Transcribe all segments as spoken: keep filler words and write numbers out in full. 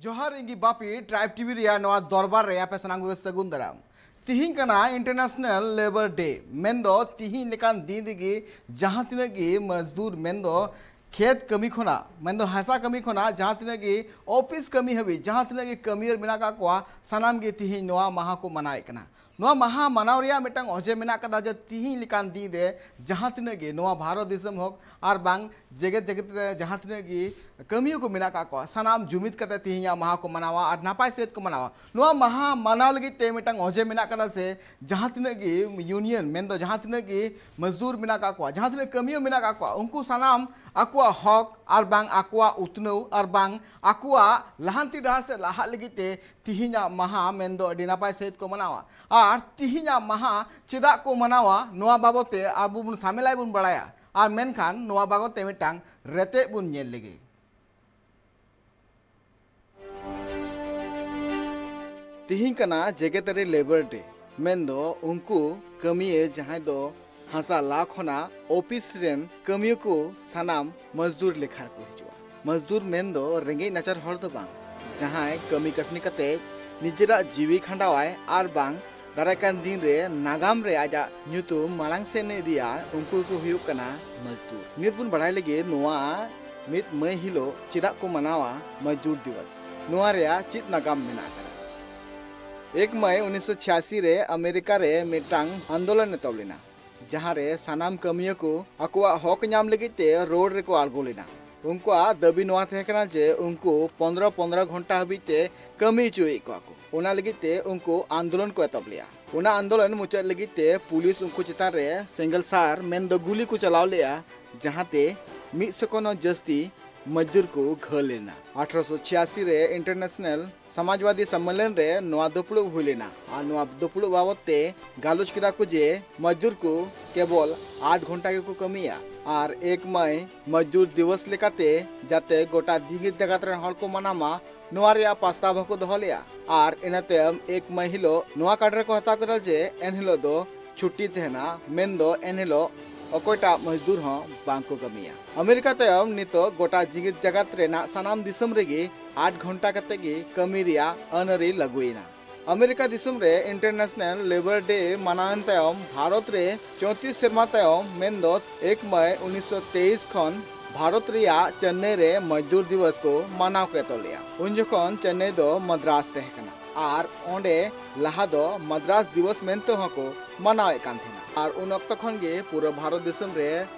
ᱡᱚᱦᱟᱨ, ᱤᱧ ᱜᱮ ᱵᱟᱯᱤ, ᱴᱨᱟᱭᱤᱵᱽ ᱴᱤᱵᱷᱤ ᱨᱮᱭᱟᱜ ᱱᱚᱣᱟ ᱫᱚᱨᱵᱟᱨ ᱨᱮ ᱟᱯᱮ ᱥᱟᱱᱟᱢ ᱠᱚᱜᱮ ᱥᱟᱹᱜᱩᱱ ᱫᱟᱨᱟᱢ᱾ ᱛᱤᱦᱤᱧ ᱠᱟᱱᱟ International Labour Day, ᱢᱮᱱᱫᱚ ᱛᱤᱦᱤᱧ ᱞᱮᱠᱟᱱ ᱫᱤᱱ ᱨᱮᱜᱮ ᱡᱟᱦᱟᱸ ᱛᱤᱱᱟᱹᱜ ᱜᱮ ᱢᱟᱡᱫᱩᱨ, ᱢᱮᱱᱫᱚ ᱠᱷᱮᱛ ᱠᱟᱹᱢᱤ ᱠᱷᱚᱱᱟᱜ, ᱢᱮᱱᱫᱚ ᱦᱟᱥᱟ ᱠᱟᱹᱢᱤ ᱠᱷᱚᱱᱟᱜ ᱡᱟᱦᱟᱸ ᱛᱤᱱᱟᱹᱜ ᱜᱮ ᱚᱯᱷᱤᱥ ᱠᱟᱹᱢᱤ ᱦᱟᱹᱵᱤᱡ ᱡᱟᱦᱟᱸ ᱛᱤᱱᱟᱹᱜ ᱜᱮ ᱠᱟᱹᱢᱤᱭᱟᱹᱨ ᱢᱮᱱᱟᱜ ᱟᱠᱟᱫ ᱠᱚᱣᱟ, ᱥᱟᱱᱟᱢ ᱜᱮ ᱛᱤᱦᱤᱧ ᱱᱚᱣᱟ ᱢᱟᱦᱟ ᱠᱚ ᱢᱟᱱᱟᱣᱮᱫ ᱠᱟᱱᱟ᱾ ᱱᱚᱣᱟ ᱢᱟᱦᱟ ᱢᱟᱱᱟᱣ ᱨᱮᱭᱟᱜ ᱢᱤᱫᱴᱟᱝ ᱚᱡᱮ ᱢᱮᱱᱟᱜ ᱠᱟᱫᱟ ᱡᱮ ᱛᱤᱦᱤᱧ ᱞᱮᱠᱟᱱ ᱫᱤᱱ ᱨᱮ ᱡᱟᱦᱟᱸ ᱛᱤᱱᱟᱹᱜ ᱜᱮ ᱱᱚᱣᱟ ᱵᱷᱟᱨᱚᱛ ᱫᱤᱥᱚᱢ ᱦᱳᱠ ᱟᱨ ᱵᱟᱝ ᱡᱮᱜᱮᱛ ᱡᱮᱜᱮᱛ ᱨᱮ ᱡᱟᱦᱟᱸ ᱛᱤᱱᱟᱹᱜ ᱜᱮ ᱠᱟᱹᱢᱤᱭᱟᱹ ᱠᱚ ᱢᱮᱱᱟᱜ ᱟᱠᱟᱫ ᱠᱚᱣᱟ, ᱥᱟᱱᱟᱢ ᱡᱩᱢᱤᱫ ᱠᱟᱛᱮ ᱛᱤᱦᱤᱧᱟᱜ ᱢᱟᱦᱟ ᱠᱚ ᱢᱟᱱᱟᱣᱟ ᱟᱨ ᱱᱟᱯᱟᱭ ᱥᱮᱫ ᱠᱚ ᱢᱟᱱᱟᱣᱟ᱾ ᱱᱚᱣᱟ ᱢᱟᱦᱟ ᱢᱟᱱᱟᱣ ᱞᱟᱹᱜᱤᱫ ᱛᱮ ᱢᱤᱫᱴᱟᱝ ᱚᱡᱮ ᱢᱮᱱᱟᱜ ᱠᱟᱫᱟ ᱥᱮ ᱡᱟᱦᱟᱸ ᱛᱤᱱᱟᱹᱜ ᱜᱮ ᱤᱭᱩᱱᱤᱭᱚᱱ, ᱢᱮᱱᱫᱚ ᱡᱟᱦᱟᱸ ᱛᱤᱱᱟᱹᱜ ᱜᱮ ᱢᱟᱡᱫᱩᱨ ᱢᱮᱱᱟᱜ ᱟᱠᱟᱫ ᱠᱚᱣᱟ, ᱡᱟᱦᱟᱸ ᱛᱤᱱᱟᱹᱜ ᱠᱟᱹᱢᱤᱭᱟᱹ ᱢᱮᱱᱟᱜ ᱟᱠᱟᱫ ᱠᱚᱣᱟ, ᱩᱱᱠᱩ ᱥᱟᱱᱟᱢ ᱟᱠᱚᱣᱟᱜ ᱦᱚᱠ ᱟᱨ ᱵᱟᱝ ᱟᱠᱚᱣᱟᱜ ᱩᱛᱱᱟᱹᱣ ᱟᱨ ᱵᱟᱝ ᱟᱠᱚᱣᱟᱜ ᱞᱟᱦᱟᱱᱛᱤ ᱰᱟᱦᱟᱨ ᱥᱮᱫ ᱞᱟᱦᱟᱜ ᱞᱟᱹᱜᱤᱫ ᱛᱮ ᱛᱤᱦᱤᱧᱟᱜ ᱢᱟᱦᱟ ᱢᱮᱱᱫᱚ ᱟᱹᱰᱤ ᱱᱟᱯᱟᱭ ᱥᱟᱹᱦᱤᱡ ᱠᱚ ᱢᱟᱱᱟᱣᱟ᱾ ᱟᱨ ᱛᱤᱦᱤᱧᱟᱜ ᱢᱟᱦᱟ ᱪᱮᱫᱟᱜ ᱠᱚ ᱢᱟᱱᱟᱣᱟ, ᱱᱚᱣᱟ ᱵᱟᱵᱚᱫ ᱛᱮ ᱟᱵᱚ ᱵᱚᱱ ᱥᱟᱢᱮᱞᱟᱭ ᱵᱚᱱ ᱵᱟᱲᱟᱭᱟ᱾ ᱟᱨ ᱢᱮᱱᱠᱷᱟᱱ ᱱᱚᱣᱟ ᱵᱟᱵᱚᱫ ᱛᱮ ᱢᱤᱫᱴᱟᱝ ᱨᱮᱛᱮᱫ ᱵᱚᱱ ᱧᱮᱞ ᱞᱮᱜᱮ᱾ ᱛᱤᱦᱤᱧ ᱠᱟᱱᱟ ᱡᱮᱜᱮᱛᱟᱹᱨᱤ ᱞᱮᱵᱟᱨ ᱰᱮ, ᱢᱮᱱᱫᱚ ᱩᱱᱠᱩ ᱠᱟᱹᱢᱤᱭᱟᱹ ᱡᱟᱦᱟᱸᱭ ᱫᱚ ᱦᱟᱥᱟ ᱞᱟ ᱠᱷᱚᱱᱟᱜ ᱚᱯᱷᱤᱥ ᱨᱮᱱ ᱠᱟᱹᱢᱤᱭᱟᱹ ᱠᱚ ᱥᱟᱱᱟᱢ ᱢᱟᱡᱫᱩᱨ ᱞᱮᱠᱷᱟ ᱨᱮᱠᱚ ᱦᱤᱡᱩᱜᱼᱟ᱾ ᱢᱟᱡᱫᱩᱨ ᱢᱮᱱᱫᱚ ᱨᱮᱸᱜᱮᱡ ᱱᱟᱪᱟᱨ ᱦᱚᱲ ᱫᱚ ᱵᱟᱝ, ᱡᱟᱦᱟᱸᱭ ᱠᱟᱹᱢᱤ ᱠᱟᱹᱥᱱᱤ ᱠᱟᱛᱮ ᱱᱤᱡᱮᱨᱟᱜ ᱡᱤᱣᱤ ᱠᱷᱟᱸᱰᱟᱣᱟᱭ ᱟᱨ ᱵᱟᱝ ᱫᱟᱨᱟᱭ ᱠᱟᱱ ᱫᱤᱱ ᱨᱮ ᱱᱟᱜᱟᱢ ᱨᱮ ᱟᱡᱟᱜ ᱧᱩᱛᱩᱢ ᱢᱟᱲᱟᱝ ᱥᱮᱱ ᱮ ᱤᱫᱤᱭᱟ, ᱩᱱᱠᱩ ᱜᱮᱠᱚ ᱦᱩᱭᱩᱜ ᱠᱟᱱᱟ ᱢᱟᱡᱫᱩᱨ᱾ ᱱᱤᱛ ᱵᱚᱱ ᱵᱟᱲᱟᱭ ᱞᱮᱜᱮ ᱱᱚᱣᱟ ᱢᱤᱫ ᱢᱟᱹᱭ ᱦᱤᱞᱳᱜ ᱪᱮᱫᱟᱜ ᱠᱚ ᱢᱟᱱᱟᱣᱟ ᱢᱟᱡᱫᱩᱨ ᱫᱤᱵᱚᱥ, ᱱᱚᱣᱟ ᱨᱮᱭᱟᱜ ᱪᱮᱫ ᱱᱟᱜᱟᱢ ᱢᱮᱱᱟᱜ ᱟᱠᱟᱫᱟ᱾ ᱮᱠ ᱢᱟᱭ ᱩᱱᱤᱥᱥᱚ ᱪᱷᱤᱭᱟᱥᱤ ᱨᱮ ᱟᱢᱮᱨᱤᱠᱟ ᱨᱮ ᱢᱤᱫᱴᱟᱝ ᱟᱱᱫᱳᱞᱚᱱ ᱮᱛᱚᱦᱚᱵ ᱞᱮᱱᱟ, ᱡᱟᱦᱟᱸ ᱨᱮ ᱥᱟᱱᱟᱢ ᱠᱟᱹᱢᱤᱭᱟᱹ ᱠᱚ ᱟᱠᱚᱣᱟᱜ ᱦᱚᱠ ᱧᱟᱢ ᱞᱟᱹᱜᱤᱫ ᱛᱮ ᱨᱳᱰ ᱨᱮᱠᱚ ᱟᱬᱜᱚ ᱞᱮᱱᱟ᱾ ᱩᱱᱠᱩᱣᱟᱜ ᱫᱟᱹᱵᱤ ᱱᱚᱣᱟ ᱛᱟᱦᱮᱸ ᱠᱟᱱᱟ ᱡᱮ ᱩᱱᱠᱩ ᱯᱚᱱᱫᱽᱨᱚ ᱯᱚᱱᱫᱽᱨᱚ ᱜᱷᱚᱱᱴᱟ ᱦᱟᱹᱵᱤᱡ ᱛᱮ ᱠᱟᱹᱢᱤ ᱦᱚᱪᱚᱭᱮᱫ ᱠᱚᱣᱟ ᱠᱚ᱾ ᱚᱱᱟ ᱞᱟᱹᱜᱤᱫ ᱛᱮ ᱩᱱᱠᱩ ᱟᱱᱫᱳᱞᱚᱱ ᱠᱚ ᱮᱛᱚᱦᱚᱵ ᱞᱮᱫᱼᱟ᱾ ᱚᱱᱟ ᱟᱱᱫᱳᱞᱚᱱ ᱢᱩᱪᱟᱹᱫ ᱞᱟᱹᱜᱤᱫ ᱛᱮ ᱯᱩᱞᱤᱥ ᱩᱱᱠᱩ ᱪᱮᱛᱟᱱ ᱨᱮ ᱥᱮᱸᱜᱮᱞ ᱥᱟᱨ ᱢᱮᱱᱫᱚ ᱜᱩᱞᱤ ᱠᱚ ᱪᱟᱞᱟᱣ ᱞᱮᱫᱼᱟ, ᱡᱟᱦᱟᱸᱛᱮ ᱢᱤᱫᱥᱚ ᱠᱷᱚᱱ ᱦᱚᱸ ᱡᱟᱹᱥᱛᱤ ᱢᱟᱡᱫᱩᱨ ᱠᱚ ᱜᱷᱟᱹᱞ ᱞᱮᱱᱟ᱾ ᱟᱴᱷᱨᱚᱥᱚ ᱪᱷᱤᱭᱟᱥᱤ ᱨᱮ ᱤᱱᱴᱟᱨᱱᱮᱥᱱᱟᱞ ᱥᱚᱢᱟᱡᱽᱵᱟᱫᱤ ᱥᱚᱢᱢᱮᱞᱚᱱ ᱨᱮ ᱱᱚᱣᱟ ᱫᱩᱯᱲᱩᱵ ᱦᱩᱭ ᱞᱮᱱᱟ ᱟᱨ ᱱᱚᱣᱟ ᱫᱩᱯᱲᱩᱵ ᱵᱟᱵᱚᱫ ᱛᱮ ᱜᱟᱞᱚᱪ ᱠᱮᱫᱟ ᱠᱚ ᱡᱮ ᱢᱟᱡᱫᱩᱨ ᱠᱚ ᱠᱮᱵᱚᱞ ᱟᱴ ᱜᱷᱚᱱᱴᱟ ᱜᱮᱠᱚ ᱠᱟᱹᱢᱤᱭᱟ ᱟᱨ ᱮᱠ ᱢᱟᱭ ᱢᱟᱡᱫᱩᱨ ᱫᱤᱵᱚᱥ ᱞᱮᱠᱟᱛᱮ ᱡᱟᱛᱮ ᱜᱚᱴᱟ ᱡᱮᱜᱮᱛ ᱡᱟᱠᱟᱛ ᱨᱮᱱ ᱦᱚᱲ ᱠᱚ ᱢᱟᱱᱟᱣ ᱢᱟ, ᱱᱚᱣᱟ ᱨᱮᱭᱟᱜ ᱯᱨᱚᱥᱛᱟᱵ ᱦᱚᱸᱠᱚ ᱫᱚᱦᱚ ᱞᱮᱫᱼᱟ᱾ ᱟᱨ ᱤᱱᱟᱹ ᱛᱟᱭᱚᱢ ᱮᱠ ᱢᱟᱭ ᱦᱤᱞᱳᱜ ᱱᱚᱣᱟ ᱠᱟᱰ ᱨᱮᱠᱚ ᱦᱟᱛᱟᱣ ᱠᱮᱫᱟ ᱡᱮ ᱮᱱᱦᱤᱞᱳᱜ ᱫᱚ ᱪᱷᱩᱴᱤ ᱛᱟᱦᱮᱱᱟ, ᱢᱮᱱᱫᱚ ᱮᱱᱦᱤᱞᱳᱜ ᱚᱠᱚᱭᱴᱟᱜ ᱢᱚᱡᱽᱫᱩᱨ ᱦᱚᱸ ᱵᱟᱝ ᱠᱚ ᱠᱟᱹᱢᱤᱭᱟ᱾ ᱟᱢᱮᱨᱤᱠᱟ ᱛᱟᱭᱚᱢ ᱱᱤᱛᱚᱜ ᱜᱚᱴᱟ ᱡᱮᱜᱮᱛ ᱡᱟᱠᱟᱛ ᱨᱮᱱᱟᱜ ᱥᱟᱱᱟᱢ ᱫᱤᱥᱚᱢ ᱨᱮᱜᱮ ᱟᱴ ᱜᱷᱚᱱᱴᱟ ᱠᱟᱛᱮ ᱜᱮ ᱠᱟᱹᱢᱤ ᱨᱮᱭᱟᱜ ᱟᱹᱱ ᱟᱹᱨᱤ ᱞᱟᱹᱜᱩᱭᱮᱱᱟ᱾ ᱟᱢᱮᱨᱤᱠᱟ ᱫᱤᱥᱚᱢ ᱨᱮ ᱤᱱᱴᱟᱨᱱᱮᱥᱱᱟᱞ ᱞᱮᱵᱟᱨ ᱰᱮ ᱢᱟᱱᱟᱣᱮᱱ ᱛᱟᱭᱚᱢ ᱵᱷᱟᱨᱚᱛ ᱨᱮ ᱪᱳᱭᱛᱨᱤᱥ ᱥᱮᱨᱢᱟ ᱛᱟᱭᱚᱢ, ᱢᱮᱱᱫᱚ ᱮᱠ ᱢᱟᱭ ᱩᱱᱤᱥᱥᱚ ᱛᱮᱭᱤᱥ ᱠᱷᱚᱱ ᱵᱷᱟᱨᱚᱛ ᱨᱮᱭᱟᱜ ᱪᱮᱱᱱᱟᱭ ᱨᱮ ᱢᱚᱡᱽᱫᱩᱨ ᱫᱤᱵᱚᱥ ᱠᱚ ᱢᱟᱱᱟᱣ ᱠᱚ ᱮᱛᱚᱦᱚᱵ ᱞᱮᱫᱼᱟ᱾ ᱩᱱ ᱡᱚᱠᱷᱚᱱ ᱪᱮᱱᱱᱟᱭ ᱫᱚ ᱢᱟᱫᱽᱨᱟᱥ ᱛᱟᱦᱮᱸ ᱠᱟᱱᱟ ᱟᱨ ᱚᱸᱰᱮ ᱞᱟᱦᱟ ᱫᱚ ᱢᱟᱫᱽᱨᱟᱥ ᱫᱤᱵᱚᱥ ᱢᱮᱱᱛᱮ ᱦᱚᱸᱠᱚ ᱢᱟᱱᱟᱣᱮᱫ ᱠᱟᱱ ᱛᱟᱦᱮᱱᱟ᱾ ᱟᱨ ᱩᱱ ᱚᱠᱛᱚ ᱠᱷᱚᱱ ᱜᱮ ᱯᱩᱨᱟᱹ ᱵᱷᱟᱨᱚᱛ ᱫᱤᱥᱚᱢ ᱨᱮ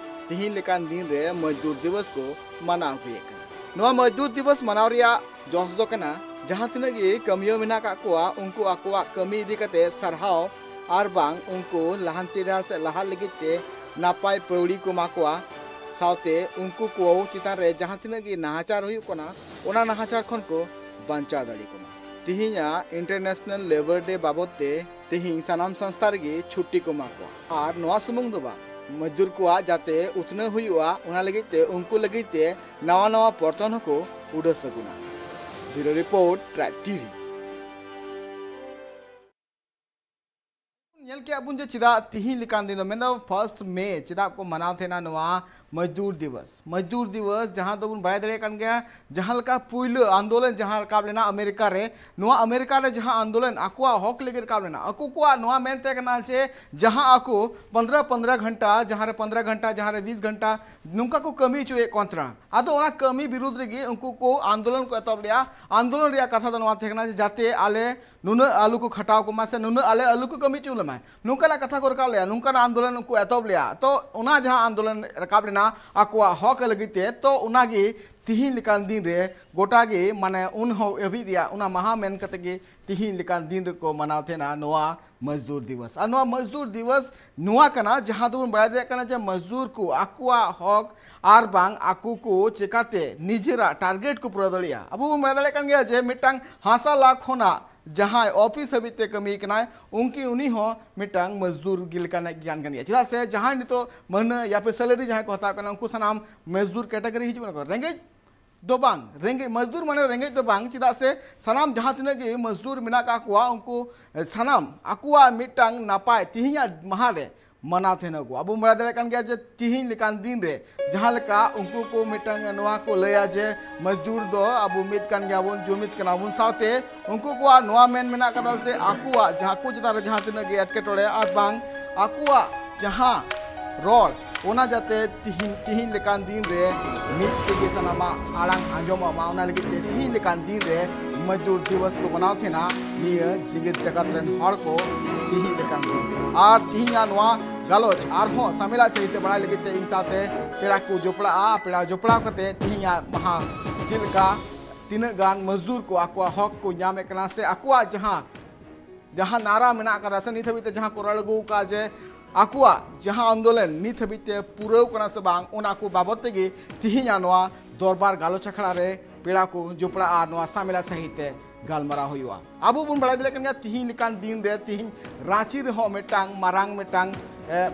ᱛᱤᱦᱤᱧ ᱞᱮᱠᱟᱱ ᱫᱤᱱ ᱨᱮ ᱢᱚᱡᱽᱫᱩᱨ ᱫᱤᱵᱚᱥ ᱠᱚ ᱢᱟᱱᱟᱣ ᱟᱹᱜᱩᱭᱮᱫ ᱠᱟᱱᱟ᱾ ᱱᱚᱣᱟ ᱢᱚᱡᱽᱫᱩᱨ ᱫᱤᱵᱚᱥ ᱢᱟᱱᱟᱣ ᱨᱮᱭᱟᱜ ᱡᱚᱥ ᱫᱚ ᱠᱟᱱᱟ, ᱡᱟᱦᱟᱸ ᱛᱤᱱᱟᱹᱜ ᱜᱮ ᱠᱟᱹᱢᱤᱭᱟᱹ ᱢᱮᱱᱟᱜ ᱟᱠᱟᱫ ᱠᱚᱣᱟ, ᱩᱱᱠᱩ ᱟᱠᱚᱣᱟᱜ ᱠᱟᱹᱢᱤ ᱤᱫᱤ ᱠᱟᱛᱮ ᱥᱟᱨᱦᱟᱣ ᱟᱨ ᱵᱟᱝ ᱩᱱᱠᱩ ᱞᱟᱦᱟᱱᱛᱤ ᱰᱟᱦᱟᱨ ᱥᱮᱫ ᱞᱟᱦᱟᱜ ᱞᱟᱹᱜᱤᱫ ᱛᱮ ᱱᱟᱯᱟᱭ ᱯᱟᱹᱣᱲᱤ ᱠᱚ ᱮᱢᱟ ᱠᱚᱣᱟ᱾ ᱥᱟᱶᱛᱮ ᱩᱱᱠᱩ ᱠᱚ ᱪᱮᱛᱟᱱ ᱨᱮ ᱡᱟᱦᱟᱸ ᱛᱤᱱᱟᱹᱜ ᱜᱮ ᱱᱟᱦᱟᱪᱟᱨ ᱦᱩᱭᱩᱜ ᱠᱟᱱᱟ, ᱚᱱᱟ ᱱᱟᱦᱟᱪᱟᱨ ᱠᱷᱚᱱ ᱠᱚ ᱵᱟᱧᱪᱟᱣ ᱫᱟᱲᱮᱭᱟᱜ ᱠᱟᱱᱟ᱾ ᱛᱤᱦᱤᱧᱟᱜ ᱤᱱᱴᱟᱨᱱᱮᱥᱱᱟᱞ ᱞᱮᱵᱟᱨ ᱰᱮ ᱵᱟᱵᱚᱫ ᱛᱮ ᱛᱤᱦᱤᱧ ᱥᱟᱱᱟᱢ ᱥᱚᱝᱥᱛᱷᱟ ᱨᱮᱜᱮ ᱪᱷᱩᱴᱤ ᱠᱚ ᱮᱢᱟ ᱠᱚᱣᱟ᱾ ᱟᱨ ᱱᱚᱣᱟ ᱥᱩᱢᱩᱝ ᱫᱚ ᱵᱟᱝ, ᱢᱚᱡᱽᱫᱩᱨ ᱠᱚᱣᱟᱜ ᱡᱟᱛᱮ ᱩᱛᱱᱟᱹᱣ ᱦᱩᱭᱩᱜᱼᱟ, ᱚᱱᱟ ᱞᱟᱹᱜᱤᱫ ᱛᱮ ᱩᱱᱠᱩ ᱞᱟᱹᱜᱤᱫ ᱛᱮ ᱱᱟᱣᱟ ᱱᱟᱣᱟ ᱯᱚᱨᱛᱚᱱ ᱦᱚᱸᱠᱚ ᱩᱰᱟᱹ ᱥᱟᱹᱜᱩᱱᱟ᱾ ᱵᱤᱭᱩᱨᱳ ᱨᱤᱯᱳᱨᱴ, ᱴᱨᱟᱭᱤᱵ ᱴᱤᱵᱷᱤ᱾ ᱧᱮᱞ ᱠᱮᱜᱼᱟ ᱵᱚᱱ ᱡᱮ ᱪᱮᱫᱟᱜ ᱛᱤᱦᱤᱧ ᱞᱮᱠᱟᱱ ᱫᱤᱱ ᱫᱚ, ᱢᱮᱱᱫᱚ ᱯᱷᱟᱥᱴ ᱢᱮ, ᱪᱮᱫᱟᱜ ᱠᱚ ᱢᱟᱱᱟᱣ ᱛᱟᱦᱮᱱᱟ ᱱᱚᱣᱟ ᱢᱚᱡᱽᱫᱩᱨ ᱫᱤᱵᱚᱥ? ᱢᱚᱡᱽᱫᱩᱨ ᱫᱤᱵᱚᱥ, ᱡᱟᱦᱟᱸ ᱫᱚᱵᱚᱱ ᱵᱟᱲᱟᱭ ᱫᱟᱲᱮᱭᱟᱜ ᱠᱟᱱ ᱜᱮᱭᱟ, ᱡᱟᱦᱟᱸ ᱞᱮᱠᱟ ᱯᱩᱭᱞᱩ ᱟᱱᱫᱳᱞᱚᱱ ᱡᱟᱦᱟᱸ ᱨᱟᱠᱟᱵ ᱞᱮᱱᱟ ᱟᱢᱮᱨᱤᱠᱟ ᱨᱮ, ᱱᱚᱣᱟ ᱟᱢᱮᱨᱤᱠᱟ ᱨᱮ ᱡᱟᱦᱟᱸ ᱟᱱᱫᱳᱞᱚᱱ ᱟᱠᱚᱣᱟᱜ ᱦᱚᱠ ᱞᱟᱹᱜᱤᱫ ᱨᱟᱠᱟᱵ ᱞᱮᱱᱟ, ᱟᱠᱚ ᱠᱚᱣᱟᱜ ᱱᱚᱣᱟ ᱢᱮᱱ ᱛᱟᱦᱮᱸ ᱠᱟᱱᱟ ᱡᱮ ᱡᱟᱦᱟᱸ ᱟᱠᱚ ᱯᱚᱱᱫᱽᱨᱚ ᱯᱚᱱᱫᱽᱨᱚ ᱜᱷᱚᱱᱴᱟ, ᱡᱟᱦᱟᱸ ᱨᱮ ᱯᱚᱱᱫᱽᱨᱚ ᱜᱷᱚᱱᱴᱟ, ᱡᱟᱦᱟᱸ ᱨᱮ ᱵᱤᱥ ᱜᱷᱚᱱᱴᱟ, ᱱᱚᱝᱠᱟ ᱠᱚ ᱠᱟᱹᱢᱤ ᱦᱚᱪᱚᱭᱮᱫ ᱠᱚ ᱛᱟᱦᱮᱱᱟ᱾ ᱟᱫᱚ ᱚᱱᱟ ᱠᱟᱹᱢᱤ ᱵᱤᱨᱩᱫᱽ ᱨᱮᱜᱮ ᱩᱱᱠᱩ ᱠᱚ ᱟᱱᱫᱳᱞᱚᱱ ᱠᱚ ᱮᱛᱚᱦᱚᱵ ᱞᱮᱫᱼᱟ᱾ ᱟᱱᱫᱳᱞᱚᱱ ᱨᱮᱭᱟᱜ ᱠᱟᱛᱷᱟ ᱫᱚ ᱱᱚᱣᱟ ᱛᱟᱦᱮᱸ ᱠᱟᱱᱟ ᱡᱮ ᱡᱟᱛᱮ ᱟᱞᱮ ᱱᱩᱱᱟᱹᱜ ᱟᱞᱚ ᱠᱚ ᱠᱷᱟᱴᱟᱣ ᱠᱚᱢᱟ ᱥᱮ ᱱᱩᱱᱟᱹᱜ ᱟᱞᱮ ᱟᱞᱚ ᱠᱚ ᱠᱟᱹᱢᱤ ᱦᱚᱪᱚ ᱞᱮᱢᱟ, ᱱᱚᱝᱠᱟᱱᱟᱜ ᱠᱟᱛᱷᱟ ᱠᱚ ᱨᱟᱠᱟᱵ ᱞᱮᱫᱼᱟ, ᱱᱚᱝᱠᱟᱱᱟᱜ ᱟᱱᱫᱳᱞᱚᱱ ᱩᱱᱠᱩ ᱮᱛᱚᱦᱚᱵ ᱞᱮᱫᱼᱟ᱾ ᱛᱚ ᱚᱱᱟ ᱡᱟᱦᱟᱸ ᱟᱱᱫᱳᱞᱚᱱ ᱨᱟᱠᱟᱵ ᱞᱮᱱᱟ ᱟᱠᱚᱣᱟᱜ ᱦᱚᱠ ᱞᱟᱹᱜᱤᱫ ᱛᱮ, ᱛᱚ ᱚᱱᱟᱜᱮ ᱛᱤᱦᱤᱧ ᱞᱮᱠᱟᱱ ᱫᱤᱱ ᱨᱮ ᱜᱚᱴᱟ ᱜᱮ, ᱢᱟᱱᱮ, ᱩᱱ ᱦᱚᱸ ᱦᱟᱹᱵᱤᱡ ᱨᱮᱭᱟᱜ ᱚᱱᱟ ᱢᱟᱦᱟ ᱢᱮᱱ ᱠᱟᱛᱮ ᱜᱮ ᱛᱤᱦᱤᱧ ᱞᱮᱠᱟᱱ ᱫᱤᱱ ᱨᱮᱠᱚ ᱢᱟᱱᱟᱣ ᱛᱟᱦᱮᱱᱟ ᱱᱚᱣᱟ ᱢᱚᱡᱽᱫᱩᱨ ᱫᱤᱵᱚᱥ᱾ ᱟᱨ ᱱᱚᱣᱟ ᱢᱚᱡᱽᱫᱩᱨ ᱫᱤᱵᱚᱥ ᱱᱚᱣᱟ ᱠᱟᱱᱟ, ᱡᱟᱦᱟᱸ ᱫᱚᱵᱚᱱ ᱵᱟᱲᱟᱭ ᱫᱟᱲᱮᱭᱟᱜ ᱠᱟᱱᱟ ᱡᱮ ᱢᱚᱡᱽᱫᱩᱨ ᱠᱚ ᱟᱠᱚᱣᱟᱜ ᱦᱚᱠ ᱟᱨ ᱵᱟᱝ ᱟᱠᱚ ᱠᱚ ᱪᱮᱠᱟᱛᱮ ᱱᱤᱡᱮᱨᱟᱜ ᱴᱟᱨᱜᱮᱴ ᱠᱚ ᱯᱩᱨᱟᱹᱣ ᱫᱟᱲᱮᱭᱟᱜᱼᱟ᱾ ᱟᱵᱚ ᱵᱚᱱ ᱵᱟᱲᱟᱭ ᱫᱟᱲᱮᱭᱟᱜ ᱠᱟᱱ ᱜᱮᱭᱟ ᱡᱮ ᱢᱤᱫᱴᱟᱝ ᱦᱟᱥᱟ ᱞᱟ ᱠᱷᱚᱱᱟᱜ ᱡᱟᱦᱟᱸᱭ ᱚᱯᱷᱤᱥ ᱦᱟᱹᱵᱤᱡ ᱛᱮ ᱠᱟᱹᱢᱤ ᱠᱟᱱᱟᱭ, ᱩᱱᱠᱤ ᱩᱱᱤ ᱦᱚᱸ ᱢᱤᱫᱴᱟᱝ ᱢᱚᱡᱽᱫᱩᱨ ᱜᱮ ᱞᱮᱠᱟᱱᱟᱜ ᱜᱮ ᱠᱟᱱ ᱜᱮᱭᱟ᱾ ᱪᱮᱫᱟᱜ ᱥᱮ ᱡᱟᱦᱟᱸᱭ ᱱᱤᱛᱚᱜ ᱢᱟᱹᱦᱱᱟᱹ ᱭᱟ ᱯᱷᱤᱨ ᱥᱮᱞᱟᱨᱤ ᱡᱟᱦᱟᱸᱭ ᱠᱚ ᱦᱟᱛᱟᱣ ᱠᱟᱱᱟ, ᱩᱱᱠᱩ ᱥᱟᱱᱟᱢ ᱢᱚᱡᱽᱫᱩᱨ ᱠᱮᱴᱟᱜᱚᱨᱤ ᱦᱤᱡᱩᱜ ᱠᱟᱱᱟ ᱠᱚ᱾ ᱨᱮᱸᱜᱮᱡ ᱫᱚ ᱵᱟᱝ, ᱨᱮᱸᱜᱮᱡ ᱢᱚᱡᱽᱫᱩᱨ ᱢᱟᱱᱮ ᱨᱮᱸᱜᱮᱡ ᱫᱚ ᱵᱟᱝ, ᱪᱮᱫᱟᱜ ᱥᱮ ᱥᱟᱱᱟᱢ ᱡᱟᱦᱟᱸ ᱛᱤᱱᱟᱹᱜ ᱜᱮ ᱢᱚᱡᱽᱫᱩᱨ ᱢᱮᱱᱟᱜ ᱟᱠᱟᱫ ᱠᱚᱣᱟ, ᱩᱱᱠᱩ ᱥᱟᱱᱟᱢ ᱟᱠᱚᱣᱟᱜ ᱢᱤᱫᱴᱟᱝ ᱱᱟᱯᱟᱭ ᱛᱤᱦᱤᱧᱟᱜ ᱢᱟᱦᱟ ᱨᱮ ᱢᱟᱱᱟᱣ ᱛᱟᱦᱮᱱᱟ ᱠᱚ᱾ ᱟᱵᱚ ᱵᱚᱱ ᱵᱟᱲᱟᱭ ᱫᱟᱲᱮᱭᱟᱜ ᱠᱟᱱ ᱜᱮᱭᱟ ᱡᱮ ᱛᱤᱦᱤᱧ ᱞᱮᱠᱟᱱ ᱫᱤᱱ ᱨᱮ ᱡᱟᱦᱟᱸ ᱞᱮᱠᱟ ᱩᱱᱠᱩ ᱠᱚ ᱢᱤᱫᱴᱟᱝ ᱱᱚᱣᱟ ᱠᱚ ᱞᱟᱹᱭᱟ ᱡᱮ ᱢᱚᱡᱽᱫᱩᱨ ᱫᱚ ᱟᱵᱚ ᱢᱤᱫ ᱠᱟᱱ ᱜᱮᱭᱟ ᱵᱚᱱ, ᱡᱩᱢᱤᱫ ᱠᱟᱱᱟ ᱵᱚᱱ, ᱥᱟᱶᱛᱮ ᱩᱱᱠᱩ ᱠᱚᱣᱟᱜ ᱱᱚᱣᱟ ᱢᱮᱱ ᱢᱮᱱᱟᱜ ᱠᱟᱫᱟ ᱥᱮ ᱟᱠᱚᱣᱟᱜ ᱡᱟᱦᱟᱸ ᱠᱚ ᱪᱮᱛᱟᱱ ᱨᱮ ᱡᱟᱦᱟᱸ ᱛᱤᱱᱟᱹᱜ ᱜᱮ ᱮᱴᱠᱮᱴᱚᱬᱮ ᱟᱨ ᱵᱟᱝ ᱟᱠᱚᱣᱟᱜ ᱡᱟᱦᱟᱸ ᱨᱚᱲ, ᱚᱱᱟ ᱡᱟᱛᱮ ᱛᱤᱦᱤᱧ, ᱛᱤᱦᱤᱧ ᱞᱮᱠᱟᱱ ᱫᱤᱱ ᱨᱮ ᱢᱤᱫ ᱛᱮᱜᱮ ᱥᱟᱱᱟᱢᱟᱜ ᱟᱲᱟᱝ ᱟᱸᱡᱚᱢᱚᱜ ᱢᱟ, ᱚᱱᱟ ᱞᱟᱹᱜᱤᱫ ᱛᱮ ᱛᱤᱦᱤᱧ ᱞᱮᱠᱟᱱ ᱫᱤᱱ ᱨᱮ ᱢᱚᱡᱽᱫᱩᱨ ᱫᱤᱵᱚᱥ ᱠᱚ ᱢᱟᱱᱟᱣ ᱛᱟᱦᱮᱱᱟ ᱱᱤᱭᱟᱹ ᱡᱮᱜᱮᱛ ᱡᱟᱠᱟᱛ ᱨᱮᱱ ᱦᱚᱲ ᱠᱚ ᱛᱤᱦᱤᱧ ᱞᱮᱠᱟᱱ ᱫᱤᱱ᱾ ᱟᱨ ᱛᱤᱦᱤᱧᱟᱜ ᱱᱚᱣᱟ ᱜᱟᱞᱚᱪ ᱟᱨᱦᱚᱸ ᱥᱟᱢᱮᱞᱟᱭ ᱥᱟᱹᱦᱤᱡ ᱛᱮ ᱵᱟᱲᱟᱭ ᱞᱟᱹᱜᱤᱫ ᱛᱮ ᱤᱧ ᱥᱟᱶᱛᱮ ᱯᱮᱲᱟ ᱠᱚ ᱡᱚᱯᱲᱟᱜᱼᱟ᱾ ᱯᱮᱲᱟ ᱡᱚᱯᱲᱟᱣ ᱠᱟᱛᱮ ᱛᱤᱦᱤᱧᱟᱜ ᱢᱟᱦᱟ ᱪᱮᱫ ᱞᱮᱠᱟ ᱛᱤᱱᱟᱹᱜ ᱜᱟᱱ ᱢᱚᱡᱽᱫᱩᱨ ᱠᱚ ᱟᱠᱚᱣᱟᱜ ᱦᱚᱠ ᱠᱚ ᱧᱟᱢᱮᱫ ᱠᱟᱱᱟ ᱥᱮ ᱟᱠᱚᱣᱟᱜ ᱡᱟᱦᱟᱸ, ᱡᱟᱦᱟᱸ ᱱᱟᱨᱟ ᱢᱮᱱᱟᱜ ᱠᱟᱫᱟ ᱥᱮ ᱱᱤᱛ ᱦᱟᱹᱵᱤᱡ ᱛᱮ ᱡᱟᱦᱟᱸ ᱠᱚ ᱨᱚᱲ ᱟᱹᱜᱩ ᱟᱠᱟᱫ ᱡᱮ ᱟᱠᱚᱣᱟᱜ ᱡᱟᱦᱟᱸ ᱟᱱᱫᱳᱞᱚᱱ ᱱᱤᱛ ᱦᱟᱹᱵᱤᱡ ᱛᱮ ᱯᱩᱨᱟᱹᱣ ᱠᱟᱱᱟ ᱥᱮ ᱵᱟᱝ, ᱚᱱᱟ ᱠᱚ ᱵᱟᱵᱚᱛ ᱛᱮᱜᱮ ᱛᱤᱦᱤᱧᱟᱜ ᱱᱚᱣᱟ ᱫᱚᱨᱵᱟᱨ ᱜᱟᱞᱚᱪ ᱟᱠᱷᱲᱟ ᱨᱮ ᱯᱮᱲᱟ ᱠᱚ ᱡᱚᱯᱲᱟᱜᱼᱟ, ᱱᱚᱣᱟ ᱥᱟᱢᱮᱞᱟ ᱥᱟᱹᱦᱤᱡ ᱛᱮ ᱜᱟᱞᱢᱟᱨᱟᱣ ᱦᱩᱭᱩᱜᱼᱟ᱾ ᱟᱵᱚ ᱵᱚᱱ ᱵᱟᱲᱟᱭ ᱫᱟᱲᱮᱭᱟᱜ ᱠᱟᱱ ᱜᱮᱭᱟ, ᱛᱤᱦᱤᱧ ᱞᱮᱠᱟᱱ ᱫᱤᱱ ᱨᱮ ᱛᱤᱦᱤᱧ ᱨᱟᱸᱪᱤ ᱨᱮᱦᱚᱸ ᱢᱤᱫᱴᱟᱝ ᱢᱟᱨᱟᱝ ᱢᱤᱫᱴᱟᱝ, ᱮ,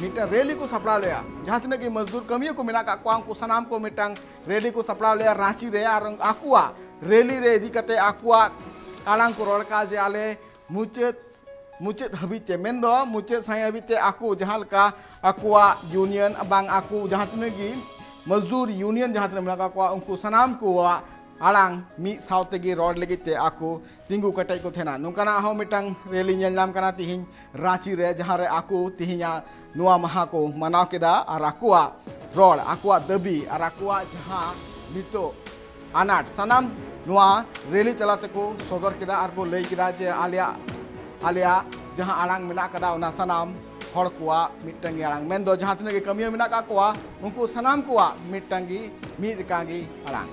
ᱢᱤᱫᱴᱟᱝ ᱨᱮᱞᱤ ᱠᱚ ᱥᱟᱯᱲᱟᱣ ᱞᱮᱜᱼᱟ᱾ ᱡᱟᱦᱟᱸ ᱛᱤᱱᱟᱹᱜ ᱜᱮ ᱢᱚᱡᱽᱫᱩᱨ ᱠᱟᱹᱢᱤᱭᱟᱹ ᱠᱚ ᱢᱮᱱᱟᱜ ᱟᱠᱟᱫ ᱠᱚᱣᱟ, ᱩᱱᱠᱩ ᱥᱟᱱᱟᱢ ᱠᱚ ᱢᱤᱫᱴᱟᱝ ᱨᱮᱞᱤ ᱠᱚ ᱥᱟᱯᱲᱟᱣ ᱞᱮᱜᱼᱟ ᱨᱟᱸᱪᱤ ᱨᱮ, ᱟᱨ ᱟᱠᱚᱣᱟᱜ ᱨᱮᱞᱤ ᱨᱮ ᱤᱫᱤ ᱠᱟᱛᱮ ᱟᱠᱚᱣᱟᱜ ᱟᱲᱟᱝ ᱠᱚ ᱨᱚᱲ ᱠᱟᱜᱼᱟ ᱡᱮ ᱟᱞᱮ ᱢᱩᱪᱟᱹᱫ, ᱢᱩᱪᱟᱹᱫ ᱦᱟᱹᱵᱤᱡ ᱛᱮ, ᱢᱮᱱᱫᱚ ᱢᱩᱪᱟᱹᱫ ᱥᱟᱭ ᱦᱟᱹᱵᱤᱡ ᱛᱮ ᱟᱠᱚ ᱡᱟᱦᱟᱸ ᱞᱮᱠᱟ ᱟᱠᱚᱣᱟᱜ ᱤᱭᱩᱱᱤᱭᱚᱱ ᱵᱟᱝ ᱟᱠᱚ ᱡᱟᱦᱟᱸ ᱛᱤᱱᱟᱹᱜ ᱜᱮ ᱢᱚᱡᱽᱫᱩᱨ ᱤᱭᱩᱱᱤᱭᱚᱱ ᱡᱟᱦᱟᱸ ᱛᱤᱱᱟᱹᱜ ᱢᱮᱱᱟᱜ ᱟᱠᱟᱫ ᱠᱚᱣᱟ, ᱩᱱᱠᱩ ᱥᱟᱱᱟᱢ ᱠᱚᱣᱟᱜ ᱟᱲᱟᱝ ᱢᱤᱫ ᱥᱟᱶ ᱛᱮᱜᱮ ᱨᱚᱲ ᱞᱟᱹᱜᱤᱫ ᱛᱮ ᱟᱠᱚ ᱛᱤᱸᱜᱩ ᱠᱮᱴᱮᱡ ᱠᱚ ᱛᱟᱦᱮᱱᱟ᱾ ᱱᱚᱝᱠᱟᱱᱟᱜ ᱦᱚᱸ ᱢᱤᱫᱴᱟᱝ ᱨᱮᱞᱤ ᱧᱮᱞ ᱧᱟᱢ ᱠᱟᱱᱟ ᱛᱤᱦᱤᱧ ᱨᱟᱸᱪᱤ ᱨᱮ, ᱡᱟᱦᱟᱸ ᱨᱮ ᱟᱠᱚ ᱛᱤᱦᱤᱧᱟᱜ ᱱᱚᱣᱟ ᱢᱟᱦᱟ ᱠᱚ ᱢᱟᱱᱟᱣ ᱠᱮᱫᱟ ᱟᱨ ᱟᱠᱚᱣᱟᱜ ᱨᱚᱲ, ᱟᱠᱚᱣᱟᱜ ᱫᱟᱹᱵᱤ ᱟᱨ ᱟᱠᱚᱣᱟᱜ ᱡᱟᱦᱟᱸ ᱱᱤᱛᱚᱜ ᱟᱱᱟᱴ ᱥᱟᱱᱟᱢ ᱱᱚᱣᱟ ᱨᱮᱞᱤ ᱛᱟᱞᱟ ᱛᱮᱠᱚ ᱥᱚᱫᱚᱨ ᱠᱮᱫᱟ ᱟᱨ ᱠᱚ ᱞᱟᱹᱭ ᱠᱮᱫᱟ ᱡᱮ ᱟᱞᱮᱭᱟᱜ, ᱟᱞᱮᱭᱟᱜ ᱡᱟᱦᱟᱸ ᱟᱲᱟᱝ ᱢᱮᱱᱟᱜ ᱠᱟᱫᱟ, ᱚᱱᱟ ᱥᱟᱱᱟᱢ ᱦᱚᱲ ᱠᱚᱣᱟᱜ ᱢᱤᱫᱴᱟᱝ ᱜᱮ ᱟᱲᱟᱝ, ᱢᱮᱱᱫᱚ ᱡᱟᱦᱟᱸ ᱛᱤᱱᱟᱹᱜ ᱜᱮ ᱠᱟᱹᱢᱤᱭᱟᱹ ᱢᱮᱱᱟᱜ ᱠᱟᱜ ᱠᱚᱣᱟ, ᱩᱱᱠᱩ ᱥᱟᱱᱟᱢ ᱠᱚᱣᱟᱜ ᱢᱤᱫᱴᱟᱝ ᱜᱮ, ᱢᱤᱫ ᱞᱮᱠᱟ ᱜᱮ ᱟᱲᱟᱝ᱾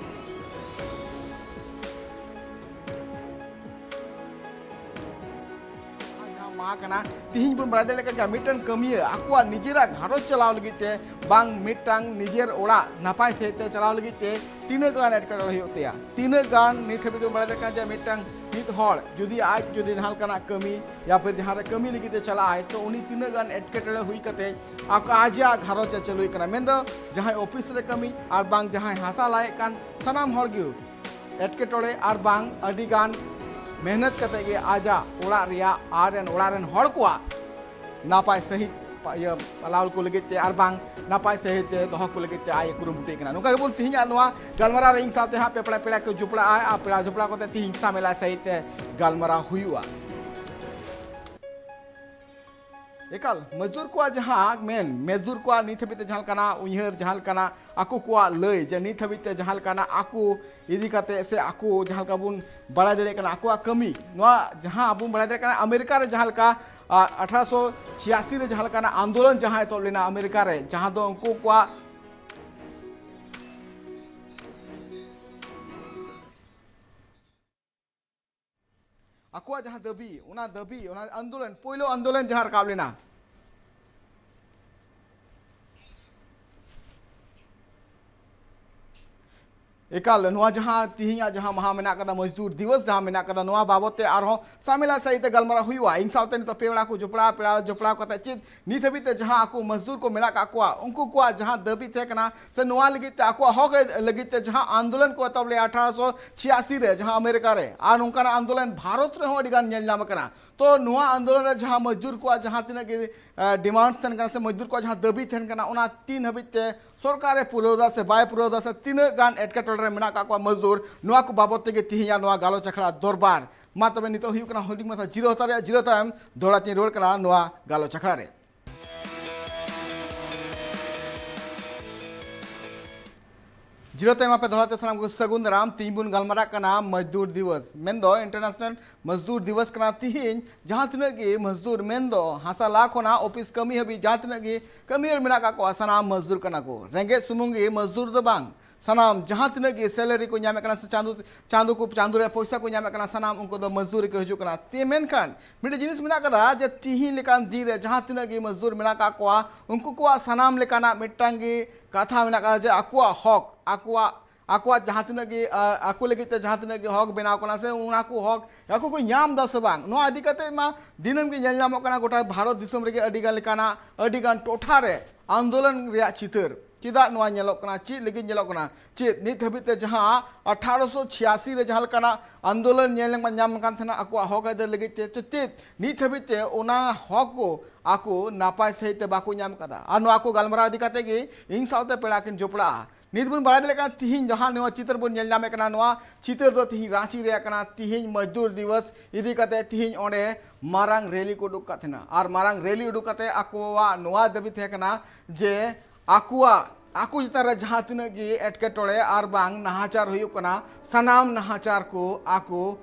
ᱡᱟᱦᱟᱸ ᱢᱟ ᱠᱟᱱᱟ, ᱛᱤᱦᱤᱧ ᱵᱚᱱ ᱵᱟᱲᱟᱭ ᱫᱟᱲᱮᱭᱟᱜ ᱠᱟᱱ ᱜᱮᱭᱟ, ᱢᱤᱫᱴᱟᱝ ᱠᱟᱹᱢᱤᱭᱟᱹ ᱟᱠᱚᱣᱟᱜ ᱱᱤᱡᱮᱨᱟᱜ ᱜᱷᱟᱨᱚᱸᱡᱽ ᱪᱟᱞᱟᱣ ᱞᱟᱹᱜᱤᱫ ᱛᱮ ᱵᱟᱝ ᱢᱤᱫᱴᱟᱝ ᱱᱤᱡᱮᱨ ᱚᱲᱟᱜ ᱱᱟᱯᱟᱭ ᱥᱟᱹᱦᱤᱡ ᱛᱮ ᱪᱟᱞᱟᱣ ᱞᱟᱹᱜᱤᱫ ᱛᱮ ᱛᱤᱱᱟᱹᱜ ᱜᱟᱱ ᱮᱴᱠᱮᱴᱚᱬᱮ ᱦᱩᱭᱩᱜ ᱛᱟᱭᱟ, ᱛᱤᱱᱟᱹᱜ ᱜᱟᱱ ᱱᱤᱛ ᱦᱟᱹᱵᱤᱡ ᱵᱚᱱ ᱵᱟᱲᱟᱭ ᱫᱟᱲᱮᱭᱟᱜ ᱠᱟᱱᱟ ᱡᱮ ᱢᱤᱫᱴᱟᱝ ᱢᱤᱫ ᱦᱚᱲ ᱡᱩᱫᱤ ᱟᱡ ᱡᱩᱫᱤ ᱡᱟᱦᱟᱸ ᱞᱮᱠᱟᱱᱟᱜ ᱠᱟᱹᱢᱤ ᱭᱟ ᱯᱷᱤᱨ ᱡᱟᱦᱟᱸ ᱨᱮ ᱠᱟᱹᱢᱤ ᱞᱟᱹᱜᱤᱫ ᱛᱮ ᱪᱟᱞᱟᱜ ᱟᱭ, ᱛᱚ ᱩᱱᱤ ᱛᱤᱱᱟᱹᱜ ᱜᱟᱱ ᱮᱴᱠᱮᱴᱚᱬᱮ ᱦᱩᱭ ᱠᱟᱛᱮ ᱟᱠᱚ ᱟᱡᱟᱜ ᱜᱷᱟᱨᱚᱸᱡᱽ ᱮ ᱪᱟᱹᱞᱩᱭᱮ ᱠᱟᱱᱟ, ᱢᱮᱱᱫᱚ ᱡᱟᱦᱟᱸᱭ ᱚᱯᱷᱤᱥ ᱨᱮ ᱠᱟᱹᱢᱤ ᱟᱨ ᱵᱟᱝ ᱡᱟᱦᱟᱸᱭ ᱦᱟᱥᱟ ᱞᱟᱭᱮᱫ ᱠᱟᱱ, ᱥᱟᱱᱟᱢ ᱦᱚᱲ ᱜᱮ ᱮᱴᱠᱮᱴᱚᱬᱮ ᱟᱨ ᱵᱟᱝ ᱟᱹᱰᱤ ᱜᱟᱱ ᱢᱮᱦᱱᱚᱛ ᱠᱟᱛᱮ ᱜᱮ ᱟᱡᱟᱜ ᱚᱲᱟᱜ ᱨᱮᱭᱟᱜ ᱟᱨ ᱨᱮᱱ ᱚᱲᱟᱜ ᱨᱮᱱ ᱦᱚᱲ ᱠᱚᱣᱟᱜ ᱱᱟᱯᱟᱭ ᱥᱟᱹᱦᱤᱡ ᱤᱭᱟᱹ ᱯᱟᱞᱟᱣ ᱠᱚ ᱞᱟᱹᱜᱤᱫ ᱛᱮ ᱟᱨ ᱵᱟᱝ ᱱᱟᱯᱟᱭ ᱥᱟᱹᱦᱤᱡ ᱛᱮ ᱫᱚᱦᱚ ᱠᱚ ᱞᱟᱹᱜᱤᱫ ᱛᱮ ᱟᱡ ᱮ ᱠᱩᱨᱩᱢᱩᱴᱩᱭᱮᱫ ᱠᱟᱱᱟ᱾ ᱱᱚᱝᱠᱟ ᱜᱮᱵᱚᱱ ᱛᱮᱦᱮᱧᱟᱜ ᱱᱚᱣᱟ ᱜᱟᱞᱢᱟᱨᱟᱣ ᱨᱮ ᱤᱧ ᱥᱟᱶᱛᱮ ᱦᱟᱸᱜ ᱯᱮ ᱯᱮᱲᱟ ᱯᱮᱲᱟ ᱠᱚ ᱡᱚᱯᱲᱟᱜᱼᱟ ᱟᱨ ᱯᱮᱲᱟ ᱡᱚᱯᱲᱟᱣ ᱠᱟᱛᱮ ᱛᱮᱦᱮᱧ ᱥᱟᱢᱮᱞᱟ ᱥᱟᱹᱦᱤᱡ ᱛᱮ ᱜᱟᱞᱢᱟᱨᱟᱣ ᱦᱩᱭᱩᱜᱼᱟ᱾ ᱮᱠᱟᱞ, ᱢᱚᱡᱫᱩᱨ ᱠᱚᱣᱟᱜ ᱡᱟᱦᱟᱸ ᱢᱮᱱ, ᱢᱚᱡᱫᱩᱨ ᱠᱚᱣᱟᱜ ᱱᱤᱛ ᱦᱟᱹᱵᱤᱡ ᱛᱮ ᱡᱟᱦᱟᱸ ᱞᱮᱠᱟᱱᱟᱜ ᱩᱭᱦᱟᱹᱨ, ᱡᱟᱦᱟᱸ ᱞᱮᱠᱟᱱᱟᱜ ᱟᱠᱚ ᱠᱚᱣᱟᱜ ᱞᱟᱹᱭ, ᱡᱮ ᱱᱤᱛ ᱦᱟᱹᱵᱤᱡ ᱛᱮ ᱡᱟᱦᱟᱸ ᱞᱮᱠᱟᱱᱟᱜ ᱟᱠᱚ ᱤᱫᱤ ᱠᱟᱛᱮ ᱥᱮ ᱟᱠᱚ ᱡᱟᱦᱟᱸ ᱞᱮᱠᱟ ᱵᱚᱱ ᱵᱟᱲᱟᱭ ᱫᱟᱲᱮᱭᱟᱜ ᱠᱟᱱᱟ, ᱟᱠᱚᱣᱟᱜ ᱠᱟᱹᱢᱤ, ᱱᱚᱣᱟ ᱡᱟᱦᱟᱸ ᱟᱵᱚ ᱵᱚᱱ ᱵᱟᱲᱟᱭ ᱫᱟᱲᱮᱭᱟᱜ ᱠᱟᱱᱟ, ᱟᱢᱮᱨᱤᱠᱟ ᱨᱮ ᱡᱟᱦᱟᱸ ᱞᱮᱠᱟ, ᱟ, ᱟᱴᱷᱟᱨᱚᱥᱚ ᱪᱷᱤᱭᱟᱥᱤ ᱨᱮ ᱡᱟᱦᱟᱸ ᱞᱮᱠᱟᱱᱟᱜ ᱟᱱᱫᱳᱞᱚᱱ ᱡᱟᱦᱟᱸ ᱮᱛᱚᱦᱚᱵ ᱞᱮᱱᱟ ᱟᱢᱮᱨᱤᱠᱟ ᱨᱮ, ᱡᱟᱦᱟᱸ ᱫᱚ ᱩᱱᱠᱩ ᱠᱚᱣᱟᱜ ᱟᱠᱚᱣᱟᱜ ᱡᱟᱦᱟᱸ ᱫᱟᱹᱵᱤ, ᱚᱱᱟ ᱫᱟᱹᱵᱤ, ᱚᱱᱟ ᱟᱱᱫᱳᱞᱚᱱ, ᱯᱳᱭᱞᱳ ᱟᱱᱫᱳᱞᱚᱱ ᱡᱟᱦᱟᱸ ᱨᱟᱠᱟᱵ ᱞᱮᱱᱟ᱾ ᱮᱠᱟᱞ, ᱱᱚᱣᱟ ᱡᱟᱦᱟᱸ ᱛᱤᱦᱤᱧᱟᱜ ᱡᱟᱦᱟᱸ ᱢᱟᱦᱟ ᱢᱮᱱᱟᱜ ᱠᱟᱫᱟ, ᱢᱚᱡᱫᱩᱨ ᱫᱤᱵᱚᱥ ᱡᱟᱦᱟᱸ ᱢᱮᱱᱟᱜ ᱠᱟᱫᱟ, ᱱᱚᱣᱟ ᱵᱟᱵᱚᱛ ᱛᱮ ᱟᱨᱦᱚᱸ ᱥᱟᱢᱮᱞᱟ ᱥᱟᱹᱦᱤᱡ ᱛᱮ ᱜᱟᱞᱢᱟᱨᱟᱣ ᱦᱩᱭᱩᱜᱼᱟ᱾ ᱤᱧ ᱥᱟᱶᱛᱮ ᱱᱤᱛᱚᱜ ᱯᱮ ᱯᱮᱲᱟ ᱠᱚ ᱡᱚᱯᱲᱟᱣ, ᱯᱮᱲᱟ ᱡᱚᱯᱲᱟᱣ ᱠᱟᱛᱮ ᱪᱮᱫ ᱱᱤᱛ ᱦᱟᱹᱵᱤᱡ ᱛᱮ ᱡᱟᱦᱟᱸ ᱟᱠᱚ ᱢᱚᱡᱫᱩᱨ ᱠᱚ ᱢᱮᱱᱟᱜ ᱠᱟᱜ ᱠᱚᱣᱟ, ᱩᱱᱠᱩ ᱠᱚᱣᱟᱜ ᱡᱟᱦᱟᱸ ᱫᱟᱹᱵᱤ ᱛᱟᱦᱮᱸ ᱠᱟᱱᱟ ᱥᱮ ᱱᱚᱣᱟ ᱞᱟᱹᱜᱤᱫ ᱛᱮ ᱟᱠᱚᱣᱟᱜ ᱦᱚᱠ ᱞᱟᱹᱜᱤᱫ ᱛᱮ ᱡᱟᱦᱟᱸ ᱟᱱᱫᱳᱞᱚᱱ ᱠᱚ ᱮᱛᱚᱦᱚᱵ ᱞᱮᱫᱼᱟ ᱟᱴᱷᱟᱨᱚᱥᱚ ᱪᱷᱤᱭᱟᱥᱤ ᱨᱮ ᱡᱟᱦᱟᱸ ᱟᱢᱮᱨᱤᱠᱟ ᱨᱮ, ᱟᱨ ᱱᱚᱝᱠᱟᱱᱟᱜ ᱟᱱᱫᱳᱞᱚᱱ ᱵᱷᱟᱨᱚᱛ ᱨᱮᱦᱚᱸ ᱟᱹᱰᱤ ᱜᱟᱱ ᱧᱮᱞ ᱧᱟᱢ ᱟᱠᱟᱱᱟ᱾ ᱛᱚ ᱱᱚᱣᱟ ᱟᱱᱫᱳᱞᱚᱱ ᱨᱮ ᱡᱟᱦᱟᱸ ᱢᱚᱡᱫᱩᱨ ᱠᱚᱣᱟᱜ ᱡᱟᱦᱟᱸ ᱛᱤᱱᱟᱹᱜ ᱜᱮ, ᱟ, ᱰᱤᱢᱟᱱᱰ ᱛᱟᱦᱮᱱ ᱠᱟᱱᱟ ᱥᱮ ᱢᱚᱡᱫᱩᱨ ᱠᱚᱣᱟᱜ ᱡᱟᱦᱟᱸ ᱫᱟᱹᱵᱤ ᱛᱟᱦᱮᱱ ᱠᱟᱱᱟ, ᱚᱱᱟ ᱛᱤᱱ ᱦᱟᱹᱵᱤᱡ ᱛᱮ ᱥᱚᱨᱠᱟᱨᱮ ᱯᱩᱨᱟᱹᱣ ᱫᱟ ᱥᱮ ᱵᱟᱭ ᱯᱩᱨᱟᱹᱣ ᱫᱟ ᱥᱮ ᱛᱤᱱᱟᱹᱜ ᱜᱟᱱ ᱮᱴᱠᱮᱴᱚᱬᱮ ᱨᱮ ᱢᱮᱱᱟᱜ ᱠᱟᱜ ᱠᱚᱣᱟ ᱢᱚᱡᱫᱩᱨ, ᱱᱚᱣᱟ ᱠᱚ ᱵᱟᱵᱚᱛ ᱛᱮᱜᱮ ᱛᱤᱦᱤᱧᱟᱜ ᱱᱚᱣᱟ ᱜᱟᱞᱚᱪ ᱟᱠᱷᱲᱟ ᱫᱚᱨᱵᱟᱨ᱾ ᱢᱟ ᱛᱚᱵᱮ ᱱᱤᱛᱚᱜ ᱦᱩᱭᱩᱜ ᱠᱟᱱᱟ ᱦᱩᱰᱤᱧ ᱢᱟᱪᱷᱟ ᱡᱤᱨᱟᱹᱣ ᱦᱟᱛᱟᱣ ᱨᱮᱭᱟᱜ, ᱡᱤᱨᱟᱹᱣ ᱛᱟᱭᱚᱢ ᱫᱚᱦᱲᱟ ᱛᱤᱧ ᱨᱩᱣᱟᱹᱲ ᱠᱟᱱᱟ ᱱᱚᱣᱟ ᱜᱟᱞᱚᱪ ᱟᱠᱷᱲᱟ ᱨᱮ᱾ ᱡᱤᱨᱟᱹᱣ ᱛᱟᱭᱚᱢ ᱟᱯᱮ ᱫᱚᱦᱲᱟ ᱛᱮ ᱥᱟᱱᱟᱢ ᱠᱚ ᱥᱟᱹᱜᱩᱱ ᱫᱟᱨᱟᱢ᱾ ᱛᱤᱦᱤᱧ ᱵᱚᱱ ᱜᱟᱞᱢᱟᱨᱟᱜ ᱠᱟᱱᱟ ᱢᱚᱡᱫᱩᱨ ᱫᱤᱵᱚᱥ, ᱢᱮᱱᱫᱚ ᱤᱱᱴᱟᱨᱱᱮᱥᱱᱟᱞ ᱢᱚᱡᱫᱩᱨ ᱫᱤᱵᱚᱥ ᱠᱟᱱᱟ ᱛᱤᱦᱤᱧ᱾ ᱡᱟᱦᱟᱸ ᱛᱤᱱᱟᱹᱜ ᱜᱮ ᱢᱚᱡᱫᱩᱨ, ᱢᱮᱱᱫᱚ ᱦᱟᱥᱟ ᱞᱟ ᱠᱷᱚᱱᱟᱜ ᱚᱯᱷᱤᱥ ᱠᱟᱹᱢᱤ ᱦᱟᱹᱵᱤᱡ ᱡᱟᱦᱟᱸ ᱛᱤᱱᱟᱹᱜ ᱜᱮ ᱠᱟᱹᱢᱤᱭᱟᱹ ᱢᱮᱱᱟᱜ ᱠᱟᱜ ᱠᱚᱣᱟ, ᱥᱟᱱᱟᱢ ᱢᱚᱡᱫᱩᱨ ᱠᱟᱱᱟ ᱠᱚ᱾ ᱨᱮᱸᱜᱮᱡ ᱥᱩᱢᱩᱝ ᱜᱮ ᱢᱚᱡᱫᱩᱨ ᱫᱚ ᱵᱟᱝ, ᱥᱟᱱᱟᱢ ᱡᱟᱦᱟᱸ ᱛᱤᱱᱟᱹᱜ ᱜᱮ ᱥᱮᱞᱟᱨᱤ ᱠᱚ ᱧᱟᱢᱮᱫ ᱠᱟᱱᱟ ᱥᱮ ᱪᱟᱸᱫᱳ, ᱪᱟᱸᱫᱳ ᱠᱚ, ᱪᱟᱸᱫᱳ ᱨᱮ ᱯᱚᱭᱥᱟ ᱠᱚ ᱧᱟᱢᱮᱫ ᱠᱟᱱᱟ, ᱥᱟᱱᱟᱢ ᱩᱱᱠᱩ ᱫᱚ ᱢᱚᱡᱫᱩᱨ ᱨᱮᱠᱚ ᱦᱤᱡᱩᱜ ᱠᱟᱱᱟ᱾ ᱛᱮ ᱢᱮᱱᱠᱷᱟᱱ ᱢᱤᱫᱴᱮᱡ ᱡᱤᱱᱤᱥ ᱢᱮᱱᱟᱜ ᱠᱟᱫᱟ ᱡᱮ ᱛᱤᱦᱤᱧ ᱞᱮᱠᱟᱱ ᱫᱤᱱ ᱨᱮ ᱡᱟᱦᱟᱸ ᱛᱤᱱᱟᱹᱜ ᱜᱮ ᱢᱚᱡᱫᱩᱨ ᱢᱮᱱᱟᱜ ᱠᱟᱜ ᱠᱚᱣᱟ, ᱩᱱᱠᱩ ᱠᱚᱣᱟᱜ ᱥᱟᱱᱟᱢ ᱞᱮᱠᱟᱱᱟᱜ ᱢᱤᱫᱴᱟᱝ ᱜᱮ ᱠᱟᱛᱷᱟ ᱢᱮᱱᱟᱜ ᱠᱟᱫᱟ ᱡᱮ ᱟᱠᱚᱣᱟᱜ ᱦᱚᱠ, ᱟᱠᱚᱣᱟᱜ, ᱟᱠᱚᱣᱟᱜ ᱡᱟᱦᱟᱸ ᱛᱤᱱᱟᱹᱜ ᱜᱮ, ᱟ, ᱟᱠᱚ ᱞᱟᱹᱜᱤᱫ ᱛᱮ ᱡᱟᱦᱟᱸ ᱛᱤᱱᱟᱹᱜ ᱜᱮ ᱦᱚᱠ ᱵᱮᱱᱟᱣ ᱠᱟᱱᱟ ᱥᱮ ᱚᱱᱟ ᱠᱚ ᱦᱚᱠ ᱟᱠᱚ ᱠᱚ ᱧᱟᱢ ᱫᱟ ᱥᱮ ᱵᱟᱝ, ᱱᱚᱣᱟ ᱤᱫᱤ ᱠᱟᱛᱮ ᱢᱟ ᱫᱤᱱᱟᱹᱢ ᱜᱮ ᱧᱮᱞ ᱧᱟᱢᱚᱜ ᱠᱟᱱᱟ ᱜᱚᱴᱟ ᱵᱷᱟᱨᱚᱛ ᱫᱤᱥᱚᱢ ᱨᱮᱜᱮ ᱟᱹᱰᱤ ᱜᱟᱱ ᱞᱮᱠᱟᱱᱟᱜ, ᱟᱹᱰᱤ ᱜᱟᱱ ᱴᱚᱴᱷᱟ ᱨᱮ ᱟᱱᱫᱳᱞᱚᱱ ᱨᱮᱭᱟᱜ ᱪᱤᱛᱟᱹᱨ᱾ ᱪᱮᱫᱟᱜ ᱱᱚᱣᱟ ᱧᱮᱞᱚᱜ ᱠᱟᱱᱟ? ᱪᱮᱫ ᱞᱟᱹᱜᱤᱫ ᱧᱮᱞᱚᱜ ᱠᱟᱱᱟ? ᱪᱮᱫ ᱱᱤᱛ ᱦᱟᱹᱵᱤᱡ ᱛᱮ ᱡᱟᱦᱟᱸ ᱟᱴᱷᱟᱨᱚᱥᱚ ᱪᱷᱤᱭᱟᱥᱤ ᱨᱮ ᱡᱟᱦᱟᱸ ᱞᱮᱠᱟᱱᱟᱜ ᱟᱱᱫᱳᱞᱚᱱ ᱧᱮᱞ ᱧᱟᱢ ᱠᱟᱱ ᱛᱟᱦᱮᱱᱟ ᱟᱠᱚᱣᱟᱜ ᱦᱚᱠ ᱟᱹᱭᱫᱟᱹᱨ ᱞᱟᱹᱜᱤᱫ ᱛᱮ, ᱪᱮᱫ ᱱᱤᱛ ᱦᱟᱹᱵᱤᱡ ᱛᱮ ᱚᱱᱟ ᱦᱚᱠ ᱠᱚ ᱟᱠᱚ ᱱᱟᱯᱟᱭ ᱥᱟᱺᱦᱤᱡ ᱛᱮ ᱵᱟᱠᱚ ᱧᱟᱢ ᱠᱟᱫᱟ? ᱟᱨ ᱱᱚᱣᱟ ᱠᱚ ᱜᱟᱞᱢᱟᱨᱟᱣ ᱤᱫᱤ ᱠᱟᱛᱮ ᱜᱮ ᱤᱧ ᱥᱟᱶᱛᱮ ᱯᱮᱲᱟ ᱠᱤᱱ ᱡᱚᱯᱲᱟᱜᱼᱟ᱾ ᱱᱤᱛ ᱵᱚᱱ ᱵᱟᱲᱟᱭ ᱫᱟᱲᱮᱭᱟᱜ ᱠᱟᱱᱟ, ᱛᱤᱦᱤᱧ ᱡᱟᱦᱟᱸ ᱱᱚᱣᱟ ᱪᱤᱛᱟᱹᱨ ᱵᱚᱱ ᱧᱮᱞ ᱧᱟᱢᱮᱫ ᱠᱟᱱᱟ, ᱱᱚᱣᱟ ᱪᱤᱛᱟᱹᱨ ᱫᱚ ᱛᱤᱦᱤᱧ ᱨᱟᱸᱪᱤ ᱨᱮᱭᱟᱜ ᱠᱟᱱᱟ᱾ ᱛᱤᱦᱤᱧ ᱢᱚᱡᱽᱫᱩᱨ ᱫᱤᱵᱚᱥ ᱤᱫᱤ ᱠᱟᱛᱮ ᱛᱤᱦᱤᱧ ᱚᱸᱰᱮ ᱢᱟᱨᱟᱝ ᱨᱮᱞᱤ ᱠᱚ ᱩᱰᱩᱠ ᱠᱟᱜ ᱛᱟᱦᱮᱱᱟ᱾ ᱟᱨ ᱢᱟᱨᱟᱝ ᱨᱮᱞᱤ ᱩᱰᱩᱠ ᱠᱟᱛᱮ ᱟᱠᱚᱣᱟᱜ ᱱᱚᱣᱟ ᱫᱟᱹᱵᱤ ᱛᱟᱦᱮᱸ ᱠᱟᱱᱟ ᱡᱮ ᱟᱠᱚᱣᱟᱜ, ᱟᱠᱚ ᱪᱮᱛᱟᱱ ᱨᱮ ᱡᱟᱦᱟᱸ ᱛᱤᱱᱟᱹᱜ ᱜᱮ ᱮᱴᱠᱮᱴᱚᱬᱮ ᱟᱨ ᱵᱟᱝ ᱱᱟᱦᱟᱪᱟᱨ ᱦᱩᱭᱩᱜ ᱠᱟᱱᱟ, ᱥᱟᱱᱟᱢ ᱱᱟᱦᱟᱪᱟᱨ ᱠᱚ ᱟᱠᱚ,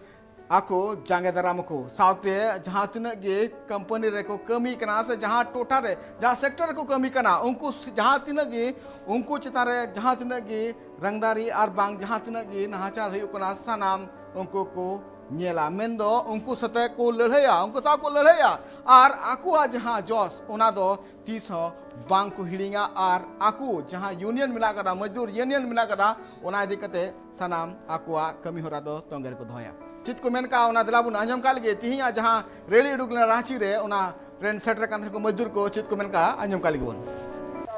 ᱟᱠᱚ ᱡᱟᱸᱜᱮ ᱫᱟᱨᱟᱢ ᱟᱠᱚ᱾ ᱥᱟᱶᱛᱮ ᱡᱟᱦᱟᱸ ᱛᱤᱱᱟᱹᱜ ᱜᱮ ᱠᱳᱢᱯᱟᱱᱤ ᱨᱮᱠᱚ ᱠᱟᱹᱢᱤ ᱠᱟᱱᱟ ᱥᱮ ᱡᱟᱦᱟᱸ ᱴᱚᱴᱷᱟ ᱨᱮ, ᱡᱟᱦᱟᱸ ᱥᱮᱠᱴᱚᱨ ᱨᱮᱠᱚ ᱠᱟᱹᱢᱤ ᱠᱟᱱᱟ, ᱩᱱᱠᱩ ᱥ-, ᱡᱟᱦᱟᱸ ᱛᱤᱱᱟᱹᱜ ᱜᱮ, ᱩᱱᱠᱩ ᱪᱮᱛᱟᱱ ᱨᱮ ᱡᱟᱦᱟᱸ ᱛᱤᱱᱟᱹᱜ ᱜᱮ ᱨᱟᱝᱫᱟᱨᱤ ᱟᱨ ᱵᱟᱝ ᱡᱟᱦᱟᱸ ᱛᱤᱱᱟᱹᱜ ᱜᱮ ᱱᱟᱦᱟᱪᱟᱨ ᱦᱩᱭᱩᱜ ᱠᱟᱱᱟ, ᱥᱟᱱᱟᱢ ᱩᱱᱠᱩ ᱠᱚ ᱧᱮᱞᱟ᱾ ᱢᱮᱱᱫᱚ ᱩᱱᱠᱩ ᱥᱟᱛᱮ ᱠᱚ ᱞᱟᱹᱲᱦᱟᱹᱭᱟ, ᱩᱱᱠᱩ ᱥᱟᱶ ᱠᱚ ᱞᱟᱹᱲᱦᱟᱹᱭᱟ᱾ ᱟᱨ ᱟᱠᱚᱣᱟᱜ ᱡᱟᱦᱟᱸ ᱡᱚᱥ, ᱚᱱᱟ ᱫᱚ ᱛᱤᱥ ᱦᱚᱸ ᱵᱟᱝ ᱠᱚ ᱦᱤᱲᱤᱧᱟ᱾ ᱟᱨ ᱟᱠᱚ ᱡᱟᱦᱟᱸ ᱤᱭᱩᱱᱤᱭᱚᱱ ᱢᱮᱱᱟᱜ ᱠᱟᱫᱟ, ᱢᱚᱡᱽᱫᱩᱨ ᱤᱭᱩᱱᱤᱭᱚᱱ ᱢᱮᱱᱟᱜ ᱠᱟᱫᱟ, ᱚᱱᱟ ᱤᱫᱤ ᱠᱟᱛᱮ ᱥᱟᱱᱟᱢ ᱟᱠᱚᱣᱟᱜ ᱠᱟᱹᱢᱤ ᱦᱚᱨᱟ ᱫᱚ ᱛᱚᱸᱜᱮ ᱨᱮᱠᱚ ᱫᱚᱦᱚᱭᱟ᱾ ᱪᱮᱫ ᱠᱚ ᱢᱮᱱ ᱠᱟᱜᱼᱟ, ᱚᱱᱟ ᱫᱮᱞᱟ ᱵᱚᱱ ᱟᱸᱡᱚᱢ ᱠᱟᱜ ᱞᱮᱜᱮ᱾ ᱛᱤᱦᱤᱧᱟᱜ ᱡᱟᱦᱟᱸ ᱨᱮᱞᱤ ᱩᱰᱩᱠ ᱞᱮᱱᱟ ᱨᱟᱸᱪᱤ ᱨᱮ, ᱚᱱᱟ ᱨᱮᱱ ᱥᱮᱴᱮᱨ ᱠᱟᱱ ᱛᱟᱦᱮᱸ ᱠᱚ ᱢᱚᱡᱽᱫᱩᱨ ᱠᱚ, ᱪᱮᱫ ᱠᱚ ᱢᱮᱱ ᱠᱟᱜᱼᱟ, ᱟᱸᱡᱚᱢ ᱠᱟᱜ ᱞᱮᱜᱮ ᱵᱚᱱ᱾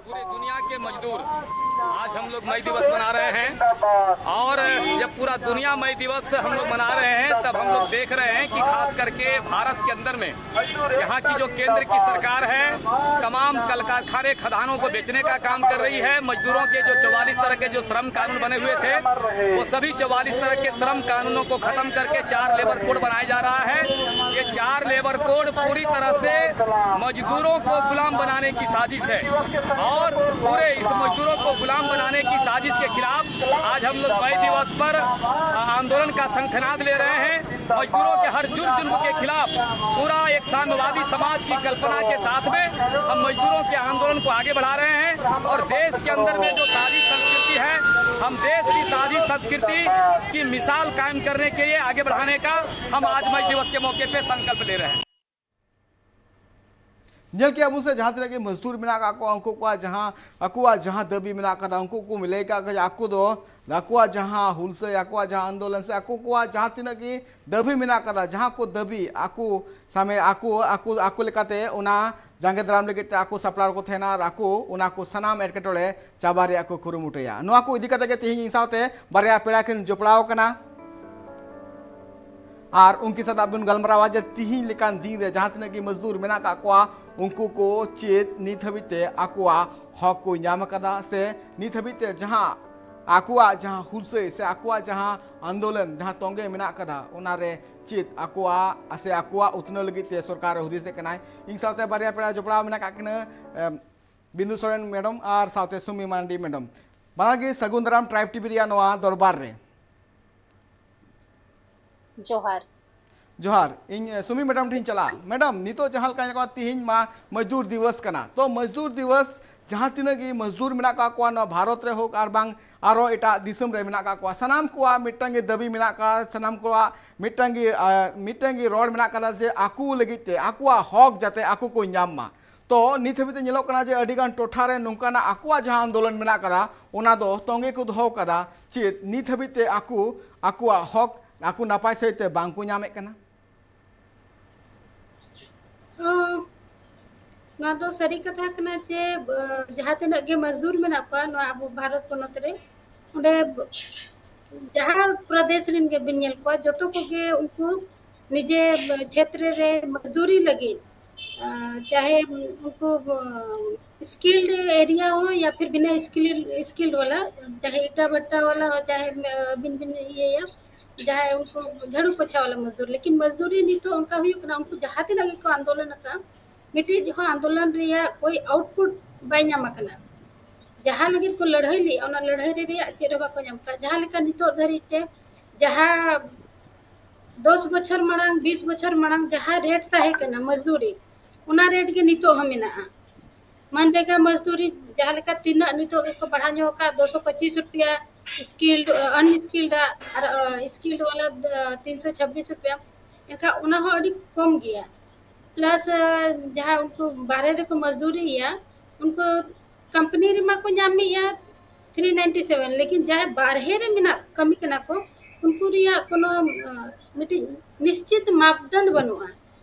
पूरी दुनिया के मजदूर, आज हम लोग मई दिवस मना रहे हैं और जब पूरा दुनिया मई दिवस हम लोग मना रहे हैं, तब हम लोग देख रहे हैं कि खास करके भारत के अंदर में यहाँ की जो केंद्र की सरकार है, तमाम कल कारखाने, खदानों को बेचने का काम कर रही है। मजदूरों के जो चौवालीस तरह के जो श्रम कानून बने हुए थे, वो सभी चौवालीस तरह के श्रम कानूनों को खत्म करके चार लेबर कोड बनाया जा रहा है। ये चार लेबर कोड पूरी तरह से मजदूरों को गुलाम बनाने की साजिश है और पूरे इस मजदूरों को गुलाम बनाने की साजिश के खिलाफ आज हम लोग मई दिवस पर, अ, आंदोलन का शंखनाद ले रहे हैं। मजदूरों के हर जुर्म जुल्म के खिलाफ पूरा एक साम्यवादी समाज की कल्पना के साथ में हम मजदूरों के आंदोलन को आगे बढ़ा रहे हैं और देश के अंदर में जो साजिश संस्कृति है, हम देश की साजिश संस्कृति की मिसाल कायम करने के लिए आगे बढ़ाने का हम आज मई दिवस के मौके पे संकल्प ले रहे हैं। ᱧᱮᱞ ᱠᱮᱜᱼᱟ ᱵᱚᱱ ᱥᱮ, ᱡᱟᱦᱟᱸ ᱛᱤᱱᱟᱹᱜ ᱜᱮ ᱢᱚᱡᱽᱫᱩᱨ ᱢᱮᱱᱟᱜ ᱠᱟᱜ ᱠᱚᱣᱟ, ᱩᱱᱠᱩ ᱠᱚᱣᱟᱜ ᱡᱟᱦᱟᱸ, ᱟᱠᱚᱣᱟᱜ ᱡᱟᱦᱟᱸ ᱫᱟᱹᱵᱤ ᱢᱮᱱᱟᱜ ᱠᱟᱫᱟ, ᱩᱱᱠᱩ ᱠᱚ ᱞᱟᱹᱭ ᱠᱟᱜ ᱠᱚᱣᱟ ᱡᱮ ᱟᱠᱚ ᱫᱚ, ᱟᱠᱚᱣᱟᱜ ᱡᱟᱦᱟᱸ ᱦᱩᱞᱥᱟᱹᱭ, ᱟᱠᱚᱣᱟᱜ ᱡᱟᱦᱟᱸ ᱟᱱᱫᱳᱞᱚᱱ ᱥᱮ ᱟᱠᱚ ᱠᱚᱣᱟᱜ ᱡᱟᱦᱟᱸ ᱛᱤᱱᱟᱹᱜ ᱜᱮ ᱫᱟᱹᱵᱤ ᱢᱮᱱᱟᱜ ᱠᱟᱫᱟ, ᱡᱟᱦᱟᱸ ᱠᱚ ᱫᱟᱹᱵᱤ, ᱟᱠᱚ ᱥᱟᱢᱮ, ᱟᱠᱚ, ᱟᱠᱚ, ᱟᱠᱚ ᱞᱮᱠᱟᱛᱮ ᱚᱱᱟ ᱡᱟᱸᱜᱮ ᱫᱟᱨᱟᱢ ᱞᱟᱹᱜᱤᱫ ᱛᱮ ᱟᱠᱚ ᱥᱟᱯᱲᱟᱣ ᱨᱮᱠᱚ ᱛᱟᱦᱮᱱᱟ ᱟᱨ ᱟᱠᱚ ᱚᱱᱟ ᱠᱚ ᱥᱟᱱᱟᱢ ᱮᱴᱠᱮᱴᱚᱬᱮ ᱪᱟᱵᱟ ᱨᱮᱭᱟᱜ ᱠᱚ ᱠᱩᱨᱩᱢᱩᱴᱩᱭᱟ᱾ ᱱᱚᱣᱟ ᱠᱚ ᱤᱫᱤ ᱠᱟᱛᱮ ᱜᱮ ᱛᱮᱦᱮᱧ ᱤᱧ ᱥᱟᱶᱛᱮ ᱵᱟᱨᱭᱟ ᱯᱮᱲᱟ ᱠᱤᱱ ᱡᱚᱯᱲᱟᱣ ᱟᱠᱟᱱᱟ᱾ ᱟᱨ ᱩᱱᱠᱤᱱ ᱥᱟᱶᱛᱮ ᱟᱵᱚ ᱵᱚᱱ ᱜᱟᱞᱢᱟᱨᱟᱣᱟ ᱡᱮ ᱛᱤᱦᱤᱧ ᱞᱮᱠᱟᱱ ᱫᱤᱱ ᱨᱮ ᱡᱟᱦᱟᱸ ᱛᱤᱱᱟᱹᱜ ᱜᱮ ᱢᱚᱡᱫᱩᱨ ᱢᱮᱱᱟᱜ ᱟᱠᱟᱫ ᱠᱚᱣᱟ, ᱩᱱᱠᱩ ᱠᱚ ᱪᱮᱫ ᱱᱤᱛ ᱦᱟᱹᱵᱤᱡ ᱛᱮ ᱟᱠᱚᱣᱟᱜ ᱦᱚᱠ ᱠᱚ ᱧᱟᱢ ᱟᱠᱟᱫᱟ, ᱥᱮ ᱱᱤᱛ ᱦᱟᱹᱵᱤᱡ ᱛᱮ ᱡᱟᱦᱟᱸ ᱟᱠᱚᱣᱟᱜ ᱡᱟᱦᱟᱸ ᱦᱩᱞᱥᱟᱹᱭ ᱥᱮ ᱟᱠᱚᱣᱟᱜ ᱡᱟᱦᱟᱸ ᱟᱱᱫᱳᱞᱚᱱ, ᱡᱟᱦᱟᱸ ᱛᱚᱸᱜᱮ ᱢᱮᱱᱟᱜ ᱟᱠᱟᱫᱟ, ᱚᱱᱟᱨᱮ ᱪᱮᱫ ᱟᱠᱚᱣᱟᱜ ᱥᱮ ᱟᱠᱚᱣᱟᱜ ᱩᱛᱱᱟᱹᱣ ᱞᱟᱹᱜᱤᱫ ᱛᱮ ᱥᱚᱨᱠᱟᱨ ᱦᱩᱫᱤᱥᱮᱫ ᱠᱟᱱᱟᱭ᱾ ᱤᱧ ᱥᱟᱶᱛᱮ ᱵᱟᱨᱭᱟ ᱯᱮᱲᱟ ᱡᱚᱯᱲᱟᱣ ᱢᱮᱱᱟᱜ ᱟᱠᱟᱫ ᱠᱤᱱᱟᱹ, ᱮᱢ, ᱵᱤᱱᱫᱩ ᱥᱚᱨᱮᱱ ᱢᱮᱰᱟᱢ ᱟᱨ ᱥᱟᱶᱛᱮ ᱥᱩᱢᱤ ᱢᱟᱱᱰᱤ ᱢᱮᱰᱟᱢ᱾ ᱵᱟᱱᱟᱨ ᱜᱮ ᱥᱟᱹᱜᱩᱱ ᱫᱟᱨᱟᱢ ᱴᱨᱟᱭᱤᱵᱽ ᱴᱤᱵᱷᱤ ᱨᱮᱭᱟᱜ ᱱᱚᱣᱟ ᱫᱚᱨᱵᱟᱨ ᱨᱮ᱾ ᱡᱚᱦᱟᱨ᱾ ᱡᱚᱦᱟᱨ᱾ ᱤᱧ, ᱮ, ᱥᱩᱢᱤ ᱢᱮᱰᱟᱢ ᱴᱷᱮᱱ ᱤᱧ ᱪᱟᱞᱟᱜᱼᱟ᱾ ᱢᱮᱰᱟᱢ, ᱱᱤᱛᱚᱜ ᱡᱟᱦᱟᱸ ᱞᱮᱠᱟ ᱧᱮᱞᱚᱜ ᱠᱟᱱᱟ, ᱛᱤᱦᱤᱧ ᱢᱟ ᱢᱚᱡᱫᱩᱨ ᱫᱤᱵᱚᱥ ᱠᱟᱱᱟ, ᱛᱚ ᱢᱚᱡᱫᱩᱨ ᱫᱤᱵᱚᱥ ᱡᱟᱦᱟᱸ ᱛᱤᱱᱟᱹᱜ ᱜᱮ ᱢᱚᱡᱫᱩᱨ ᱢᱮᱱᱟᱜ ᱠᱟᱜ ᱠᱚᱣᱟ ᱱᱚᱣᱟ ᱵᱷᱟᱨᱚᱛ ᱨᱮ ᱦᱳᱠ ᱟᱨ ᱵᱟᱝ ᱟᱨᱚ ᱮᱴᱟᱜ ᱫᱤᱥᱚᱢ ᱨᱮ ᱢᱮᱱᱟᱜ ᱠᱟᱜ ᱠᱚᱣᱟ, ᱥᱟᱱᱟᱢ ᱠᱚᱣᱟᱜ ᱢᱤᱫᱴᱟᱝ ᱜᱮ ᱫᱟᱹᱵᱤ ᱢᱮᱱᱟᱜ ᱠᱟᱜᱼᱟ, ᱥᱟᱱᱟᱢ ᱠᱚᱣᱟᱜ ᱢᱤᱫᱴᱟᱝ ᱜᱮ, ᱟ, ᱢᱤᱫᱴᱟᱝ ᱜᱮ ᱨᱚᱲ ᱢᱮᱱᱟᱜ ᱠᱟᱫᱟ ᱡᱮ ᱟᱠᱚ ᱞᱟᱹᱜᱤᱫ ᱛᱮ ᱟᱠᱚᱣᱟᱜ ᱦᱚᱠ ᱡᱟᱛᱮ ᱟᱠᱚ ᱠᱚ ᱧᱟᱢ ᱢᱟ᱾ ᱛᱚ ᱱᱤᱛ ᱦᱟᱹᱵᱤᱡ ᱛᱮ ᱧᱮᱞᱚᱜ ᱠᱟᱱᱟ ᱡᱮ ᱟᱹᱰᱤᱜᱟᱱ ᱴᱚᱴᱷᱟ ᱨᱮ ᱱᱚᱝᱠᱟᱱᱟᱜ ᱟᱠᱚᱣᱟᱜ ᱡᱟᱦᱟᱸ ᱟᱱᱫᱳᱞᱚᱱ ᱢᱮᱱᱟᱜ ᱠᱟᱫᱟ, ᱚᱱᱟ ᱫᱚ ᱛᱚᱸᱜᱮ ᱠᱚ ᱫᱚᱦᱚ ᱠᱟᱫᱟ᱾ ᱪᱮᱫ ᱱᱤᱛ ᱦᱟᱹᱵᱤᱡ ᱛᱮ ᱟᱠᱚ ᱟᱠᱚᱣᱟᱜ ᱦᱚᱠ ᱟᱠᱚ ᱱᱟᱯᱟᱭ ᱥᱟᱹᱦᱤᱡ ᱛᱮ ᱵᱟᱝ ᱠᱚ ᱧᱟᱢᱮᱫ ᱠᱟᱱᱟ? ᱚ, ᱱᱚᱣᱟ ᱫᱚ ᱥᱟᱹᱨᱤ ᱠᱟᱛᱷᱟ ᱠᱟᱱᱟ ᱡᱮ, ᱵ-, ᱡᱟᱦᱟᱸ ᱛᱤᱱᱟᱹᱜ ᱜᱮ ᱢᱚᱡᱫᱩᱨ ᱢᱮᱱᱟᱜ ᱠᱚᱣᱟ ᱱᱚᱣᱟ ᱟᱵᱚ ᱵᱷᱟᱨᱚᱛ ᱯᱚᱱᱚᱛ ᱨᱮ, ᱚᱸᱰᱮ ᱵ-, ᱡᱟᱦᱟᱸ ᱯᱨᱚᱫᱮᱥ ᱨᱮᱱ ᱜᱮ ᱵᱤᱱ ᱧᱮᱞ ᱠᱚᱣᱟ, ᱡᱚᱛᱚ ᱠᱚᱜᱮ ᱩᱱᱠᱩ ᱱᱤᱡᱮ ᱵ-, ᱪᱷᱮᱛᱨᱮ ᱨᱮ ᱢᱚᱡᱫᱩᱨᱤ ᱞᱟᱹᱜᱤᱫ, ᱟ, ᱪᱟᱦᱮ ᱩᱱᱠᱩ ᱵ-, skilled area ᱦᱚᱸ ᱭᱟ ᱯᱷᱤᱨ ᱵᱤᱱᱟᱹ skilled, skilled ᱣᱟᱞᱟ, ᱪᱟᱦᱮ ᱤᱴᱟ ᱵᱷᱟᱴᱟ ᱣᱟᱞᱟ ᱦᱚᱸ, ᱪᱟᱦᱮ, ᱟ, ᱟᱹᱵᱤᱱ ᱵᱤᱱ ᱤᱭᱟᱹᱭᱟ, ᱡᱟᱦᱟᱸᱭ ᱩᱱᱠᱩ ᱡᱷᱟᱲᱩ ᱯᱳᱪᱷᱟ ᱣᱟᱞᱟ ᱢᱚᱡᱫᱩᱨ, ᱞᱮᱠᱤᱱ ᱢᱚᱡᱫᱩᱨᱤ ᱱᱤᱛᱚᱜ ᱚᱱᱠᱟ ᱦᱩᱭᱩᱜ ᱠᱟᱱᱟ, ᱩᱱᱠᱩ ᱡᱟᱦᱟᱸ ᱛᱤᱱᱟᱹᱜ ᱜᱮᱠᱚ ᱟᱱᱫᱳᱞᱚᱱ ᱟᱠᱟᱫ, ᱢᱤᱫᱴᱤᱡ ᱦᱚᱸ ᱟᱱᱫᱳᱞᱚᱱ ᱨᱮᱭᱟᱜ ᱠᱳᱭ output ᱵᱟᱭ ᱧᱟᱢ ᱟᱠᱟᱱᱟ᱾ ᱡᱟᱦᱟᱸ ᱞᱟᱹᱜᱤᱫ ᱠᱚ ᱞᱟᱹᱲᱦᱟᱹᱭ ᱞᱮᱫᱼᱟ, ᱚᱱᱟ ᱞᱟᱹᱲᱦᱟᱹᱭ ᱨᱮᱭᱟᱜ ᱪᱮᱫ ᱦᱚᱸ ᱵᱟᱠᱚ ᱧᱟᱢ ᱟᱠᱟᱫ᱾ ᱡᱟᱦᱟᱸ ᱞᱮᱠᱟ ᱱᱤᱛᱚᱜ ᱫᱷᱟᱹᱨᱤᱡ ᱛᱮ, ᱡᱟᱦᱟᱸ ᱫᱚᱥ ᱵᱚᱪᱷᱚᱨ ᱢᱟᱲᱟᱝ, ᱵᱤᱥ ᱵᱚᱪᱷᱚᱨ ᱢᱟᱲᱟᱝ ᱡᱟᱦᱟᱸ rate ᱛᱟᱦᱮᱸ ᱠᱟᱱᱟ ᱢᱚᱡᱫᱩᱨᱤ, ᱚᱱᱟ rate ᱜᱮ ᱱᱤᱛᱚᱜ ᱦᱚᱸ ᱢᱮᱱᱟᱜᱼᱟ᱾ ᱢᱟᱱᱨᱮᱜᱟ ᱢᱚᱡᱫᱩᱨᱤ ᱡᱟᱦᱟᱸ ᱞᱮᱠᱟ ᱛᱤᱱᱟᱹᱜ ᱱᱤᱛᱚᱜ ᱜᱮᱠᱚ ᱵᱟᱲᱦᱟᱣ ᱧᱚᱜ ᱟᱠᱟᱫ, ᱫᱩᱥᱚ ᱯᱚᱸᱪᱤᱥ ᱨᱩᱯᱤᱭᱟ skilled, unskilled ᱟᱜ ᱟᱨ, ᱟ, skilled ᱣᱟᱞᱟ, ᱟ, ᱛᱤᱱᱥᱚ ᱪᱷᱟᱵᱵᱤᱥ ᱨᱩᱯᱤᱭᱟ, ᱮᱱᱠᱷᱟᱱ ᱚᱱᱟ ᱦᱚᱸ ᱟᱹᱰᱤ ᱠᱚᱢ ᱜᱮᱭᱟ᱾ Plus, ᱟ, ᱡᱟᱦᱟᱸ ᱩᱱᱠᱩ ᱵᱟᱦᱨᱮ ᱨᱮᱠᱚ ᱢᱚᱡᱫᱩᱨᱤᱭᱟ, ᱩᱱᱠᱩ company ᱨᱮᱢᱟ ᱠᱚ ᱧᱟᱢᱮᱫᱼᱟ three ninety seven, ᱞᱮᱠᱤᱱ ᱡᱟᱦᱟᱸᱭ ᱵᱟᱨᱦᱮ ᱨᱮ ᱢᱮᱱᱟᱜ, ᱠᱟᱹᱢᱤ ᱠᱟᱱᱟ ᱠᱚ, ᱩᱱᱠᱩ ᱨᱮᱭᱟᱜ ᱠᱳᱱᱳ, ᱟ, ᱢᱤᱫᱴᱤᱡ ᱱᱤᱥᱪᱤᱛ ᱢᱟᱯᱫᱚᱱᱰ ᱵᱟᱹᱱᱩᱜᱼᱟ᱾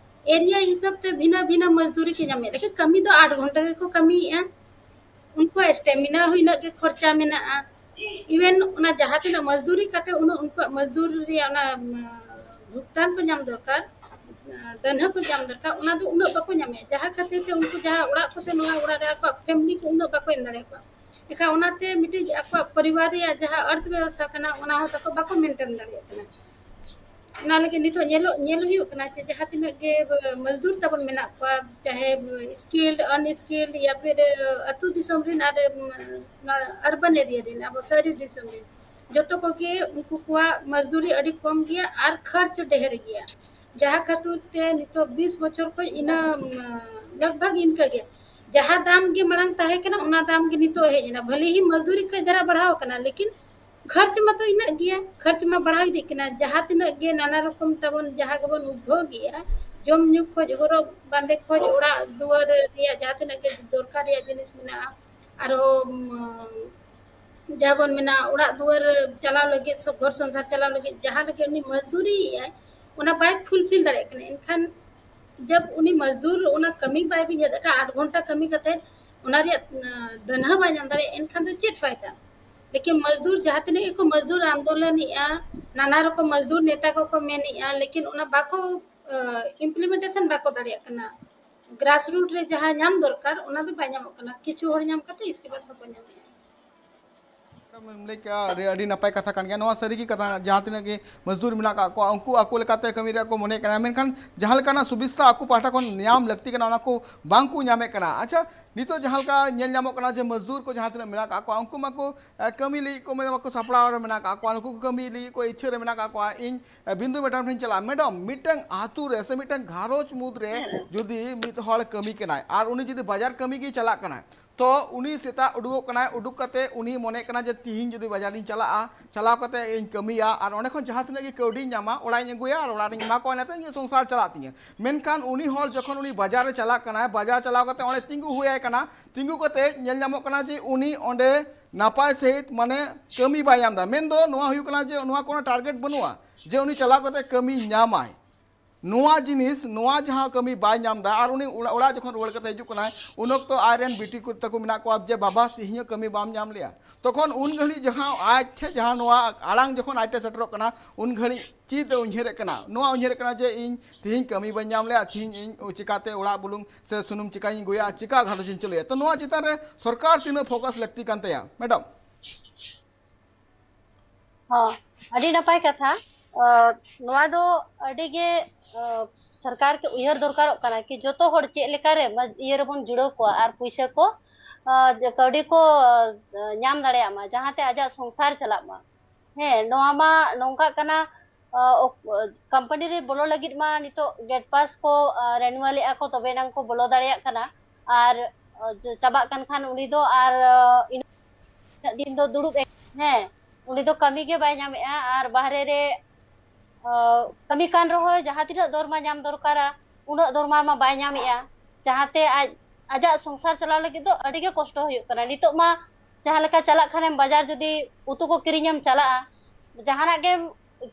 ᱮᱨᱤᱭᱟ ᱦᱤᱥᱟᱹᱵ ᱛᱮ ᱵᱷᱤᱱᱟᱹ ᱵᱷᱤᱱᱟᱹ ᱢᱚᱡᱽᱫᱩᱨᱤ ᱠᱚ ᱧᱟᱢᱮᱫ, ᱞᱮᱠᱤᱱ ᱠᱟᱹᱢᱤ ᱫᱚ ᱟᱴ ᱜᱷᱚᱱᱴᱟ ᱜᱮᱠᱚ ᱠᱟᱹᱢᱤᱭᱮᱫᱼᱟ᱾ ᱩᱱᱠᱩᱣᱟᱜ ᱥᱴᱮᱢᱤᱱᱟ ᱦᱚᱸ ᱤᱱᱟᱹᱜ ᱜᱮ ᱠᱷᱚᱨᱪᱟ ᱢᱮᱱᱟᱜᱼᱟ᱾ ᱤᱵᱷᱮᱱ ᱚᱱᱟ ᱡᱟᱦᱟᱸ ᱛᱤᱱᱟᱹᱜ ᱢᱚᱡᱽᱫᱩᱨᱤ ᱠᱟᱛᱮ ᱩᱱᱟᱹᱜ ᱩᱱᱠᱩᱣᱟᱜ ᱢᱚᱡᱽᱫᱩᱨ ᱨᱮᱭᱟᱜ ᱚᱱᱟ ᱵᱷᱩᱜᱽᱛᱟᱱ ᱠᱚ ᱧᱟᱢ ᱫᱚᱨᱠᱟᱨ, ᱫᱟᱹᱱᱦᱟᱹ ᱠᱚ ᱧᱟᱢ ᱫᱚᱨᱠᱟᱨ, ᱚᱱᱟ ᱫᱚ ᱩᱱᱟᱹᱜ ᱵᱟᱠᱚ ᱧᱟᱢᱮᱫᱼᱟ᱾ ᱡᱟᱦᱟᱸ ᱠᱷᱟᱹᱛᱤᱨ ᱛᱮ ᱩᱱᱠᱩ ᱡᱟᱦᱟᱸ ᱚᱲᱟᱜ ᱠᱚ ᱥᱮ ᱱᱚᱣᱟ ᱚᱲᱟᱜ ᱨᱮ ᱟᱠᱚᱣᱟᱜ ᱯᱷᱮᱢᱤᱞᱤ ᱠᱚ ᱩᱱᱟᱹᱜ ᱵᱟᱠᱚ ᱮᱢ ᱫᱟᱲᱮᱭᱟᱠᱚᱣᱟ᱾ ᱮᱱᱠᱷᱟᱱ ᱚᱱᱟᱛᱮ ᱢᱤᱫᱴᱤᱡ ᱟᱠᱚᱣᱟᱜ ᱯᱚᱨᱤᱵᱟᱨ ᱨᱮᱭᱟᱜ ᱡᱟᱦᱟᱸ ᱚᱨᱛᱷ ᱵᱮᱵᱚᱥᱛᱷᱟ ᱠᱟᱱᱟ, ᱚᱱᱟ ᱦᱚᱸ ᱛᱟᱠᱚ ᱵᱟᱠᱚ ᱢᱮᱱᱴᱮᱱ ᱫᱟᱲᱮᱭᱟᱜ ᱠᱟᱱᱟ᱾ ᱚᱱᱟ ᱞᱟᱹᱜᱤᱫ ᱱᱤᱛᱚᱜ ᱧᱮᱞᱚᱜ, ᱧᱮᱞ ᱦᱩᱭᱩᱜ ᱠᱟᱱᱟ ᱡᱮ ᱡᱟᱦᱟᱸ ᱛᱤᱱᱟᱹᱜ ᱜᱮ ᱢᱚᱡᱽᱫᱩᱨ ᱛᱟᱵᱚᱱ ᱢᱮᱱᱟᱜ ᱠᱚᱣᱟ, ᱪᱟᱦᱮ ᱥᱠᱤᱞᱰ, ᱟᱱᱥᱠᱤᱞᱰ, ᱭᱟ ᱯᱷᱤᱨ ᱟᱹᱛᱩ ᱫᱤᱥᱚᱢ ᱨᱮᱱ ᱟᱨ ᱱᱚᱣᱟ ᱟᱨᱵᱟᱱ ᱮᱨᱤᱭᱟ ᱨᱮᱱ, ᱟᱵᱚ ᱥᱟᱦᱟᱨᱤ ᱫᱤᱥᱚᱢ ᱨᱮᱱ, ᱡᱚᱛᱚ ᱠᱚᱜᱮ ᱩᱱᱠᱩ ᱠᱚᱣᱟᱜ ᱢᱚᱡᱽᱫᱩᱨᱤ ᱟᱹᱰᱤ ᱠᱚᱢ ᱜᱮᱭᱟ ᱟᱨ ᱠᱷᱚᱨᱪ ᱰᱷᱮᱨ ᱜᱮᱭᱟ᱾ ᱡᱟᱦᱟᱸ ᱠᱷᱟᱹᱛᱤᱨ ᱛᱮ ᱱᱤᱛᱚᱜ ᱵᱤᱥ ᱵᱚᱪᱷᱚᱨ ᱠᱷᱚᱱ ᱤᱱᱟᱹ, ᱞᱟᱜᱽ ᱵᱷᱟᱜᱽ ᱤᱱᱠᱟᱹ ᱜᱮ, ᱡᱟᱦᱟᱸ ᱫᱟᱢ ᱜᱮ ᱢᱟᱲᱟᱝ ᱛᱟᱦᱮᱸ ᱠᱟᱱᱟ, ᱚᱱᱟ ᱫᱟᱢ ᱜᱮ ᱱᱤᱛᱚᱜ ᱦᱮᱡ ᱮᱱᱟ᱾ ᱵᱷᱟᱞᱮ ᱦᱤ ᱢᱚᱡᱽᱫᱩᱨᱤ ᱠᱟᱹᱡ ᱫᱷᱟᱨᱟ ᱵᱟᱲᱦᱟᱣ ᱟᱠᱟᱱᱟ, ᱞᱮᱠᱤᱱ ᱠᱷᱚᱨᱪ ᱢᱟᱛᱚ ᱤᱱᱟᱹᱜ ᱜᱮᱭᱟ, ᱠᱷᱚᱨᱪ ᱢᱟ ᱵᱟᱲᱦᱟᱣ ᱤᱫᱤᱜ ᱠᱟᱱᱟ᱾ ᱡᱟᱦᱟᱸ ᱛᱤᱱᱟᱹᱜ ᱜᱮ ᱱᱟᱱᱟ ᱨᱚᱠᱚᱢ ᱛᱟᱵᱚᱱ ᱡᱟᱦᱟᱸ ᱜᱮᱵᱚᱱ ᱩᱫᱽᱵᱷᱚᱜᱮᱜᱼᱟ, ᱡᱚᱢ ᱧᱩ ᱠᱷᱚᱱ, ᱦᱚᱨᱚᱜ ᱵᱟᱸᱫᱮ ᱠᱷᱚᱱ, ᱚᱲᱟᱜ ᱫᱩᱣᱟᱹᱨ ᱨᱮᱭᱟᱜ ᱡᱟᱦᱟᱸ ᱛᱤᱱᱟᱹᱜ ᱜᱮ ᱫᱚᱨᱠᱟᱨ ᱨᱮᱭᱟᱜ ᱡᱤᱱᱤᱥ ᱢᱮᱱᱟᱜᱼᱟ, ᱟᱨᱦᱚᱸ, ᱩᱢ, ᱡᱟᱦᱟᱸ ᱵᱚᱱ ᱢᱮᱱᱟ ᱚᱲᱟᱜ ᱫᱩᱣᱟᱹᱨ ᱪᱟᱞᱟᱣ ᱞᱟᱹᱜᱤᱫ, ᱥᱚ-, ᱜᱷᱚᱨ ᱥᱚᱝᱥᱟᱨ ᱪᱟᱞᱟᱣ ᱞᱟᱹᱜᱤᱫ ᱡᱟᱦᱟᱸ ᱞᱟᱹᱜᱤᱫ ᱩᱱᱤ ᱢᱚᱡᱽᱫᱩᱨᱤᱭᱮᱫᱼᱟᱭ, ᱚᱱᱟ ᱵᱟᱭ ᱯᱷᱩᱞᱯᱷᱤᱞ ᱫᱟᱲᱮᱭᱟᱜ ᱠᱟᱱᱟ᱾ ᱮᱱᱠᱷᱟᱱ ᱡᱟᱵ ᱩᱱᱤ ᱢᱚᱡᱽᱫᱩᱨ ᱚᱱᱟ ᱠᱟᱹᱢᱤ ᱵᱟᱭ ᱵᱤᱧᱟᱹᱫ ᱟᱠᱟᱫ, ᱟᱴ ᱜᱷᱚᱱᱴᱟ ᱠᱟᱹᱢᱤ ᱠᱟᱛᱮ ᱚᱱᱟ ᱨᱮᱭᱟᱜ, ᱟᱸ, ᱫᱟᱹᱱᱦᱟᱹ ᱵᱟᱭ ᱧᱟᱢ ᱫᱟᱲᱮᱭᱟᱜᱼᱟ, ᱮᱱᱠᱷᱟᱱ ᱫᱚ ᱪᱮᱫ ᱯᱷᱟᱭᱫᱟ? ᱞᱮᱠᱤᱱ ᱢᱚᱡᱽᱫᱩᱨ ᱡᱟᱦᱟᱸ ᱛᱤᱱᱟᱹᱜ ᱜᱮᱠᱚ ᱢᱚᱡᱽᱫᱩᱨ ᱟᱱᱫᱳᱞᱚᱱᱮᱜᱼᱟ, ᱱᱟᱱᱟ ᱨᱚᱠᱚᱢ ᱢᱚᱡᱽᱫᱩᱨ ᱱᱮᱛᱟ ᱠᱚᱠᱚ ᱢᱮᱱᱮᱜᱼᱟ, ᱞᱮᱠᱤᱱ ᱚᱱᱟ ᱵᱟᱠᱚ, ᱟᱸ, ᱤᱢᱯᱞᱤᱢᱮᱱᱴᱮᱥᱚᱱ ᱵᱟᱠᱚ ᱫᱟᱲᱮᱭᱟᱜ ᱠᱟᱱᱟ᱾ ᱜᱨᱟᱥ ᱨᱩᱴ ᱨᱮ ᱡᱟᱦᱟᱸ ᱧᱟᱢ ᱫᱚᱨᱠᱟᱨ, ᱚᱱᱟ ᱫᱚ ᱵᱟᱭ ᱧᱟᱢᱚᱜ ᱠᱟᱱᱟ᱾ ᱠᱤᱪᱷᱩ ᱦᱚᱲ ᱧᱟᱢ ᱠᱟᱛᱮ ᱤᱥᱠᱮ ᱵᱟᱫ ᱵᱟᱠᱚ ᱧᱟᱢᱮᱜᱼᱟ᱾ ᱢᱮᱰᱟᱢ ᱮᱢ ᱞᱟᱹᱭ ᱠᱮᱜᱼᱟ, ᱟᱹᱰᱤ, ᱟᱹᱰᱤ ᱱᱟᱯᱟᱭ ᱠᱟᱛᱷᱟ ᱠᱟᱱ ᱜᱮᱭᱟ᱾ ᱱᱚᱣᱟ ᱥᱟᱹᱨᱤ ᱜᱮ ᱠᱟᱛᱷᱟ, ᱡᱟᱦᱟᱸ ᱛᱤᱱᱟᱹᱜ ᱜᱮ ᱢᱚᱡᱽᱫᱩᱨ ᱢᱮᱱᱟᱜ ᱠᱟᱜ ᱠᱚᱣᱟ, ᱩᱱᱠᱩ ᱟᱠᱚ ᱞᱮᱠᱟᱛᱮ ᱠᱟᱹᱢᱤ ᱨᱮᱭᱟᱜ ᱠᱚ ᱢᱚᱱᱮ ᱠᱟᱱᱟ, ᱢᱮᱱᱠᱷᱟᱱ ᱡᱟᱦᱟᱸ ᱞᱮᱠᱟᱱᱟᱜ ᱥᱩᱵᱤᱥᱛᱟ ᱟᱠᱚ ᱯᱟᱦᱴᱟ ᱠᱷᱚᱱ ᱧᱟᱢ ᱞᱟᱹᱠᱛᱤ ᱠᱟᱱᱟ, ᱚᱱᱟ ᱠᱚ ᱵᱟᱝ ᱠᱚ ᱧᱟᱢᱮᱫ ᱠᱟᱱᱟ᱾ ᱟᱪᱪᱷᱟ, ᱱᱤᱛᱚᱜ ᱡᱟᱦᱟᱸ ᱞᱮᱠᱟ ᱧᱮᱞ ᱧᱟᱢᱚᱜ ᱠᱟᱱᱟ ᱡᱮ ᱢᱚᱡᱽᱫᱩᱨ ᱠᱚ ᱡᱟᱦᱟᱸ ᱛᱤᱱᱟᱹᱜ ᱢᱮᱱᱟᱜ ᱠᱟᱜ ᱠᱚᱣᱟ, ᱩᱱᱠᱩ ᱢᱟᱠᱚ, ᱮ, ᱠᱟᱹᱢᱤ ᱞᱟᱹᱜᱤᱫ ᱠᱚ, ᱢᱟᱱᱮ, ᱵᱟᱠᱚ ᱥᱟᱯᱲᱟᱣ ᱨᱮ ᱢᱮᱱᱟᱜ ᱠᱟᱜ ᱠᱚᱣᱟ, ᱩᱱᱠᱩ ᱠᱚ ᱠᱟᱹᱢᱤ ᱞᱟᱹᱜᱤᱫ ᱠᱚ ᱤᱪᱪᱷᱟᱹ ᱨᱮ ᱢᱮᱱᱟᱜ ᱠᱟᱜ ᱠᱚᱣᱟ᱾ ᱤᱧ, ᱮ, ᱵᱤᱱᱫᱩ ᱢᱮᱰᱟᱢ ᱴᱷᱮᱱ ᱪᱟᱞᱟᱜᱼᱟ, ᱢᱮᱰᱟᱢ, ᱢᱤᱫᱴᱟᱝ ᱟᱛᱳ ᱨᱮ ᱥᱮ ᱢᱤᱫᱴᱟᱝ ᱜᱷᱟᱨᱚᱸᱡᱽ ᱢᱩᱫᱽ ᱨᱮ ᱡᱩᱫᱤ ᱢᱤᱫ ᱦᱚᱲ ᱠᱟᱹᱢᱤ ᱠᱟᱱᱟᱭ ᱟᱨ ᱩᱱᱤ ᱡᱩᱫᱤ ᱵᱟᱡᱟᱨ ᱠᱟᱹᱢᱤ ᱜᱮ ᱪᱟᱞᱟᱜ ᱠᱟᱱᱟᱭ, ᱛᱚ ᱩᱱᱤ ᱥᱮᱛᱟᱜ ᱩᱰᱩᱠᱚᱜ ᱠᱟᱱᱟᱭ, ᱩᱰᱩᱠ ᱠᱟᱛᱮ ᱩᱱᱤ ᱢᱚᱱᱮ ᱠᱟᱱᱟ ᱡᱮ ᱛᱤᱦᱤᱧ ᱡᱩᱫᱤ ᱵᱟᱡᱟᱨᱤᱧ ᱪᱟᱞᱟᱜᱼᱟ, ᱪᱟᱞᱟᱣ ᱠᱟᱛᱮ ᱤᱧ ᱠᱟᱹᱢᱤᱭᱟ ᱟᱨ ᱚᱸᱰᱮ ᱠᱷᱚᱱ ᱡᱟᱦᱟᱸ ᱛᱤᱱᱟᱹᱜ ᱜᱮ ᱠᱟᱹᱣᱰᱤᱧ ᱧᱟᱢᱟ, ᱚᱲᱟᱜ ᱤᱧ ᱟᱹᱜᱩᱭᱟ ᱟᱨ ᱚᱲᱟᱜ ᱨᱤᱧ ᱮᱢᱟ ᱠᱚᱣᱟ, ᱤᱱᱟᱹᱛᱮ ᱤᱧᱟᱹᱜ ᱥᱚᱝᱥᱟᱨ ᱪᱟᱞᱟᱜ ᱛᱤᱧᱟᱹ᱾ ᱢᱮᱱᱠᱷᱟᱱ ᱩᱱᱤ ᱦᱚᱲ ᱡᱚᱠᱷᱚᱱ ᱩᱱᱤ ᱵᱟᱡᱟᱨ ᱨᱮ ᱪᱟᱞᱟᱜ ᱠᱟᱱᱟᱭ, ᱵᱟᱡᱟᱨ ᱪᱟᱞᱟᱣ ᱠᱟᱛᱮ ᱚᱸᱰᱮ ᱛᱤᱸᱜᱩ ᱦᱩᱭᱟᱭ ᱠᱟᱱᱟ, ᱛᱤᱸᱜᱩ ᱠᱟᱛᱮ ᱧᱮᱞ ᱧᱟᱢᱚᱜ ᱠᱟᱱᱟ ᱡᱮ ᱩᱱᱤ ᱚᱸᱰᱮ ᱱᱟᱯᱟᱭ ᱥᱟᱺᱦᱤᱡ, ᱢᱟᱱᱮ, ᱠᱟᱹᱢᱤ ᱵᱟᱭ ᱧᱟᱢ ᱮᱫᱟ᱾ ᱢᱮᱱᱫᱚ ᱱᱚᱣᱟ ᱦᱩᱭᱩᱜ ᱠᱟᱱᱟ ᱡᱮ ᱱᱚᱣᱟ ᱠᱳᱱᱳ ᱴᱟᱨᱜᱮᱴ ᱵᱟᱹᱱᱩᱜᱼᱟ ᱡᱮ ᱩᱱᱤ ᱪᱟᱞᱟᱣ ᱠᱟᱛᱮ ᱠᱟᱹᱢᱤ ᱧᱟᱢᱟᱭ᱾ ᱱᱚᱣᱟ ᱡᱤᱱᱤᱥ, ᱱᱚᱣᱟ ᱡᱟᱦᱟᱸ ᱠᱟᱹᱢᱤ ᱵᱟᱭ ᱧᱟᱢ ᱮᱫᱟ, ᱟᱨ ᱩᱱᱤ ᱚᱲᱟᱜ, ᱚᱲᱟᱜ ᱡᱚᱠᱷᱚᱱ ᱨᱩᱣᱟᱹᱲ ᱠᱟᱛᱮ ᱦᱤᱡᱩᱜ ᱠᱟᱱᱟᱭ, ᱩᱱ ᱚᱠᱛᱚ ᱟᱡᱨᱮᱱ ᱵᱤᱴᱤ ᱠᱚ ᱛᱟᱠᱚ ᱢᱮᱱᱟᱜ ᱠᱚᱣᱟ ᱡᱮ, "ᱵᱟᱵᱟ, ᱛᱮᱦᱮᱧ ᱦᱚᱸ ᱠᱟᱹᱢᱤ ᱵᱟᱢ ᱧᱟᱢ ᱞᱮᱜᱼᱟ?" ᱛᱚᱠᱷᱚᱱ ᱩᱱ ᱜᱷᱟᱹᱲᱤᱡ ᱡᱟᱦᱟᱸ ᱟᱡ ᱴᱷᱮᱱ ᱡᱟᱦᱟᱸ ᱱᱚᱣᱟ ᱟᱲᱟᱝ ᱡᱚᱠᱷᱚᱱ ᱟᱡ ᱴᱷᱮᱱ ᱥᱮᱴᱮᱨᱚᱜ ᱠᱟᱱᱟ, ᱩᱱ ᱜᱷᱟᱹᱲᱤᱡ ᱪᱮᱫ ᱮ ᱩᱭᱦᱟᱹᱨᱮᱫ ᱠᱟᱱᱟ? ᱱᱚᱣᱟ ᱩᱭᱦᱟᱹᱨᱮᱫ ᱠᱟᱱᱟ ᱡᱮ, "ᱤᱧ ᱛᱮᱦᱮᱧ ᱠᱟᱹᱢᱤ ᱵᱟᱹᱧ ᱧᱟᱢ ᱞᱮᱜᱼᱟ, ᱛᱮᱦᱮᱧ ᱤᱧ ᱪᱤᱠᱟᱛᱮ ᱚᱲᱟᱜ ᱵᱩᱞᱩᱝ ᱥᱮ ᱥᱩᱱᱩᱢ ᱪᱤᱠᱟᱧ ᱟᱹᱜᱩᱭᱟ, ᱪᱤᱠᱟ ᱜᱷᱟᱨᱚᱸᱡᱽ ᱤᱧ ᱪᱟᱹᱞᱩᱭᱟ?" ᱛᱚ, ᱱᱚᱣᱟ ᱪᱮᱛᱟᱱ ᱨᱮ ᱥᱚᱨᱠᱟᱨ ᱛᱤᱱᱟᱹᱜ ᱯᱷᱳᱠᱟᱥ ᱞᱟᱹᱠᱛᱤ ᱠᱟᱱ ᱛᱟᱭᱟ, ᱢᱮᱰᱟᱢ? ᱦᱚᱸ, ᱟᱹᱰᱤ ᱱᱟᱯᱟᱭ ᱠᱟᱛᱷᱟ᱾ ᱟᱸ, ᱱᱚᱣᱟ ᱫᱚ ᱟᱹᱰᱤ ᱜᱮ, ᱟᱸ, ᱥᱚᱨᱠᱟᱨ ᱜᱮ ᱩᱭᱦᱟᱹᱨ ᱫᱚᱨᱠᱟᱨᱚᱜ ᱠᱟᱱᱟ ᱠᱤ ᱡᱚᱛᱚ ᱦᱚᱲ ᱪᱮᱫ ᱞᱮᱠᱟ ᱨᱮ ᱢᱟ-, ᱤᱭᱟᱹ ᱨᱮᱵᱚᱱ ᱡᱩᱲᱟᱹᱣ ᱠᱚᱣᱟ ᱟᱨ ᱯᱩᱭᱥᱟᱹ ᱠᱚ, ᱟᱸ, ᱠᱟᱹᱣᱰᱤ ᱠᱚ, ᱟᱸ, ᱧᱟᱢ ᱫᱟᱲᱮᱭᱟᱜ ᱢᱟ, ᱡᱟᱦᱟᱸᱛᱮ ᱟᱡᱟᱜ ᱥᱚᱝᱥᱟᱨ ᱪᱟᱞᱟᱜ ᱢᱟ᱾ ᱦᱮᱸ, ᱱᱚᱣᱟ ᱢᱟ ᱱᱚᱝᱠᱟᱜ ᱠᱟᱱᱟ, ᱟᱸ, ᱚᱠ-, ᱠᱳᱢᱯᱟᱱᱤ ᱨᱮ ᱵᱚᱞᱚ ᱞᱟᱹᱜᱤᱫ ᱢᱟ ᱱᱤᱛᱚᱜ ᱜᱮᱴ ᱯᱟᱥ ᱠᱚ, ᱟᱸ, ᱨᱮᱱᱩᱣᱟᱞ ᱮᱫᱼᱟ ᱠᱚ, ᱛᱚᱵᱮ ᱮᱱᱟᱝ ᱠᱚ ᱵᱚᱞᱚ ᱫᱟᱲᱮᱭᱟᱜ ᱠᱟᱱᱟ᱾ ᱟᱨ, ᱟᱸ, ᱪᱟᱵᱟᱜ ᱠᱟᱱ ᱠᱷᱟᱱ ᱩᱱᱤ ᱫᱚ ᱟᱨ, ᱟᱸ, ᱤᱱᱟᱹᱜ ᱫᱤᱱ ᱫᱚ ᱫᱩᱲᱩᱵ ᱮ, ᱦᱮᱸ, ᱩᱱᱤ ᱫᱚ ᱠᱟᱹᱢᱤ ᱜᱮ ᱵᱟᱭ ᱧᱟᱢᱮᱫᱼᱟ᱾ ᱟᱨ ᱵᱟᱦᱨᱮ ᱨᱮ, ᱟᱸ, ᱠᱟᱹᱢᱤ ᱠᱟᱱ ᱨᱮᱦᱚᱸ ᱡᱟᱦᱟᱸ ᱛᱤᱱᱟᱹᱜ ᱫᱚᱨᱢᱟ ᱧᱟᱢ ᱫᱚᱨᱠᱟᱨᱟ, ᱩᱱᱟᱹᱜ ᱫᱚᱨᱢᱟ ᱢᱟ ᱵᱟᱭ ᱧᱟᱢᱮᱫᱼᱟ, ᱡᱟᱦᱟᱸᱛᱮ ᱟᱡ, ᱟᱡᱟᱜ ᱥᱚᱝᱥᱟᱨ ᱪᱟᱞᱟᱣ ᱞᱟᱹᱜᱤᱫ ᱫᱚ ᱟᱹᱰᱤ ᱜᱮ ᱠᱚᱥᱴᱚ ᱦᱩᱭᱩᱜ ᱠᱟᱱᱟ᱾ ᱱᱤᱛᱚᱜ ᱢᱟ ᱡᱟᱦᱟᱸ ᱞᱮᱠᱟ ᱪᱟᱞᱟᱜ ᱠᱷᱟᱱᱮᱢ ᱵᱟᱡᱟᱨ, ᱡᱩᱫᱤ ᱩᱛᱩ ᱠᱚ ᱠᱤᱨᱤᱧᱮᱢ ᱪᱟᱞᱟᱜᱼᱟ, ᱡᱟᱦᱟᱱᱟᱜ ᱜᱮᱢ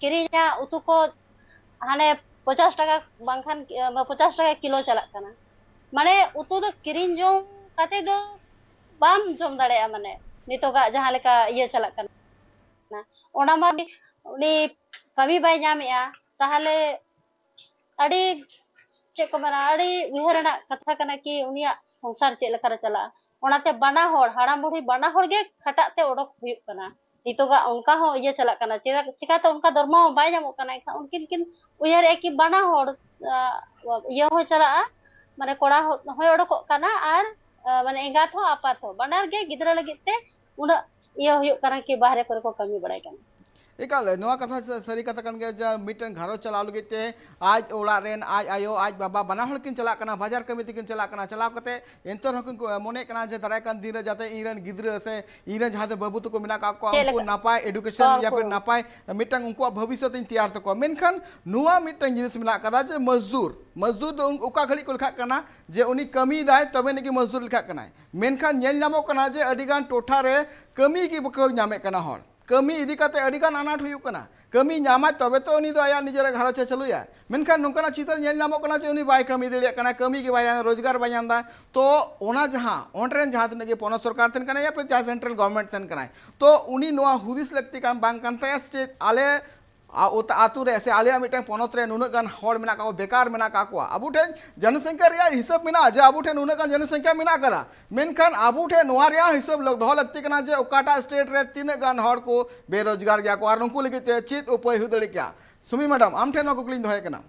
ᱠᱤᱨᱤᱧᱟ, ᱩᱛᱩ ᱠᱚ ᱦᱟᱱᱮ ᱯᱚᱪᱟᱥ ᱴᱟᱠᱟ ᱵᱟᱝᱠᱷᱟᱱ ᱠᱤ-, ᱯᱚᱪᱟᱥ ᱴᱟᱠᱟ ᱠᱤᱞᱳ ᱪᱟᱞᱟᱜ ᱠᱟᱱᱟ᱾ ᱢᱟᱱᱮ ᱩᱛᱩ ᱫᱚ ᱠᱤᱨᱤᱧ ᱡᱚᱢ ᱠᱟᱛᱮ ᱫᱚ ᱵᱟᱢ ᱡᱚᱢ ᱫᱟᱲᱮᱭᱟᱜᱼᱟ, ᱢᱟᱱᱮ ᱱᱤᱛᱚᱜᱟᱜ ᱡᱟᱦᱟᱸ ᱞᱮᱠᱟ ᱤᱭᱟᱹ ᱪᱟᱞᱟᱜ ᱠᱟᱱᱟ᱾ ᱚᱱᱟ ᱢᱟ ᱩᱱᱤ ᱠᱟᱹᱢᱤ ᱵᱟᱭ ᱧᱟᱢᱮᱫᱼᱟ, ᱛᱟᱦᱚᱞᱮ ᱟᱹᱰᱤ, ᱪᱮᱫ ᱠᱚ ᱢᱮᱱᱟ, ᱟᱹᱰᱤ ᱩᱭᱦᱟᱹᱨ ᱨᱮᱱᱟᱜ ᱠᱟᱛᱷᱟ ᱠᱟᱱᱟ ᱠᱤ ᱩᱱᱤᱭᱟᱜ ᱥᱚᱝᱥᱟᱨ ᱪᱮᱫ ᱞᱮᱠᱟᱨᱮ ᱪᱟᱞᱟᱜᱼᱟ᱾ ᱚᱱᱟᱛᱮ ᱵᱟᱱᱟ ᱦᱚᱲ, ᱦᱟᱲᱟᱢ ᱵᱩᱲᱦᱤ ᱵᱟᱱᱟ ᱦᱚᱲ ᱜᱮ ᱠᱷᱟᱴᱟᱜ ᱛᱮ ᱚᱰᱚᱠ ᱦᱩᱭᱩᱜ ᱠᱟᱱᱟ᱾ ᱱᱤᱛᱚᱜᱟᱜ ᱚᱱᱠᱟ ᱦᱚᱸ ᱤᱭᱟᱹ ᱪᱟᱞᱟᱜ ᱠᱟᱱᱟ, ᱪᱮᱫᱟᱜ, ᱪᱤᱠᱟᱛᱮ ᱚᱱᱠᱟ ᱫᱚᱨᱢᱟ ᱦᱚᱸ ᱵᱟᱭ ᱧᱟᱢᱚᱜ ᱠᱟᱱᱟ᱾ ᱮᱱᱠᱷᱟᱱ ᱩᱱᱠᱤᱱ ᱠᱤᱱ ᱩᱭᱦᱟᱹᱨᱮᱫᱼᱟ ᱠᱤ ᱵᱟᱱᱟ ᱦᱚᱲ, ᱟᱸ, ᱤᱭᱟᱹ ᱦᱚᱸ ᱪᱟᱞᱟᱜᱼᱟ, ᱢᱟᱱᱮ ᱠᱚᱲᱟ ᱦᱚᱸ, ᱦᱚᱸᱭ ᱚᱰᱚᱠᱚᱜ ᱠᱟᱱᱟ ᱟᱨ, ᱟᱸ, ᱢᱟᱱᱮ ᱮᱸᱜᱟᱛ ᱦᱚᱸ ᱟᱯᱟᱛ ᱦᱚᱸ, ᱵᱟᱱᱟᱨ ᱜᱮ ᱜᱤᱫᱽᱨᱟᱹ ᱞᱟᱹᱜᱤᱫ ᱛᱮ ᱩᱱᱟᱹᱜ ᱤᱭᱟᱹ ᱦᱩᱭᱩᱜ ᱠᱟᱱᱟ ᱠᱤ ᱵᱟᱦᱨᱮ ᱠᱚᱨᱮ ᱠᱚ ᱠᱟᱹᱢᱤ ᱵᱟᱲᱟᱭ ᱠᱟᱱᱟ᱾ ᱮᱠᱟᱞ, ᱱᱚᱣᱟ ᱠᱟᱛᱷᱟ ᱥᱟ-, ᱥᱟᱹᱨᱤ ᱠᱟᱛᱷᱟ ᱠᱟᱱ ᱜᱮᱭᱟ ᱡᱮ ᱢᱤᱫᱴᱮᱱ ᱜᱷᱟᱨᱚᱸᱡᱽ ᱪᱟᱞᱟᱣ ᱞᱟᱹᱜᱤᱫ ᱛᱮ ᱟᱡ ᱚᱲᱟᱜ ᱨᱮᱱ, ᱟᱡ ᱟᱭᱳ, ᱟᱡ ᱵᱟᱵᱟ, ᱵᱟᱱᱟ ᱦᱚᱲ ᱠᱤᱱ ᱪᱟᱞᱟᱜ ᱠᱟᱱᱟ, ᱵᱟᱡᱟᱨ ᱠᱟᱹᱢᱤ ᱛᱮᱠᱤᱱ ᱪᱟᱞᱟᱜ ᱠᱟᱱᱟ᱾ ᱪᱟᱞᱟᱣ ᱠᱟᱛᱮ ᱮᱱᱛᱮ ᱨᱮᱦᱚᱸ ᱠᱤᱱ ᱠᱚ-, ᱢᱚᱱᱮᱭᱮᱫ ᱠᱟᱱᱟ ᱡᱮ ᱫᱟᱨᱟᱭ ᱠᱟᱱ ᱫᱤᱱ ᱨᱮ ᱡᱟᱛᱮ ᱤᱧ ᱨᱮᱱ ᱜᱤᱫᱽᱨᱟᱹ ᱥᱮ ᱤᱧ ᱨᱮᱱ ᱡᱟᱦᱟᱸ ᱛᱤᱱᱟᱹᱜ ᱵᱟᱹᱵᱩ ᱛᱟᱠᱚ ᱢᱮᱱᱟᱜ ᱠᱟᱜ ᱠᱚᱣᱟ, ᱪᱮᱫ ᱩᱱᱠᱩ ᱞᱮᱠᱟ? ᱱᱟᱯᱟᱭ ᱮᱰᱩᱠᱮᱥᱚᱱ ᱦᱚᱸ, ᱭᱟ ᱯᱷᱤᱨ ᱩᱱᱠᱩ ᱱᱟᱯᱟᱭ ᱢᱤᱫᱴᱟᱝ ᱩᱱᱠᱩᱣᱟᱜ ᱵᱷᱚᱵᱤᱥᱥᱚᱛ ᱤᱧ ᱛᱮᱭᱟᱨ ᱛᱟᱠᱚᱣᱟ᱾ ᱢᱮᱱᱠᱷᱟᱱ ᱱᱚᱣᱟ ᱢᱤᱫᱴᱟᱝ ᱡᱤᱱᱤᱥ ᱢᱮᱱᱟᱜ ᱠᱟᱫᱟ ᱡᱮ ᱢᱚᱡᱫᱩᱨ, ᱢᱚᱡᱫᱩᱨ ᱫᱚ ᱩᱱ-, ᱚᱠᱟ ᱜᱷᱟᱹᱲᱤᱡ ᱠᱚ ᱞᱮᱠᱷᱟᱜ ᱠᱟᱱᱟ ᱡᱮ ᱩᱱᱤ ᱠᱟᱹᱢᱤᱭᱮᱫᱟᱭ ᱛᱚᱵᱮ ᱟᱹᱱᱤᱡ ᱜᱮ ᱢᱚᱡᱫᱩᱨ ᱞᱮᱠᱷᱟᱜ ᱠᱟᱱᱟᱭ᱾ ᱢᱮᱱᱠᱷᱟᱱ ᱧᱮᱞ ᱧᱟᱢᱚᱜ ᱠᱟᱱᱟ ᱡᱮ ᱟᱹᱰᱤᱜᱟᱱ ᱴᱚᱴᱷᱟ ᱨᱮ ᱠᱟᱹᱢᱤ ᱜᱮ ᱵᱟᱠᱚ ᱧᱟᱢᱮᱫ ᱠᱟᱱᱟ ᱦᱚᱲ᱾ ᱠᱟᱹᱢᱤ ᱤᱫᱤ ᱠᱟᱛᱮ ᱟᱹᱰᱤ ᱜᱟᱱ ᱟᱱᱟᱴ ᱦᱩᱭᱩᱜ ᱠᱟᱱᱟ᱾ ᱠᱟᱹᱢᱤ ᱧᱟᱢᱟᱭ ᱛᱚᱵᱮ ᱛᱚ ᱩᱱᱤ ᱫᱚ ᱟᱭᱟᱜ ᱱᱤᱡᱮᱨᱟᱜ ᱜᱷᱟᱨᱚᱸᱡᱽ ᱮ ᱪᱟᱹᱞᱩᱭᱟ, ᱢᱮᱱᱠᱷᱟᱱ ᱱᱚᱝᱠᱟᱱᱟᱜ ᱪᱤᱛᱟᱹᱨ ᱧᱮᱞ ᱧᱟᱢᱚᱜ ᱠᱟᱱᱟ ᱡᱮ ᱩᱱᱤ ᱵᱟᱭ ᱠᱟᱹᱢᱤ ᱫᱟᱲᱮᱭᱟᱜ ᱠᱟᱱᱟ, ᱠᱟᱹᱢᱤ ᱜᱮ ᱵᱟᱭ ᱧᱟᱢ, ᱨᱳᱡᱽᱜᱟᱨ ᱵᱟᱭ ᱧᱟᱢ ᱮᱫᱟ᱾ ᱛᱚ ᱚᱱᱟ ᱡᱟᱦᱟᱸ ᱚᱸᱰᱮ ᱨᱮᱱ ᱡᱟᱦᱟᱸ ᱛᱤᱱᱟᱹᱜ ᱜᱮ ᱯᱚᱱᱚᱛ ᱥᱚᱨᱠᱟᱨ ᱛᱟᱦᱮᱱ ᱠᱟᱱᱟᱭ ᱭᱟ ᱯᱷᱤᱨ ᱡᱟᱦᱟᱸ ᱥᱮᱱᱴᱨᱟᱞ ᱜᱚᱵᱷᱚᱨᱱᱢᱮᱱᱴ ᱛᱟᱦᱮᱱ ᱠᱟᱱᱟᱭ, ᱛᱚ ᱩᱱᱤ ᱱᱚᱣᱟ ᱦᱩᱫᱤᱥ ᱞᱟᱹᱠᱛᱤ ᱠᱟᱱ ᱵᱟᱝ ᱠᱟᱱ ᱛᱟᱭᱟ ᱥᱮ ᱪᱮᱫ ᱟᱞᱮ ᱟ-, ᱚᱛ-, ᱟᱛᱳ ᱨᱮ ᱥᱮ ᱟᱞᱮᱭᱟᱜ ᱢᱤᱫᱴᱟᱝ ᱯᱚᱱᱚᱛ ᱨᱮ ᱱᱩᱱᱟᱹᱜ ᱜᱟᱱ ᱦᱚᱲ ᱢᱮᱱᱟᱜ ᱠᱟᱜ ᱠᱚᱣᱟ, ᱵᱮᱠᱟᱨ ᱢᱮᱱᱟᱜ ᱠᱟᱜ ᱠᱚᱣᱟ᱾ ᱟᱵᱚ ᱴᱷᱮᱱ ᱡᱚᱱᱚᱥᱚᱝᱠᱷᱟ ᱨᱮᱭᱟᱜ ᱦᱤᱥᱟᱹᱵ ᱢᱮᱱᱟᱜᱼᱟ ᱡᱮ ᱟᱵᱚ ᱴᱷᱮᱱ ᱱᱩᱱᱟᱹᱜ ᱜᱟᱱ ᱡᱚᱱᱚᱥᱚᱝᱠᱷᱟ ᱢᱮᱱᱟᱜ ᱠᱟᱫᱟ, ᱢᱮᱱᱠᱷᱟᱱ ᱟᱵᱚ ᱴᱷᱮᱱ ᱱᱚᱣᱟ ᱨᱮᱭᱟᱜ ᱦᱤᱥᱟᱹᱵ ᱞᱚ-, ᱫᱚᱦᱚ ᱞᱟᱹᱠᱛᱤ ᱠᱟᱱᱟ ᱡᱮ ᱚᱠᱟᱴᱟᱜ ᱥᱴᱮᱴ ᱨᱮ ᱛᱤᱱᱟᱹᱜ ᱜᱟᱱ ᱦᱚᱲ ᱠᱚ ᱵᱮᱨᱳᱡᱽᱜᱟᱨ ᱜᱮᱭᱟ ᱠᱚ ᱟᱨ ᱱᱩᱠᱩ ᱞᱟᱹᱜᱤᱫ ᱛᱮ ᱪᱮᱫ ᱩᱯᱟᱹᱭ ᱦᱩᱭ ᱫᱟᱲᱮ ᱠᱮᱭᱟ᱾ ᱥᱩᱢᱤ ᱢᱮᱰᱟᱢ, ᱟᱢ ᱴᱷᱮᱱ ᱱᱚᱣᱟ ᱠᱩᱠᱞᱤᱧ ᱫᱚᱦᱚᱭᱮᱫ ᱠᱟᱱᱟ᱾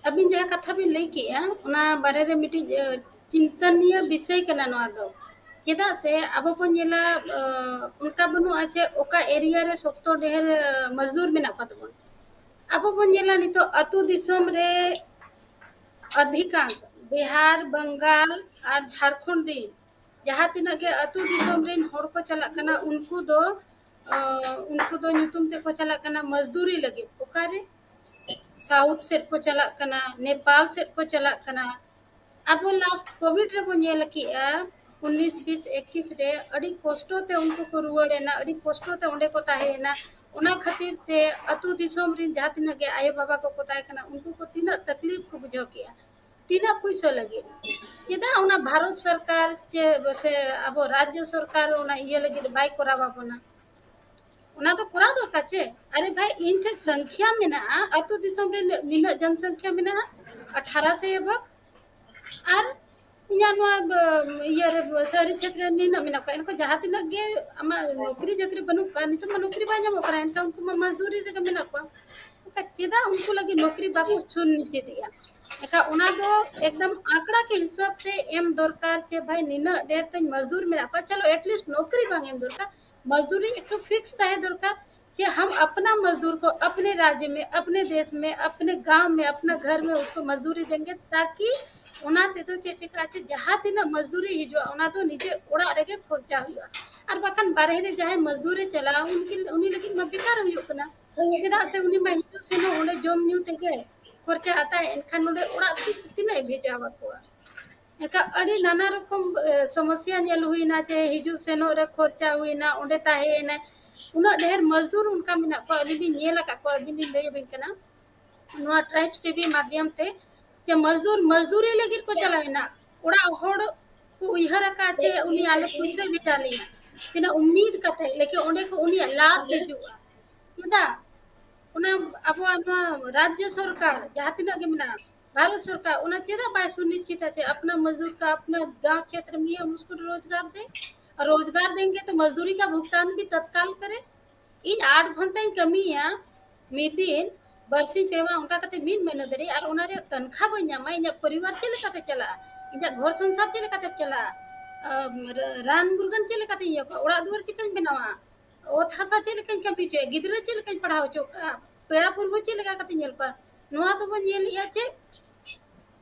ᱟᱹᱵᱤᱱ ᱡᱟᱦᱟᱸ ᱠᱟᱛᱷᱟ ᱵᱤᱱ ᱞᱟᱹᱭ ᱠᱮᱜᱼᱟ, ᱚᱱᱟ ᱵᱟᱨᱮ ᱨᱮ ᱢᱤᱫᱴᱤᱡ, ᱟᱹ, ᱪᱤᱱᱛᱟᱹᱱᱤᱭᱟᱹ ᱵᱤᱥᱚᱭ ᱠᱟᱱᱟ ᱱᱚᱣᱟ ᱫᱚ᱾ ᱪᱮᱫᱟᱜ ᱥᱮ ᱟᱵᱚ ᱵᱚᱱ ᱧᱮᱞᱟ, ᱟᱹ, ᱚᱱᱠᱟ ᱵᱟᱹᱱᱩᱜᱼᱟ ᱡᱮ ᱚᱠᱟ ᱮᱨᱤᱭᱟ ᱨᱮ ᱥᱚᱠᱛᱚ ᱰᱷᱮᱨ, ᱟᱹ, ᱢᱚᱡᱫᱩᱨ ᱢᱮᱱᱟᱜ ᱠᱚᱣᱟ ᱛᱟᱵᱚᱱ᱾ ᱟᱵᱚ ᱵᱚᱱ ᱧᱮᱞᱟ ᱱᱤᱛᱚᱜ ᱟᱹᱛᱩ ᱫᱤᱥᱚᱢ ᱨᱮ ᱚᱫᱷᱤᱠᱟᱝᱥ ᱵᱤᱦᱟᱨ, ᱵᱟᱝᱜᱟᱞ ᱟᱨ ᱡᱷᱟᱲᱠᱷᱚᱸᱰ ᱨᱤᱱ ᱡᱟᱦᱟᱸ ᱛᱤᱱᱟᱹᱜ ᱜᱮ ᱟᱹᱛᱩ ᱫᱤᱥᱚᱢ ᱨᱤᱱ ᱦᱚᱲ ᱠᱚ ᱪᱟᱞᱟᱜ ᱠᱟᱱᱟ, ᱩᱱᱠᱩ ᱫᱚ, ᱟᱹ, ᱩᱱᱠᱩ ᱫᱚ ᱧᱩᱛᱩᱢ ᱛᱮᱠᱚ ᱪᱟᱞᱟᱜ ᱠᱟᱱᱟ ᱢᱚᱡᱫᱩᱨᱤ ᱞᱟᱹᱜᱤᱫ᱾ ᱚᱠᱟᱨᱮ? ᱥᱟᱣᱩᱛᱷ ᱥᱮᱫ ᱠᱚ ᱪᱟᱞᱟᱜ ᱠᱟᱱᱟ, ᱱᱮᱯᱟᱞ ᱥᱮᱫ ᱠᱚ ᱪᱟᱞᱟᱜ ᱠᱟᱱᱟ᱾ ᱟᱵᱚ ᱞᱟᱥᱴ ᱠᱳᱵᱷᱤᱰ ᱨᱮᱵᱚᱱ ᱧᱮᱞ ᱠᱮᱜᱼᱟ, ᱩᱱᱤᱥ ᱵᱤᱥ ᱮᱠᱤᱥ ᱨᱮ ᱟᱹᱰᱤ ᱠᱚᱥᱴᱚ ᱛᱮ ᱩᱱᱠᱩ ᱠᱚ ᱨᱩᱣᱟᱹᱲ ᱮᱱᱟ, ᱟᱹᱰᱤ ᱠᱚᱥᱴᱚ ᱛᱮ ᱚᱸᱰᱮ ᱠᱚ ᱛᱟᱦᱮᱸᱭᱮᱱᱟ᱾ ᱚᱱᱟ ᱠᱷᱟᱹᱛᱤᱨ ᱛᱮ ᱟᱹᱛᱩ ᱫᱤᱥᱚᱢ ᱨᱤᱱ ᱡᱟᱦᱟᱸ ᱛᱤᱱᱟᱹᱜ ᱜᱮ ᱟᱭᱳ ᱵᱟᱵᱟ ᱠᱚᱠᱚ ᱛᱟᱦᱮᱸ ᱠᱟᱱᱟ, ᱩᱱᱠᱩ ᱠᱚ ᱛᱤᱱᱟᱹᱜ ᱛᱟᱠᱞᱤᱯ ᱠᱚ ᱵᱩᱡᱷᱟᱹᱣ ᱠᱮᱜᱼᱟ, ᱛᱤᱱᱟᱹᱜ ᱯᱩᱭᱥᱟᱹ ᱞᱟᱹᱜᱤᱫ᱾ ᱪᱮᱫᱟᱜ ᱚᱱᱟ ᱵᱷᱟᱨᱚᱛ ᱥᱚᱨᱠᱟᱨ ᱪᱮ ᱥᱮ ᱟᱵᱚ ᱨᱟᱡᱽᱡᱚ ᱥᱚᱨᱠᱟᱨ ᱚᱱᱟ ᱤᱭᱟᱹ ᱞᱟᱹᱜᱤᱫ ᱵᱟᱭ ᱠᱚᱨᱟᱣ ᱟᱵᱚᱱᱟ? ᱚᱱᱟ ᱫᱚ ᱠᱚᱨᱟᱣ ᱫᱚᱨᱠᱟᱨ ᱪᱮ? ᱟᱨᱮ ᱵᱷᱟᱭ, ᱤᱧ ᱴᱷᱮᱱ ᱥᱚᱝᱠᱷᱭᱟ ᱢᱮᱱᱟᱜᱼᱟ, ᱟᱹᱛᱩ ᱫᱤᱥᱚᱢ ᱨᱮ ᱱᱤᱱᱟᱹᱜ ᱡᱚᱱᱥᱚᱝᱠᱷᱭᱟ ᱢᱮᱱᱟᱜᱼᱟ, ᱟᱴᱷᱟᱨᱚ ᱥᱮ ᱮᱵᱷᱚᱵ, ᱟᱨ ᱤᱧᱟᱹᱜ ᱱᱚᱣᱟ ᱵ-, ᱤᱭᱟᱹ ᱨᱮ ᱥᱟᱹᱨᱤ ᱪᱷᱮᱛᱨᱮ ᱨᱮ ᱱᱤᱱᱟᱹᱜ ᱢᱮᱱᱟᱜ ᱠᱚᱣᱟ, ᱮᱱᱠᱷᱟᱱ ᱡᱟᱦᱟᱸ ᱛᱤᱱᱟᱹᱜ ᱜᱮ ᱟᱢᱟᱜ ᱱᱚᱠᱨᱤ ᱪᱟᱹᱠᱨᱤ ᱵᱟᱹᱱᱩᱜ ᱠᱚᱣᱟ, ᱱᱤᱛᱚᱜ ᱢᱟ ᱱᱚᱠᱨᱤ ᱵᱟᱭ ᱧᱟᱢᱚᱜ ᱠᱟᱱᱟ, ᱮᱱᱠᱷᱟᱱ ᱩᱱᱠᱩ ᱢᱟ ᱢᱚᱡᱫᱩᱨᱤ ᱨᱮᱜᱮ ᱢᱮᱱᱟᱜ ᱠᱚᱣᱟ᱾ ᱮᱱᱠᱷᱟᱱ ᱪᱮᱫᱟᱜ ᱩᱱᱠᱩ ᱞᱟᱹᱜᱤᱫ ᱱᱚᱠᱨᱤ ᱵᱟᱠᱚ ᱥᱩᱱᱤᱥᱪᱤᱛᱮᱜᱼᱟ? ᱮᱱᱠᱷᱟᱱ ᱚᱱᱟ ᱫᱚ ᱮᱠᱫᱚᱢ ᱟᱸᱠᱲᱟ ᱠᱮ ᱦᱤᱥᱟᱹᱵ ᱛᱮ ᱮᱢ ᱫᱚᱨᱠᱟᱨ, ᱪᱮ ᱵᱷᱟᱭ ᱱᱤᱱᱟᱹᱜ ᱰᱷᱮᱨ ᱛᱤᱧ ᱢᱚᱡᱫᱩᱨ ᱢᱮᱱᱟᱜ ᱠᱚᱣᱟ, ᱪᱚᱞᱚ at least ᱱᱚᱠᱨᱤ ᱵᱟᱝ ᱮᱢ ᱫᱚᱨᱠᱟᱨ, ᱢᱚᱡᱫᱩᱨᱤ ᱮᱠᱴᱩ ᱯᱷᱤᱠᱥ ᱛᱟᱦᱮᱸ ᱫᱚᱨᱠᱟᱨ᱾ ᱪᱮ ᱦᱟᱢ ᱟᱯᱱᱟ ᱢᱚᱡᱫᱩᱨ ᱠᱚ ᱟᱯᱱᱮ ᱨᱟᱡᱽ ᱢᱮ, ᱟᱯᱱᱮ ᱫᱮᱥ ᱢᱮ, ᱟᱯᱱᱮ ᱜᱟᱶ ᱢᱮ, ᱟᱯᱱᱟ ᱜᱷᱚᱨ ᱢᱮ ᱩᱥᱠᱚ ᱢᱚᱡᱫᱩᱨᱤ ᱫᱮᱝᱜᱮ, ᱛᱟᱠᱤ ᱚᱱᱟ ᱛᱮᱫᱚ ᱪᱮᱫ ᱪᱤᱠᱟᱹᱜᱼᱟ, ᱪᱮ ᱡᱟᱦᱟᱸ ᱛᱤᱱᱟᱹᱜ ᱢᱚᱡᱫᱩᱨᱤ ᱦᱤᱡᱩᱜᱼᱟ, ᱚᱱᱟ ᱫᱚ ᱱᱤᱡᱮ ᱚᱲᱟᱜ ᱨᱮᱜᱮ ᱠᱷᱚᱨᱪᱟ ᱦᱩᱭᱩᱜᱼᱟ᱾ ᱟᱨ ᱵᱟᱠᱷᱟᱱ ᱵᱟᱨᱦᱮ ᱨᱮ ᱡᱟᱦᱟᱸᱭ ᱢᱚᱡᱫᱩᱨᱮ ᱪᱟᱞᱟᱜᱼᱟ, ᱩᱱᱠᱤ, ᱩᱱᱤ ᱞᱟᱹᱜᱤᱫ ᱢᱟ ᱵᱮᱠᱟᱨ ᱦᱩᱭᱩᱜ ᱠᱟᱱᱟ, ᱪᱮᱫᱟᱜ ᱥᱮ ᱩᱱᱤ ᱢᱟ ᱦᱤᱡᱩᱜ ᱥᱮᱱᱚᱜ ᱚᱸᱰᱮ ᱡᱚᱢ ᱧᱩ ᱛᱮᱜᱮ ᱠᱷᱚᱨᱪᱟ ᱟᱛᱟᱭ, ᱮᱱᱠᱷᱟᱱ ᱱᱚᱰᱮ ᱚᱲᱟᱜ ᱛᱤᱥ ᱛᱤᱱᱟᱹᱜ ᱮ ᱵᱷᱮᱡᱟᱣ ᱟᱠᱚᱣᱟ? ᱮᱱᱠᱷᱟᱱ ᱟᱹᱰᱤ ᱱᱟᱱᱟ ᱨᱚᱠᱚᱢ ᱥᱚᱢᱚᱥᱭᱟ ᱧᱮᱞ ᱦᱩᱭᱱᱟ, ᱡᱮ ᱦᱤᱡᱩᱜ ᱥᱮᱱᱚᱜ ᱨᱮ ᱠᱷᱚᱨᱪᱟ ᱦᱩᱭᱱᱟ, ᱚᱸᱰᱮ ᱛᱟᱦᱮᱸᱭᱮᱱᱟ᱾ ᱩᱱᱟᱹᱜ ᱰᱷᱮᱨ ᱢᱚᱡᱽᱫᱩᱨ ᱚᱱᱠᱟ ᱢᱮᱱᱟᱜ ᱠᱚᱣᱟ, ᱟᱹᱞᱤᱧ ᱞᱤᱧ ᱧᱮᱞ ᱟᱠᱟᱫ ᱠᱚᱣᱟ, ᱟᱹᱵᱤᱱ ᱞᱤᱧ ᱞᱟᱹᱭ ᱟᱵᱤᱱ ᱠᱟᱱᱟ ᱱᱚᱣᱟ ᱴᱨᱟᱭᱤᱵᱥ ᱴᱤᱵᱷᱤ ᱢᱟᱫᱽᱫᱷᱚᱢ ᱛᱮ, ᱡᱮ ᱢᱚᱡᱽᱫᱩᱨ ᱢᱚᱡᱽᱫᱩᱨᱤ ᱞᱟᱹᱜᱤᱫ ᱠᱚ ᱪᱟᱞᱟᱣᱮᱱᱟ᱾ ᱚᱲᱟᱜ ᱦᱚᱲ ᱠᱚ ᱩᱭᱦᱟᱹᱨ ᱟᱠᱟᱫ ᱡᱮ ᱩᱱᱤ ᱟᱞᱮ ᱯᱩᱭᱥᱟᱹ ᱵᱷᱮᱡᱟ ᱞᱮᱭᱟ, ᱛᱤᱱᱟᱹᱜ ᱩᱢᱤᱫ ᱠᱟᱛᱮ, ᱞᱮᱠᱤᱱ ᱚᱸᱰᱮ ᱠᱚ ᱩᱱᱤᱭᱟᱜ ᱞᱟᱥ ᱦᱤᱡᱩᱜᱼᱟ᱾ ᱪᱮᱫᱟᱜ ᱚᱱᱟ ᱟᱵᱚᱣᱟᱜ ᱱᱚᱣᱟ ᱨᱟᱡᱽᱡᱚ ᱥᱚᱨᱠᱟᱨ ᱡᱟᱦᱟᱸ ᱛᱤᱱᱟᱹᱜ ᱜᱮ ᱢᱮᱱᱟᱜᱼᱟ, ᱵᱷᱟᱨᱚᱛ ᱥᱚᱨᱠᱟᱨ ᱚᱱᱟ ᱪᱮᱫᱟᱜ ᱵᱟᱭ ᱥᱩᱱᱤᱪᱪᱤᱛᱟ ᱡᱮ ᱟᱯᱱᱟ ᱢᱚᱡᱫᱩᱨ ᱠᱟ ᱟᱯᱱᱟ ᱜᱟᱸᱣ ᱪᱷᱮᱛᱨᱚ ᱢᱮ ᱦᱟᱢ ᱩᱥᱠᱚ ᱨᱳᱡᱽᱜᱟᱨ ᱫᱮ, ᱟᱨ ᱨᱳᱡᱽᱜᱟᱨ ᱫᱮᱝᱜᱮ ᱛᱚ ᱢᱚᱡᱫᱩᱨᱤ ᱠᱟ ᱵᱷᱩᱜᱛᱟᱱ ᱵᱷᱤ ᱛᱚᱛᱠᱟᱞ ᱠᱟᱨᱮ᱾ ᱤᱧ ᱟᱴ ᱜᱷᱚᱱᱴᱟᱧ ᱠᱟᱹᱢᱤᱭᱟ ᱢᱤᱫ ᱫᱤᱱ, ᱵᱟᱨᱥᱤᱧ ᱯᱮ ᱢᱟᱦᱟ ᱚᱱᱠᱟ ᱠᱟᱛᱮ ᱢᱤᱫ ᱢᱟᱹᱦᱱᱟᱹ ᱫᱷᱟᱹᱨᱤᱡ, ᱟᱨ ᱚᱱᱟ ᱨᱮᱭᱟᱜ ᱛᱟᱱᱠᱷᱟ ᱵᱟᱹᱧ ᱧᱟᱢᱟ, ᱤᱧᱟᱹᱜ ᱯᱚᱨᱤᱵᱟᱨ ᱪᱮᱫ ᱞᱮᱠᱟᱛᱮ ᱪᱟᱞᱟᱜᱼᱟ? ᱤᱧᱟᱹᱜ ᱜᱷᱚᱨ ᱥᱚᱝᱥᱟᱨ ᱪᱮᱫ ᱞᱮᱠᱟᱛᱮ ᱪᱟᱞᱟᱜᱼᱟ? ᱟᱢ, ᱨ-, ᱨᱟᱱ ᱢᱩᱨᱜᱟᱹᱱ ᱪᱮᱫ ᱞᱮᱠᱟᱛᱮᱧ ᱤᱭᱟᱹ ᱠᱚᱣᱟ? ᱚᱲᱟᱜ ᱫᱩᱣᱟᱹᱨ ᱪᱮᱫ ᱞᱮᱠᱟᱧ ᱵᱮᱱᱟᱣᱟ? ᱚᱛ ᱦᱟᱥᱟ ᱪᱮᱫ ᱞᱮᱠᱟᱧ ᱠᱟᱹᱢᱤ ᱦᱚᱪᱚᱭᱟ? ᱜᱤᱫᱽᱨᱟᱹ ᱪᱮᱫ ᱞᱮᱠᱟᱧ ᱯᱟᱲᱦᱟᱣ ᱦᱚᱪᱚ ᱠᱚᱣᱟ? ᱯᱮᱲᱟ ᱯᱩᱨᱵᱷᱟᱹ ᱪᱮᱫ ᱞᱮᱠᱟ ᱠᱟᱛᱮᱧ ᱧᱮᱞ ᱠᱚᱣᱟ? ᱱᱚᱣᱟ ᱫᱚᱵᱚᱱ ᱧᱮᱞᱮᱜᱼᱟ ᱪᱮᱫ?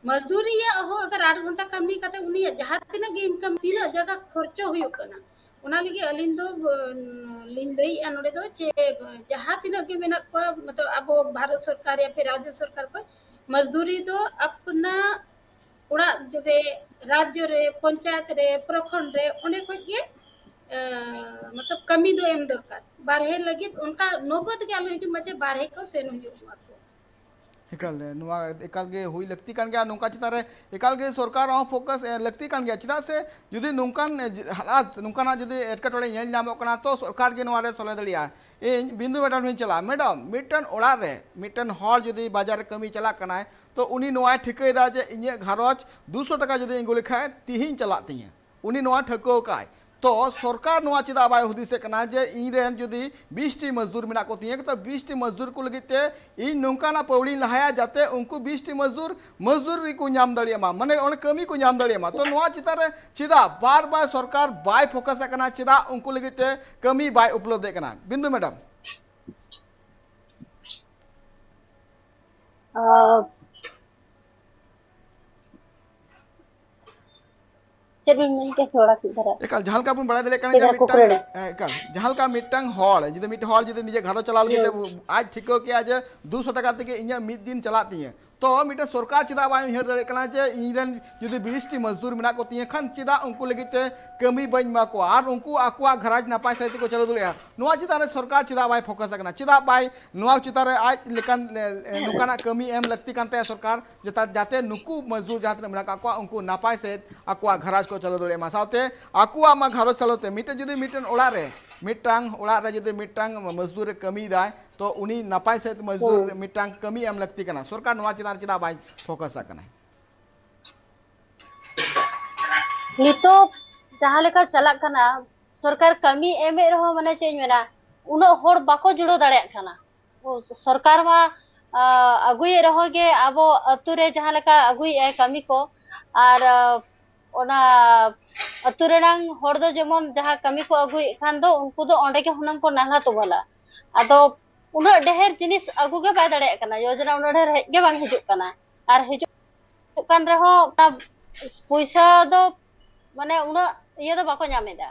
ᱢᱚᱡᱫᱩᱨᱤᱭᱟᱜ ᱦᱚᱸ ᱟᱜᱟᱨ ᱟᱴ ᱜᱷᱚᱱᱴᱟ ᱠᱟᱹᱢᱤ ᱠᱟᱛᱮ ᱩᱱᱤᱭᱟᱜ ᱡᱟᱦᱟᱸ ᱛᱤᱱᱟᱹᱜ ᱜᱮ ᱤᱱᱠᱟᱢ, ᱛᱤᱱᱟᱹᱜ ᱡᱟᱭᱜᱟ ᱠᱷᱚᱨᱪᱚ ᱦᱩᱭᱩᱜ ᱠᱟᱱᱟ, ᱚᱱᱟ ᱞᱟᱹᱜᱤᱫ ᱟᱹᱞᱤᱧ ᱫᱚ, ᱩᱸ, ᱞᱤᱧ ᱞᱟᱹᱭᱮᱜᱼᱟ ᱱᱚᱰᱮ ᱫᱚ ᱪᱮ ᱡᱟᱦᱟᱸ ᱛᱤᱱᱟᱹᱜ ᱜᱮ ᱢᱮᱱᱟᱜ ᱠᱚᱣᱟ, ᱢᱚᱛᱞᱚᱵ ᱟᱵᱚ ᱵᱷᱟᱨᱚᱛ ᱥᱚᱨᱠᱟᱨ ᱭᱟ ᱯᱷᱤᱨ ᱨᱟᱡᱽᱡᱚ ᱥᱚᱨᱠᱟᱨ ᱠᱚ ᱢᱚᱡᱫᱩᱨᱤ ᱫᱚ ᱟᱯᱱᱟ ᱚᱲᱟᱜ ᱨᱮ, ᱨᱟᱡᱽᱡᱚ ᱨᱮ, ᱯᱚᱧᱪᱟᱭᱮᱛ ᱨᱮ, ᱯᱨᱚᱠᱷᱚᱸᱰ ᱨᱮ, ᱚᱸᱰᱮ ᱠᱷᱚᱡ ᱜᱮ, ᱮ, ᱢᱚᱛᱞᱚᱵ ᱠᱟᱹᱢᱤ ᱫᱚ ᱮᱢ ᱫᱚᱨᱠᱟᱨ᱾ ᱵᱟᱨᱦᱮ ᱞᱟᱹᱜᱤᱫ ᱚᱱᱠᱟ ᱱᱚᱵᱚᱛ ᱜᱮ ᱟᱞᱚ ᱦᱤᱡᱩᱜ ᱢᱟ ᱡᱮ ᱵᱟᱨᱦᱮ ᱠᱚ ᱥᱮᱱ ᱦᱩᱭᱩᱜ ᱢᱟ ᱠᱚ᱾ ᱮᱠᱟᱞ ᱱᱚᱣᱟ ᱮᱠᱟᱞ ᱜᱮ ᱦᱩᱭ ᱞᱟᱹᱠᱛᱤ ᱠᱟᱱ ᱜᱮᱭᱟ᱾ ᱱᱚᱝᱠᱟ ᱪᱮᱛᱟᱱ ᱨᱮ ᱮᱠᱟᱞ ᱜᱮ ᱥᱚᱨᱠᱟᱨ ᱦᱚᱸ ᱯᱷᱳᱠᱟᱥ ᱮ ᱞᱟᱹᱠᱛᱤ ᱠᱟᱱ ᱜᱮᱭᱟ, ᱪᱮᱫᱟᱜ ᱥᱮ ᱡᱩᱫᱤ ᱱᱚᱝᱠᱟᱱ, ᱮ, ᱡᱮ, ᱦᱟᱞᱟᱛ, ᱱᱚᱝᱠᱟᱱᱟᱜ ᱡᱩᱫᱤ ᱮᱴᱠᱮᱴᱚᱬᱮ ᱧᱮᱞ ᱧᱟᱢᱚᱜ ᱠᱟᱱᱟ, ᱛᱚ ᱥᱚᱨᱠᱟᱨ ᱜᱮ ᱱᱚᱣᱟ ᱨᱮ ᱥᱚᱞᱦᱮ ᱫᱟᱲᱮᱭᱟᱜᱼᱟ᱾ ᱤᱧ ᱵᱤᱱᱫᱩ ᱢᱮᱰᱟᱢ ᱴᱷᱮᱱ ᱪᱟᱞᱟᱜᱼᱟ᱾ ᱢᱮᱰᱟᱢ, ᱢᱤᱫᱴᱮᱱ ᱚᱲᱟᱜ ᱨᱮ ᱢᱤᱫᱴᱮᱱ ᱦᱚᱲ ᱡᱩᱫᱤ ᱵᱟᱡᱟᱨ ᱨᱮ ᱠᱟᱹᱢᱤ ᱪᱟᱞᱟᱜ ᱠᱟᱱᱟᱭ, ᱛᱚ ᱩᱱᱤ ᱱᱚᱣᱟᱭ ᱴᱷᱤᱠᱟᱹᱭᱮᱫᱟ ᱡᱮ ᱤᱧᱟᱹᱜ ᱜᱷᱟᱨᱚᱸᱡᱽ ᱫᱩᱥᱚ ᱴᱟᱠᱟ ᱡᱩᱫᱤ ᱟᱹᱜᱩ ᱞᱮᱠᱷᱟᱱ ᱛᱤᱦᱤᱧ ᱪᱟᱞᱟᱜ ᱛᱤᱧᱟᱹ, ᱩᱱᱤ ᱱᱚᱣᱟ ᱴᱷᱟᱹᱣᱠᱟᱹ ᱟᱠᱟᱫ᱾ ᱛᱚ ᱥᱚᱨᱠᱟᱨ ᱱᱚᱣᱟ ᱪᱮᱫᱟᱜ ᱵᱟᱭ ᱦᱩᱫᱤᱥᱮᱫ ᱠᱟᱱᱟ ᱡᱮ ᱤᱧ ᱨᱮᱱ ᱡᱩᱫᱤ ᱵᱤᱥ ᱴᱤ ᱢᱚᱡᱫᱩᱨ ᱢᱮᱱᱟᱜ ᱠᱚ ᱛᱤᱧᱟᱹ, ᱛᱚ ᱵᱤᱥ ᱴᱤ ᱢᱚᱡᱫᱩᱨ ᱠᱚ ᱞᱟᱹᱜᱤᱫ ᱛᱮ ᱤᱧ ᱱᱚᱝᱠᱟᱱᱟᱜ ᱯᱟᱹᱣᱲᱤᱧ ᱞᱟᱦᱟᱭᱟ ᱡᱟᱛᱮ ᱩᱱᱠᱩ ᱵᱤᱥ ᱴᱤ ᱢᱚᱡᱫᱩᱨ ᱢᱚᱡᱫᱩᱨ ᱨᱮᱠᱚ ᱧᱟᱢ ᱫᱟᱲᱮᱭᱟᱜ ᱢᱟ, ᱢᱟᱱᱮ ᱚᱸᱰᱮ ᱠᱟᱹᱢᱤ ᱠᱚ ᱧᱟᱢ ᱫᱟᱲᱮᱭᱟᱜ ᱢᱟ᱾ ᱛᱚ ᱱᱚᱣᱟ ᱪᱮᱛᱟᱱ ᱨᱮ ᱪᱮᱫᱟᱜ ᱵᱟᱨ ᱵᱟᱨ ᱥᱚᱨᱠᱟᱨ ᱵᱟᱭ ᱯᱷᱳᱠᱟᱥ ᱟᱠᱟᱱᱟ, ᱪᱮᱫᱟᱜ ᱩᱱᱠᱩ ᱞᱟᱹᱜᱤᱫ ᱛᱮ ᱠᱟᱹᱢᱤ ᱵᱟᱭ ᱩᱯᱞᱚᱵᱫᱷ ᱮᱫ ᱠᱟᱱᱟ? ᱵᱤᱱᱫᱩ ᱢᱮᱰᱟᱢ᱾ ᱟᱨ ᱪᱮᱫ ᱵᱤᱱ ᱢᱮᱱ ᱠᱮᱫ ᱛᱷᱚᱲᱟ ᱠᱟᱹᱡ ᱫᱷᱟᱨᱟ? ᱮᱠᱟᱞ ᱡᱟᱦᱟᱸ ᱞᱮᱠᱟ ᱵᱚᱱ ᱵᱟᱲᱟᱭ ᱫᱟᱲᱮᱭᱟᱜ ᱠᱟᱱᱟ ᱪᱮᱫ ᱡᱮ ᱟᱨ ᱢᱤᱫᱴᱟᱝ, ᱠᱩᱠᱞᱤ ᱨᱮ? ᱦᱮᱸ, ᱮᱠᱟᱞ ᱡᱟᱦᱟᱸ ᱞᱮᱠᱟ ᱢᱤᱫᱴᱟᱝ ᱦᱚᱲ ᱡᱩᱫᱤ ᱢᱤᱫ ᱦᱚᱲ ᱡᱩᱫᱤ ᱱᱤᱡᱮ ᱜᱷᱟᱨᱚᱸᱡᱽ ᱪᱟᱞᱟᱣ ᱞᱟᱹᱜᱤᱫ ᱛᱮ ᱦᱩᱸ᱾ ᱟᱡ ᱴᱷᱤᱠᱟᱹ ᱠᱮᱜᱼᱟ ᱡᱮ ᱫᱩᱥᱚ ᱴᱟᱠᱟ ᱛᱮᱜᱮ ᱤᱧᱟᱹᱜ ᱢᱤᱫ ᱫᱤᱱ ᱪᱟᱞᱟᱜ ᱛᱤᱧᱟᱹ, ᱛᱚ ᱢᱤᱫᱴᱮᱱ ᱥᱚᱨᱠᱟᱨ ᱪᱮᱫᱟᱜ ᱵᱟᱭ ᱩᱭᱦᱟᱹᱨ ᱫᱟᱲᱮᱭᱟᱜ ᱠᱟᱱᱟ ᱡᱮ ᱤᱧ ᱨᱮᱱ ᱡᱩᱫᱤ ᱵᱤᱥ ᱴᱤ ᱢᱚᱡᱽᱫᱩᱨ ᱢᱮᱱᱟᱜ ᱠᱚ ᱛᱤᱧᱟᱹ ᱠᱷᱟᱱ ᱪᱮᱫᱟᱜ ᱩᱱᱠᱩ ᱞᱟᱹᱜᱤᱫ ᱛᱮ ᱠᱟᱹᱢᱤ ᱵᱟᱹᱧ ᱮᱢᱟ ᱠᱚᱣᱟ ᱟᱨ ᱩᱱᱠᱩ ᱟᱠᱚᱣᱟᱜ ᱜᱷᱟᱨᱚᱸᱡᱽ ᱱᱟᱯᱟᱭ ᱥᱟᱹᱦᱤᱡ ᱛᱮᱠᱚ ᱪᱟᱹᱞᱩ ᱫᱟᱲᱮᱭᱟᱜᱼᱟ? ᱱᱚᱣᱟ ᱪᱮᱛᱟᱱ ᱨᱮ ᱥᱚᱨᱠᱟᱨ ᱪᱮᱫᱟᱜ ᱵᱟᱭ ᱯᱷᱳᱠᱟᱥ ᱟᱠᱟᱱᱟ? ᱪᱮᱫᱟᱜ ᱵᱟᱭ ᱱᱚᱣᱟ ᱪᱮᱛᱟᱱ ᱨᱮ ᱟᱡ ᱞᱮᱠᱟᱱ ᱮ, ᱮ, ᱱᱚᱝᱠᱟᱱᱟᱜ ᱠᱟᱹᱢᱤ ᱮᱢ ᱞᱟᱹᱠᱛᱤ ᱠᱟᱱ ᱛᱟᱭᱟ ᱥᱚᱨᱠᱟᱨ, ᱡᱟᱛᱮ, ᱡᱟᱛᱮ ᱱᱩᱠᱩ ᱢᱚᱡᱽᱫᱩᱨ ᱡᱟᱦᱟᱸ ᱛᱤᱱᱟᱹᱜ ᱢᱮᱱᱟᱜ ᱟᱠᱟᱫ ᱠᱚᱣᱟ ᱩᱱᱠᱩ ᱱᱟᱯᱟᱭ ᱥᱟᱹᱦᱤᱡ ᱟᱠᱚᱣᱟᱜ ᱜᱷᱟᱨᱚᱸᱡᱽ ᱠᱚ ᱪᱟᱹᱞᱩ ᱫᱟᱲᱮᱭᱟᱜ ᱢᱟ, ᱥᱟᱶᱛᱮ ᱟᱠᱚᱣᱟᱜ ᱢᱟ ᱜᱷᱟᱨᱚᱸᱡᱽ ᱪᱟᱹᱞᱩ ᱛᱮ ᱢᱤᱫᱴᱮᱱ ᱡᱩᱫᱤ ᱢᱤᱫᱴᱮᱱ ᱚᱲᱟᱜ ᱨᱮ ᱢᱤᱫᱴᱟᱝ ᱚᱲᱟᱜ ᱨᱮ ᱡᱩᱫᱤ ᱢᱤᱫᱴᱟᱝ ᱢᱚᱡᱽᱫᱩᱨ ᱮ ᱠᱟᱹᱢᱤᱭᱮᱫᱟᱭ, ᱛᱚ ᱩᱱᱤ ᱱᱟᱯᱟᱭ ᱥᱟᱹᱦᱤᱡ ᱢᱚᱡᱽᱫᱩᱨ ᱦᱩᱸ᱾ ᱢᱤᱫᱴᱟᱝ ᱠᱟᱹᱢᱤ ᱮᱢ ᱞᱟᱹᱠᱛᱤ ᱠᱟᱱᱟ᱾ ᱥᱚᱨᱠᱟᱨ ᱱᱚᱣᱟ ᱪᱮᱛᱟᱱ ᱨᱮ ᱪᱮᱫᱟᱜ ᱵᱟᱭ ᱯᱷᱳᱠᱟᱥ ᱟᱜ ᱠᱟᱱᱟᱭ? ᱱᱤᱛᱚᱜ ᱡᱟᱦᱟᱸ ᱞᱮᱠᱟ ᱪᱟᱞᱟᱜ ᱠᱟᱱᱟ, ᱥᱚᱨᱠᱟᱨ ᱠᱟᱹᱢᱤ ᱮᱢᱮᱫ ᱨᱮᱦᱚᱸ, ᱢᱟᱱᱮ ᱪᱮᱫ ᱤᱧ ᱢᱮᱱᱟ, ᱩᱱᱟᱹᱜ ᱦᱚᱲ ᱵᱟᱠᱚ ᱡᱩᱲᱟᱹᱣ ᱫᱟᱲᱮᱭᱟᱜ ᱠᱟᱱᱟ᱾ ᱥᱚᱨᱠᱟᱨ ᱢᱟ, ᱟ, ᱟᱹᱜᱩᱭᱮᱫ ᱨᱮᱦᱚᱸ ᱜᱮ ᱟᱵᱚ ᱟᱹᱛᱩ ᱨᱮ ᱡᱟᱦᱟᱸ ᱞᱮᱠᱟ ᱟᱹᱜᱩᱭᱮᱫᱟᱭ ᱠᱟᱹᱢᱤ ᱠᱚ, ᱟᱨ, ᱟ, ᱚᱱᱟ ᱟᱹᱛᱩ ᱨᱮᱱᱟᱝ ᱦᱚᱲ ᱫᱚ ᱡᱮᱢᱚᱱ ᱡᱟᱦᱟᱸ ᱠᱟᱹᱢᱤ ᱠᱚ ᱟᱹᱜᱩᱭᱮᱫ ᱠᱷᱟᱱ ᱫᱚ ᱩᱱᱠᱩ ᱫᱚ ᱚᱸᱰᱮ ᱜᱮ ᱦᱩᱱᱟᱹᱝ ᱠᱚ ᱱᱟᱞᱦᱟ ᱛᱩᱢᱟᱹᱞᱟ᱾ ᱟᱫᱚ ᱩᱱᱟᱹᱜ ᱰᱷᱮᱨ ᱡᱤᱱᱤᱥ ᱟᱹᱜᱩ ᱜᱮ ᱵᱟᱭ ᱫᱟᱲᱮᱭᱟᱜ ᱠᱟᱱᱟ, ᱭᱳᱡᱚᱱᱟ ᱩᱱᱟᱹᱜ ᱰᱷᱮᱨ ᱦᱮᱡ ᱜᱮ ᱵᱟᱝ ᱦᱤᱡᱩᱜ ᱠᱟᱱᱟ᱾ ᱟᱨ ᱦᱤᱡᱩᱜ ᱠᱟᱱ ᱨᱮᱦᱚᱸ ᱚᱱᱟ ᱯᱚᱭᱥᱟ ᱫᱚ, ᱢᱟᱱᱮ, ᱩᱱᱟᱹᱜ ᱤᱭᱟᱹ ᱫᱚ ᱵᱟᱠᱚ ᱧᱟᱢ ᱮᱫᱟ᱾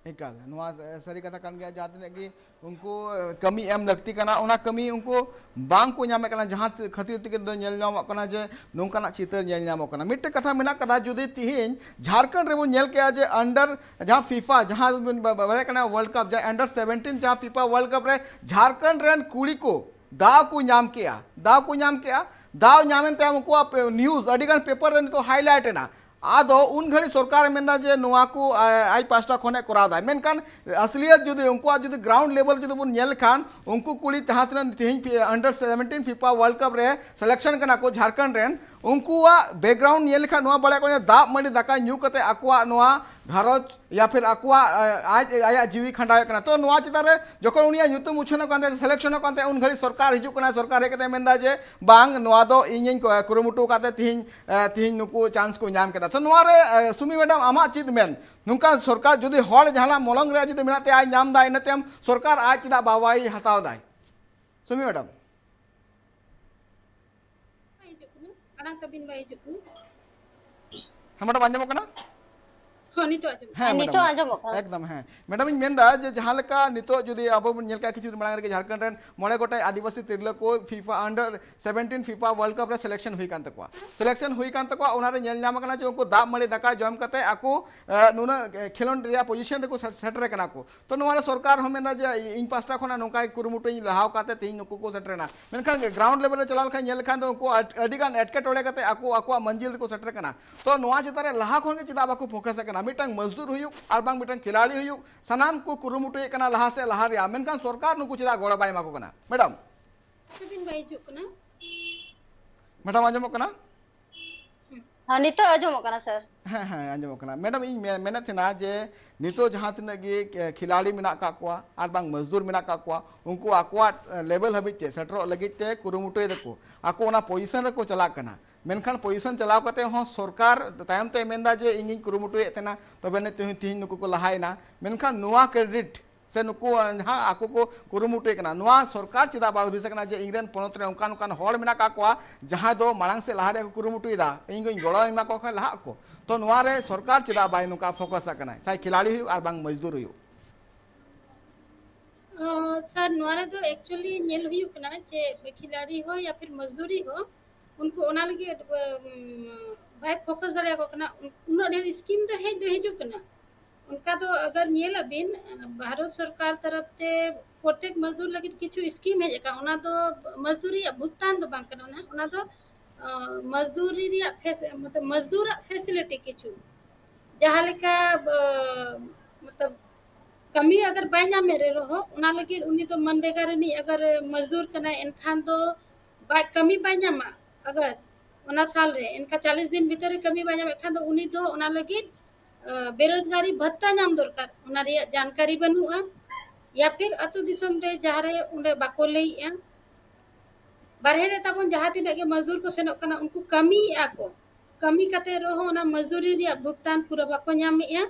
ᱮᱠᱟᱞ, ᱱᱚᱣᱟ ᱥᱟᱹᱨᱤ ᱠᱟᱛᱷᱟ ᱠᱟᱱ ᱜᱮᱭᱟ᱾ ᱡᱟᱦᱟᱸ ᱛᱤᱱᱟᱹᱜ ᱜᱮ ᱩᱱᱠᱩ ᱠᱟᱹᱢᱤ ᱮᱢ ᱞᱟᱹᱠᱛᱤ ᱠᱟᱱᱟ, ᱚᱱᱟ ᱠᱟᱹᱢᱤ ᱩᱱᱠᱩ ᱵᱟᱝ ᱠᱚ ᱧᱟᱢᱮᱫ ᱠᱟᱱᱟ, ᱡᱟᱦᱟᱸ ᱠᱷᱟᱹᱛᱤᱨ ᱛᱮᱜᱮ ᱫᱚ ᱧᱮᱞ ᱧᱟᱢᱚᱜ ᱠᱟᱱᱟ ᱡᱮ ᱱᱚᱝᱠᱟᱱᱟᱜ ᱪᱤᱛᱟᱹᱨ ᱧᱮᱞ ᱧᱟᱢᱚᱜ ᱠᱟᱱᱟ᱾ ᱢᱤᱫᱴᱮᱱ ᱠᱟᱛᱷᱟ ᱢᱮᱱᱟᱜ ᱠᱟᱫᱟ, ᱡᱩᱫᱤ ᱛᱤᱦᱤᱧ ᱡᱷᱟᱨᱠᱷᱚᱸᱰ ᱨᱮᱵᱚᱱ ᱧᱮᱞ ᱠᱮᱜᱼᱟ ᱡᱮ under ᱡᱟᱦᱟᱸ ᱯᱷᱤᱯᱟ, ᱡᱟᱦᱟᱸ ᱵᱚᱱ ᱵᱟ-, ᱵᱟ-, ᱵᱟᱲᱟᱭ ᱠᱟᱱᱟ ᱣᱟᱨᱞᱰ ᱠᱟᱯ, ᱡᱟᱦᱟᱸ under seventeen ᱡᱟᱦᱟᱸ ᱯᱷᱤᱯᱟ ᱣᱟᱨᱞᱰ ᱠᱟᱯ ᱨᱮ ᱡᱷᱟᱨᱠᱷᱚᱸᱰ ᱨᱮᱱ ᱠᱩᱲᱤ ᱠᱚ ᱫᱟᱣ ᱠᱚ ᱧᱟᱢ ᱠᱮᱜᱼᱟ, ᱫᱟᱣ ᱠᱚ ᱧᱟᱢ ᱠᱮᱜᱼᱟ, ᱫᱟᱣ ᱧᱟᱢᱮᱱ ᱛᱟᱭᱚᱢ ᱩᱱᱠᱩᱣᱟᱜ ᱯᱮ-, ᱱᱤᱭᱩᱡᱽ ᱟᱹᱰᱤᱜᱟᱱ ᱯᱮᱯᱟᱨ ᱨᱮ ᱱᱤᱛᱚᱜ ᱦᱟᱭᱞᱟᱭᱤᱴ ᱮᱱᱟ᱾ ᱟᱫᱚ ᱩᱱ ᱜᱷᱟᱹᱲᱤᱡ ᱥᱚᱨᱠᱟᱨᱮ ᱢᱮᱱᱫᱟ ᱡᱮ ᱱᱚᱣᱟ ᱠᱚ, ᱟ-, ᱟᱡ ᱯᱟᱥᱴᱟ ᱠᱷᱚᱱᱮ ᱠᱚᱨᱟᱣ ᱫᱟᱭ, ᱢᱮᱱᱠᱷᱟᱱ ᱟᱥᱞᱤᱭᱟᱛ ᱡᱩᱫᱤ ᱩᱱᱠᱩᱣᱟᱜ ᱡᱩᱫᱤ ground level ᱡᱩᱫᱤ ᱵᱚᱱ ᱧᱮᱞ ᱞᱮᱠᱷᱟᱱ, ᱩᱱᱠᱩ ᱠᱩᱲᱤ ᱡᱟᱦᱟᱸ ᱛᱤᱱᱟᱹᱜ ᱛᱮᱦᱮᱧ ᱯᱷᱤ-, under seventeen FIFA world cup ᱨᱮ ᱥᱤᱞᱮᱠᱥᱚᱱ ᱠᱟᱱᱟ ᱠᱚ ᱡᱷᱟᱨᱠᱷᱚᱸᱰ ᱨᱮᱱ, ᱩᱱᱠᱩᱣᱟᱜ ᱵᱮᱠᱜᱨᱟᱣᱩᱱᱰ ᱧᱮᱞ ᱞᱮᱠᱷᱟᱱ ᱱᱚᱣᱟ ᱵᱟᱲᱟᱭ ᱠᱚ ᱫᱟᱜ ᱢᱟᱹᱰᱤ ᱫᱟᱠᱟ ᱧᱩ ᱠᱟᱛᱮ ᱟᱠᱚᱣᱟᱜ ᱱᱚᱣᱟ ᱜᱷᱟᱨᱚᱸᱡᱽ ᱭᱟ ᱯᱷᱤᱨ ᱟᱠᱚᱣᱟᱜ, ᱟ, ᱟᱡ, ᱟᱭᱟᱜ ᱡᱤᱣᱤ ᱠᱷᱟᱸᱰᱟᱣᱮᱫ ᱠᱟᱱᱟ᱾ ᱛᱚ ᱱᱚᱣᱟ ᱪᱮᱛᱟᱱ ᱨᱮ ᱡᱚᱠᱷᱚᱱ ᱩᱱᱤᱭᱟᱜ ᱧᱩᱛᱩᱢ ᱩᱪᱷᱟᱹᱱᱚᱜ ᱠᱟᱱ ᱛᱟᱭᱟ, ᱥᱤᱞᱮᱠᱥᱚᱱᱚᱜ ᱠᱟᱱ ᱛᱟᱭᱟ, ᱩᱱ ᱜᱷᱟᱹᱲᱤᱡ ᱥᱚᱨᱠᱟᱨ ᱦᱤᱡᱩᱜ ᱠᱟᱱᱟ, ᱥᱚᱨᱠᱟᱨ ᱦᱮᱡ ᱠᱟᱛᱮ ᱢᱮᱱᱫᱟ ᱡᱮ ᱵᱟᱝ, ᱱᱚᱣᱟ ᱫᱚ ᱤᱧᱤᱧ ᱠᱚ-, ᱠᱩᱨᱩᱢᱩᱴᱩ ᱠᱟᱛᱮ ᱛᱤᱦᱤᱧ, ᱟ, ᱛᱤᱦᱤᱧ ᱱᱩᱠᱩ ᱪᱟᱱᱥ ᱠᱚ ᱧᱟᱢ ᱠᱮᱫᱟ᱾ ᱛᱚ ᱱᱚᱣᱟ ᱨᱮ, ᱟ, ᱥᱩᱢᱤ ᱢᱮᱰᱟᱢ, ᱟᱢᱟᱜ ᱪᱮᱫ ᱢᱮᱱ? ᱱᱚᱝᱠᱟ ᱥᱚᱨᱠᱟᱨ ᱡᱩᱫᱤ ᱦᱚᱲ ᱡᱟᱦᱟᱱᱟᱜ ᱢᱚᱞᱚᱝ ᱨᱮ ᱡᱩᱫᱤ ᱢᱮᱱᱟᱜ ᱛᱟᱭᱟ, ᱟᱡ ᱧᱟᱢ ᱫᱟᱭ, ᱤᱱᱟᱹ ᱛᱟᱭᱚᱢ ᱥᱚᱨᱠᱟᱨ ᱟᱡ ᱪᱮᱫᱟᱜ ᱵᱟᱵᱟᱭ ᱦᱟᱛᱟᱣ ᱫᱟᱭ? ᱥᱩᱢᱤ ᱢᱮᱰᱟᱢ᱾ ᱵᱟᱭ ᱦᱤᱡᱩᱜ ᱠᱟᱱᱟ, ᱟᱲᱟᱝ ᱛᱟᱵᱤᱱ ᱵᱟᱭ ᱦᱤᱡᱩᱜ ᱠᱟᱱᱟ᱾ ᱦᱮᱸ ᱢᱮᱰᱟᱢ, ᱟᱸᱡᱚᱢᱚᱜ ᱠᱟᱱᱟ? ᱦᱚᱸ, ᱱᱤᱛᱚᱜ ᱟᱸᱡᱚᱢᱚᱜ ᱦᱮᱸ, ᱦᱮᱸ, madam, ᱱᱤᱛᱚᱜ ᱟᱸᱡᱚᱢᱚᱜ ᱠᱟᱱᱟ᱾ ᱮᱠᱫᱚᱢ, ᱦᱮᱸ᱾ Madam, ᱤᱧ ᱢᱮᱱᱫᱟ ᱡᱮ ᱡᱟᱦᱟᱸ ᱞᱮᱠᱟ ᱱᱤᱛᱚᱜ ᱡᱩᱫᱤ ᱟᱵᱚ ᱵᱚᱱ ᱧᱮᱞ ᱠᱟᱜᱼᱟ, ᱠᱤᱪᱷᱩ ᱫᱤᱱ ᱢᱟᱲᱟᱝ ᱨᱮᱜᱮ ᱡᱷᱟᱲᱠᱷᱚᱸᱰ ᱨᱮᱱ ᱢᱚᱬᱮ ᱜᱚᱴᱮᱡ ᱟᱹᱫᱤᱵᱟᱹᱥᱤ ᱛᱤᱨᱞᱟᱹ ᱠᱚ FIFA under seventeen FIFA World Cup ᱨᱮ selection ᱦᱩᱭ ᱠᱟᱱ ᱛᱟᱠᱚᱣᱟ᱾ Selection ᱦᱩᱭ ᱠᱟᱱ ᱛᱟᱠᱚᱣᱟ, ᱚᱱᱟᱨᱮ ᱧᱮᱞ ᱧᱟᱢ ᱟᱠᱟᱱᱟ ᱡᱮ ᱩᱱᱠᱩ ᱫᱟᱜ ᱢᱟᱹᱲᱤ ᱫᱟᱠᱟ ᱡᱚᱢ ᱠᱟᱛᱮ ᱟᱠᱚ, ᱮ, ᱱᱩᱱᱟᱹᱜ, ᱮ, ᱠᱷᱮᱞᱳᱸᱰ ᱨᱮᱭᱟᱜ position ᱨᱮᱠᱚ ᱥᱮ-, ᱥᱮᱴᱮᱨ ᱟᱠᱟᱱᱟ ᱠᱚ᱾ ᱛᱚ ᱱᱚᱣᱟ ᱨᱮ ᱥᱚᱨᱠᱟᱨ ᱦᱚᱸ ᱢᱮᱱᱫᱟ ᱡᱮ ᱤᱧ ᱯᱟᱥᱴᱟ ᱠᱷᱚᱱᱟᱜ ᱱᱚᱝᱠᱟ ᱠᱩᱨᱩᱢᱩᱴᱩᱧ ᱞᱟᱦᱟᱣ ᱠᱟᱛᱮ ᱛᱮᱦᱮᱧ ᱱᱩᱠᱩ ᱠᱚ ᱥᱮᱴᱮᱨᱮᱱᱟ, ᱢᱮᱱᱠᱷᱟᱱ ground level ᱨᱮ ᱪᱟᱞᱟᱣ ᱞᱮᱠᱷᱟᱱ ᱧᱮᱞ ᱞᱮᱠᱷᱟᱱ ᱫᱚ ᱩᱱᱠᱩ ᱟᱹᱰ-, ᱟᱹᱰᱤᱜᱟᱱ ᱮᱴᱠᱮᱴᱚᱬᱮ ᱠᱟᱛᱮ ᱟᱠᱚ ᱟᱠᱚᱣᱟᱜ ᱢᱟᱹᱱᱡᱤᱞ ᱨᱮᱠᱚ ᱥᱮᱴᱮᱨ ᱠᱟᱱᱟ᱾ ᱛᱚ ᱱᱚᱣᱟ ᱪᱮᱛᱟᱱ ᱨᱮ ᱞᱟᱦᱟ ᱠᱷᱚᱱ ᱜᱮ ᱪᱮᱫᱟᱜ ᱵᱟᱠᱚ focus ᱟᱠᱟᱱᱟ? ᱢᱤᱫᱴᱟᱝ ᱢᱚᱡᱫᱩᱨ ᱦᱩᱭᱩᱜ ᱟᱨ ᱵᱟᱝ ᱢᱤᱫᱴᱟᱝ ᱠᱷᱤᱞᱟᱲᱤ ᱦᱩᱭᱩᱜ, ᱥᱟᱱᱟᱢ ᱠᱚ ᱠᱩᱨᱩᱢᱩᱴᱩᱭᱮᱫ ᱠᱟᱱᱟ ᱞᱟᱦᱟ ᱥᱮᱫ ᱞᱟᱦᱟ ᱨᱮᱭᱟᱜ, ᱢᱮᱱᱠᱷᱟᱱ ᱥᱚᱨᱠᱟᱨ ᱱᱩᱠᱩ ᱪᱮᱫᱟᱜ ᱜᱚᱲᱚ ᱵᱟᱭ ᱮᱢᱟ ᱠᱚ ᱠᱟᱱᱟ? Madam᱾ ᱟᱹᱵᱤᱱ ᱵᱟᱭ ᱦᱤᱡᱩᱜ ᱠᱟᱱᱟ᱾ Madam, ᱟᱸᱡᱚᱢᱚᱜ ᱠᱟᱱᱟ? ᱦᱮᱸ, ᱱᱤᱛᱚᱜ ᱟᱸᱡᱚᱢᱚᱜ ᱠᱟᱱᱟ, sir᱾ ᱦᱮᱸ, ᱦᱮᱸ, ᱟᱸᱡᱚᱢᱚᱜ ᱠᱟᱱᱟ᱾ Madam, ᱤᱧ ᱢᱮ-, ᱢᱮᱱᱮᱫ ᱛᱟᱦᱮᱱᱟ ᱡᱮ ᱱᱤᱛᱚᱜ ᱡᱟᱦᱟᱸ ᱛᱤᱱᱟᱹᱜ ᱜᱮ, ᱮ, ᱠᱷᱤᱞᱟᱲᱤ ᱢᱮᱱᱟᱜ ᱟᱠᱟᱫ ᱠᱚᱣᱟ ᱟᱨ ᱵᱟᱝ ᱢᱚᱡᱫᱩᱨ ᱢᱮᱱᱟᱜ ᱟᱠᱟᱫ ᱠᱚᱣᱟ, ᱩᱱᱠᱩ ᱟᱠᱚᱣᱟᱜ, ᱮ, level ᱦᱟᱹᱵᱤᱡ ᱛᱮ ᱥᱮᱴᱮᱨᱚᱜ ᱞᱟᱹᱜᱤᱫ ᱛᱮ ᱠᱩᱨᱩᱢᱩᱴᱩᱭ ᱫᱟᱠᱚ, ᱟᱠᱚ ᱚᱱᱟ position ᱨᱮᱠᱚ ᱪᱟᱞᱟᱜ ᱠᱟᱱᱟ᱾ ᱢᱮᱱᱠᱷᱟᱱ position ᱪᱟᱞᱟᱣ ᱠᱟᱛᱮ ᱦᱚᱸ ᱥᱚᱨᱠᱟᱨ ᱛᱟᱭᱚᱢ ᱛᱮ ᱢᱮᱱᱫᱟ ᱡᱮ ᱤᱧᱤᱧ ᱠᱩᱨᱩᱢᱩᱴᱩᱭᱮᱫ ᱛᱟᱦᱮᱱᱟ, ᱛᱚᱵᱮ ᱱᱤᱛ ᱛᱮᱦᱮᱧ, ᱛᱮᱦᱮᱧ ᱱᱩᱠᱩ ᱠᱚ ᱞᱟᱦᱟᱭᱮᱱᱟ᱾ ᱢᱮᱱᱠᱷᱟᱱ ᱱᱚᱣᱟ credit ᱥᱮ ᱱᱩᱠᱩ ᱡᱟᱦᱟᱸ ᱟᱠᱚ ᱠᱚ ᱠᱩᱨᱩᱢᱩᱴᱩᱭᱮᱫ ᱠᱟᱱᱟ, ᱱᱚᱣᱟ ᱥᱚᱨᱠᱟᱨ ᱪᱮᱫᱟᱜ ᱵᱟᱭ ᱦᱩᱫᱤᱥ ᱠᱟᱱᱟ ᱡᱮ ᱤᱧ ᱨᱮᱱ ᱯᱚᱱᱚᱛ ᱨᱮ ᱚᱱᱠᱟᱱ ᱚᱱᱠᱟᱱ ᱦᱚᱲ ᱢᱮᱱᱟᱜ ᱟᱠᱟᱫ ᱠᱚᱣᱟ ᱡᱟᱦᱟᱸᱭ ᱫᱚ ᱢᱟᱲᱟᱝ ᱥᱮᱫ ᱞᱟᱦᱟ ᱨᱮᱭᱟᱜ ᱠᱚ ᱠᱩᱨᱩᱢᱩᱴᱩᱭᱮᱫᱟ, ᱤᱧ ᱜᱤᱧ ᱜᱚᱲᱚ ᱮᱢᱟ ᱠᱚ ᱠᱷᱟᱱ ᱞᱟᱦᱟᱜ ᱟᱠᱚ᱾ ᱛᱚ ᱱᱚᱣᱟ ᱨᱮ ᱥᱚᱨᱠᱟᱨ ᱪᱮᱫᱟᱜ ᱵᱟᱭ ᱱᱚᱝᱠᱟ focus ᱟᱜ ᱠᱟᱱᱟᱭ, ᱪᱟᱦᱮ ᱠᱷᱤᱞᱟᱲᱤ ᱦᱩᱭᱩᱜ ᱟᱨ ᱵᱟᱝ ᱢᱚᱡᱫᱩᱨ ᱦᱩᱭᱩᱜ? ᱟᱸ, sir, ᱱᱚᱣᱟ ᱨᱮᱫᱚ actually ᱧᱮᱞ ᱦᱩᱭᱩᱜ ᱠᱟᱱᱟ ᱡᱮ ᱠᱷᱤᱞᱟᱲᱤ ᱦᱚᱸ ᱭᱟ ᱯᱷᱤᱨ ᱢᱚᱡᱫᱩᱨᱤ ᱦᱚᱸ, ᱩᱱᱠᱩ ᱚᱱᱟ ᱞᱟᱹᱜᱤᱫ, ᱩᱢ, ᱵᱟᱭ focus ᱫᱟᱲᱮᱭᱟᱠᱚ ᱠᱟᱱᱟ᱾ ᱩᱱ-, ᱩᱱᱟᱹᱜ ᱰᱷᱮᱨ scheme ᱫᱚ ᱦᱮᱡ ᱫᱚ ᱦᱤᱡᱩᱜ ᱠᱟᱱᱟ᱾ ᱚᱱᱠᱟ ᱫᱚ ᱟᱜᱟᱨ ᱧᱮᱞ ᱟᱵᱤᱱ, ᱵᱷᱟᱨᱚᱛ ᱥᱚᱨᱠᱟᱨ ᱛᱚᱨᱚᱯ ᱛᱮ ᱯᱨᱚᱛᱮᱠ ᱢᱚᱡᱫᱩᱨ ᱞᱟᱹᱜᱤᱫ ᱠᱤᱪᱷᱩ scheme ᱦᱮᱡ ᱟᱠᱟᱱᱟ, ᱚᱱᱟ ᱫᱚ ᱢᱚᱡᱫᱩᱨᱤ ᱨᱮᱭᱟᱜ ᱵᱷᱩᱜᱽᱛᱟᱱ ᱫᱚ ᱵᱟᱝ ᱠᱟᱱᱟ ᱱᱟᱦᱟᱜ, ᱚᱱᱟ ᱫᱚ, ᱟᱸ, ᱢᱚᱡᱫᱩᱨᱤ ᱨᱮᱭᱟᱜ ᱯᱷᱮᱥ-, ᱢᱚᱛᱞᱚᱵ ᱢᱚᱡᱫᱩᱨᱟᱜ facility ᱠᱤᱪᱷᱩ, ᱡᱟᱦᱟᱸ ᱞᱮᱠᱟ, ᱟᱸ, ᱢᱚᱛᱞᱚᱵ ᱠᱟᱹᱢᱤ ᱟᱜᱟᱨ ᱵᱟᱭ ᱧᱟᱢᱮᱫ ᱨᱮᱦᱚᱸ, ᱚᱱᱟ ᱞᱟᱹᱜᱤᱫ ᱩᱱᱤ ᱫᱚ ᱢᱟᱱᱨᱮᱜᱟ ᱨᱤᱱᱤᱡ ᱟᱜᱟᱨ ᱢᱚᱡᱫᱩᱨ ᱠᱟᱱᱟᱭ, ᱮᱱᱠᱷᱟᱱ ᱫᱚ ᱵᱟᱭ, ᱠᱟᱹᱢᱤ ᱵᱟᱭ ᱧᱟᱢᱟ᱾ ᱟᱜᱟᱨ ᱚᱱᱟ ᱥᱟᱞ ᱨᱮ, ᱮᱱᱠᱷᱟᱱ ᱪᱟᱞᱤᱥ ᱫᱤᱱ ᱵᱷᱤᱛᱟᱹᱨ ᱨᱮ ᱠᱟᱹᱢᱤ ᱵᱟᱭ ᱧᱟᱢᱮᱫ ᱠᱷᱟᱱ ᱫᱚ ᱩᱱᱤ ᱫᱚ ᱚᱱᱟ ᱞᱟᱹᱜᱤᱫ, ᱟᱸ, ᱵᱮᱨᱳᱡᱽᱜᱟᱨᱤ ᱵᱷᱟᱛᱟ ᱧᱟᱢ ᱫᱚᱨᱠᱟᱨ, ᱚᱱᱟ ᱨᱮᱭᱟᱜ ᱡᱟᱱᱠᱟᱨᱤ ᱵᱟᱹᱱᱩᱜᱼᱟ᱾ ᱭᱟ ᱯᱷᱤᱨ ᱟᱹᱛᱩ ᱫᱤᱥᱚᱢ ᱨᱮ ᱡᱟᱦᱟᱸ ᱨᱮ ᱚᱸᱰᱮ ᱵᱟᱠᱚ ᱞᱟᱹᱭᱮᱜᱼᱟ, ᱵᱟᱨᱦᱮ ᱨᱮ ᱛᱟᱵᱚᱱ ᱡᱟᱦᱟᱸ ᱛᱤᱱᱟᱹᱜ ᱜᱮ ᱢᱚᱡᱫᱩᱨ ᱠᱚ ᱥᱮᱱᱚᱜ ᱠᱟᱱᱟ, ᱩᱱᱠᱩ ᱠᱟᱹᱢᱤᱭᱮᱜᱼᱟ ᱠᱚ, ᱠᱟᱹᱢᱤ ᱠᱟᱛᱮ ᱨᱮᱦᱚᱸ ᱚᱱᱟ ᱢᱚᱡᱫᱩᱨᱤ ᱨᱮᱭᱟᱜ ᱵᱷᱩᱜᱽᱛᱟᱱ ᱯᱩᱨᱟᱹ ᱵᱟᱠᱚ ᱧᱟᱢᱮᱜᱼᱟ᱾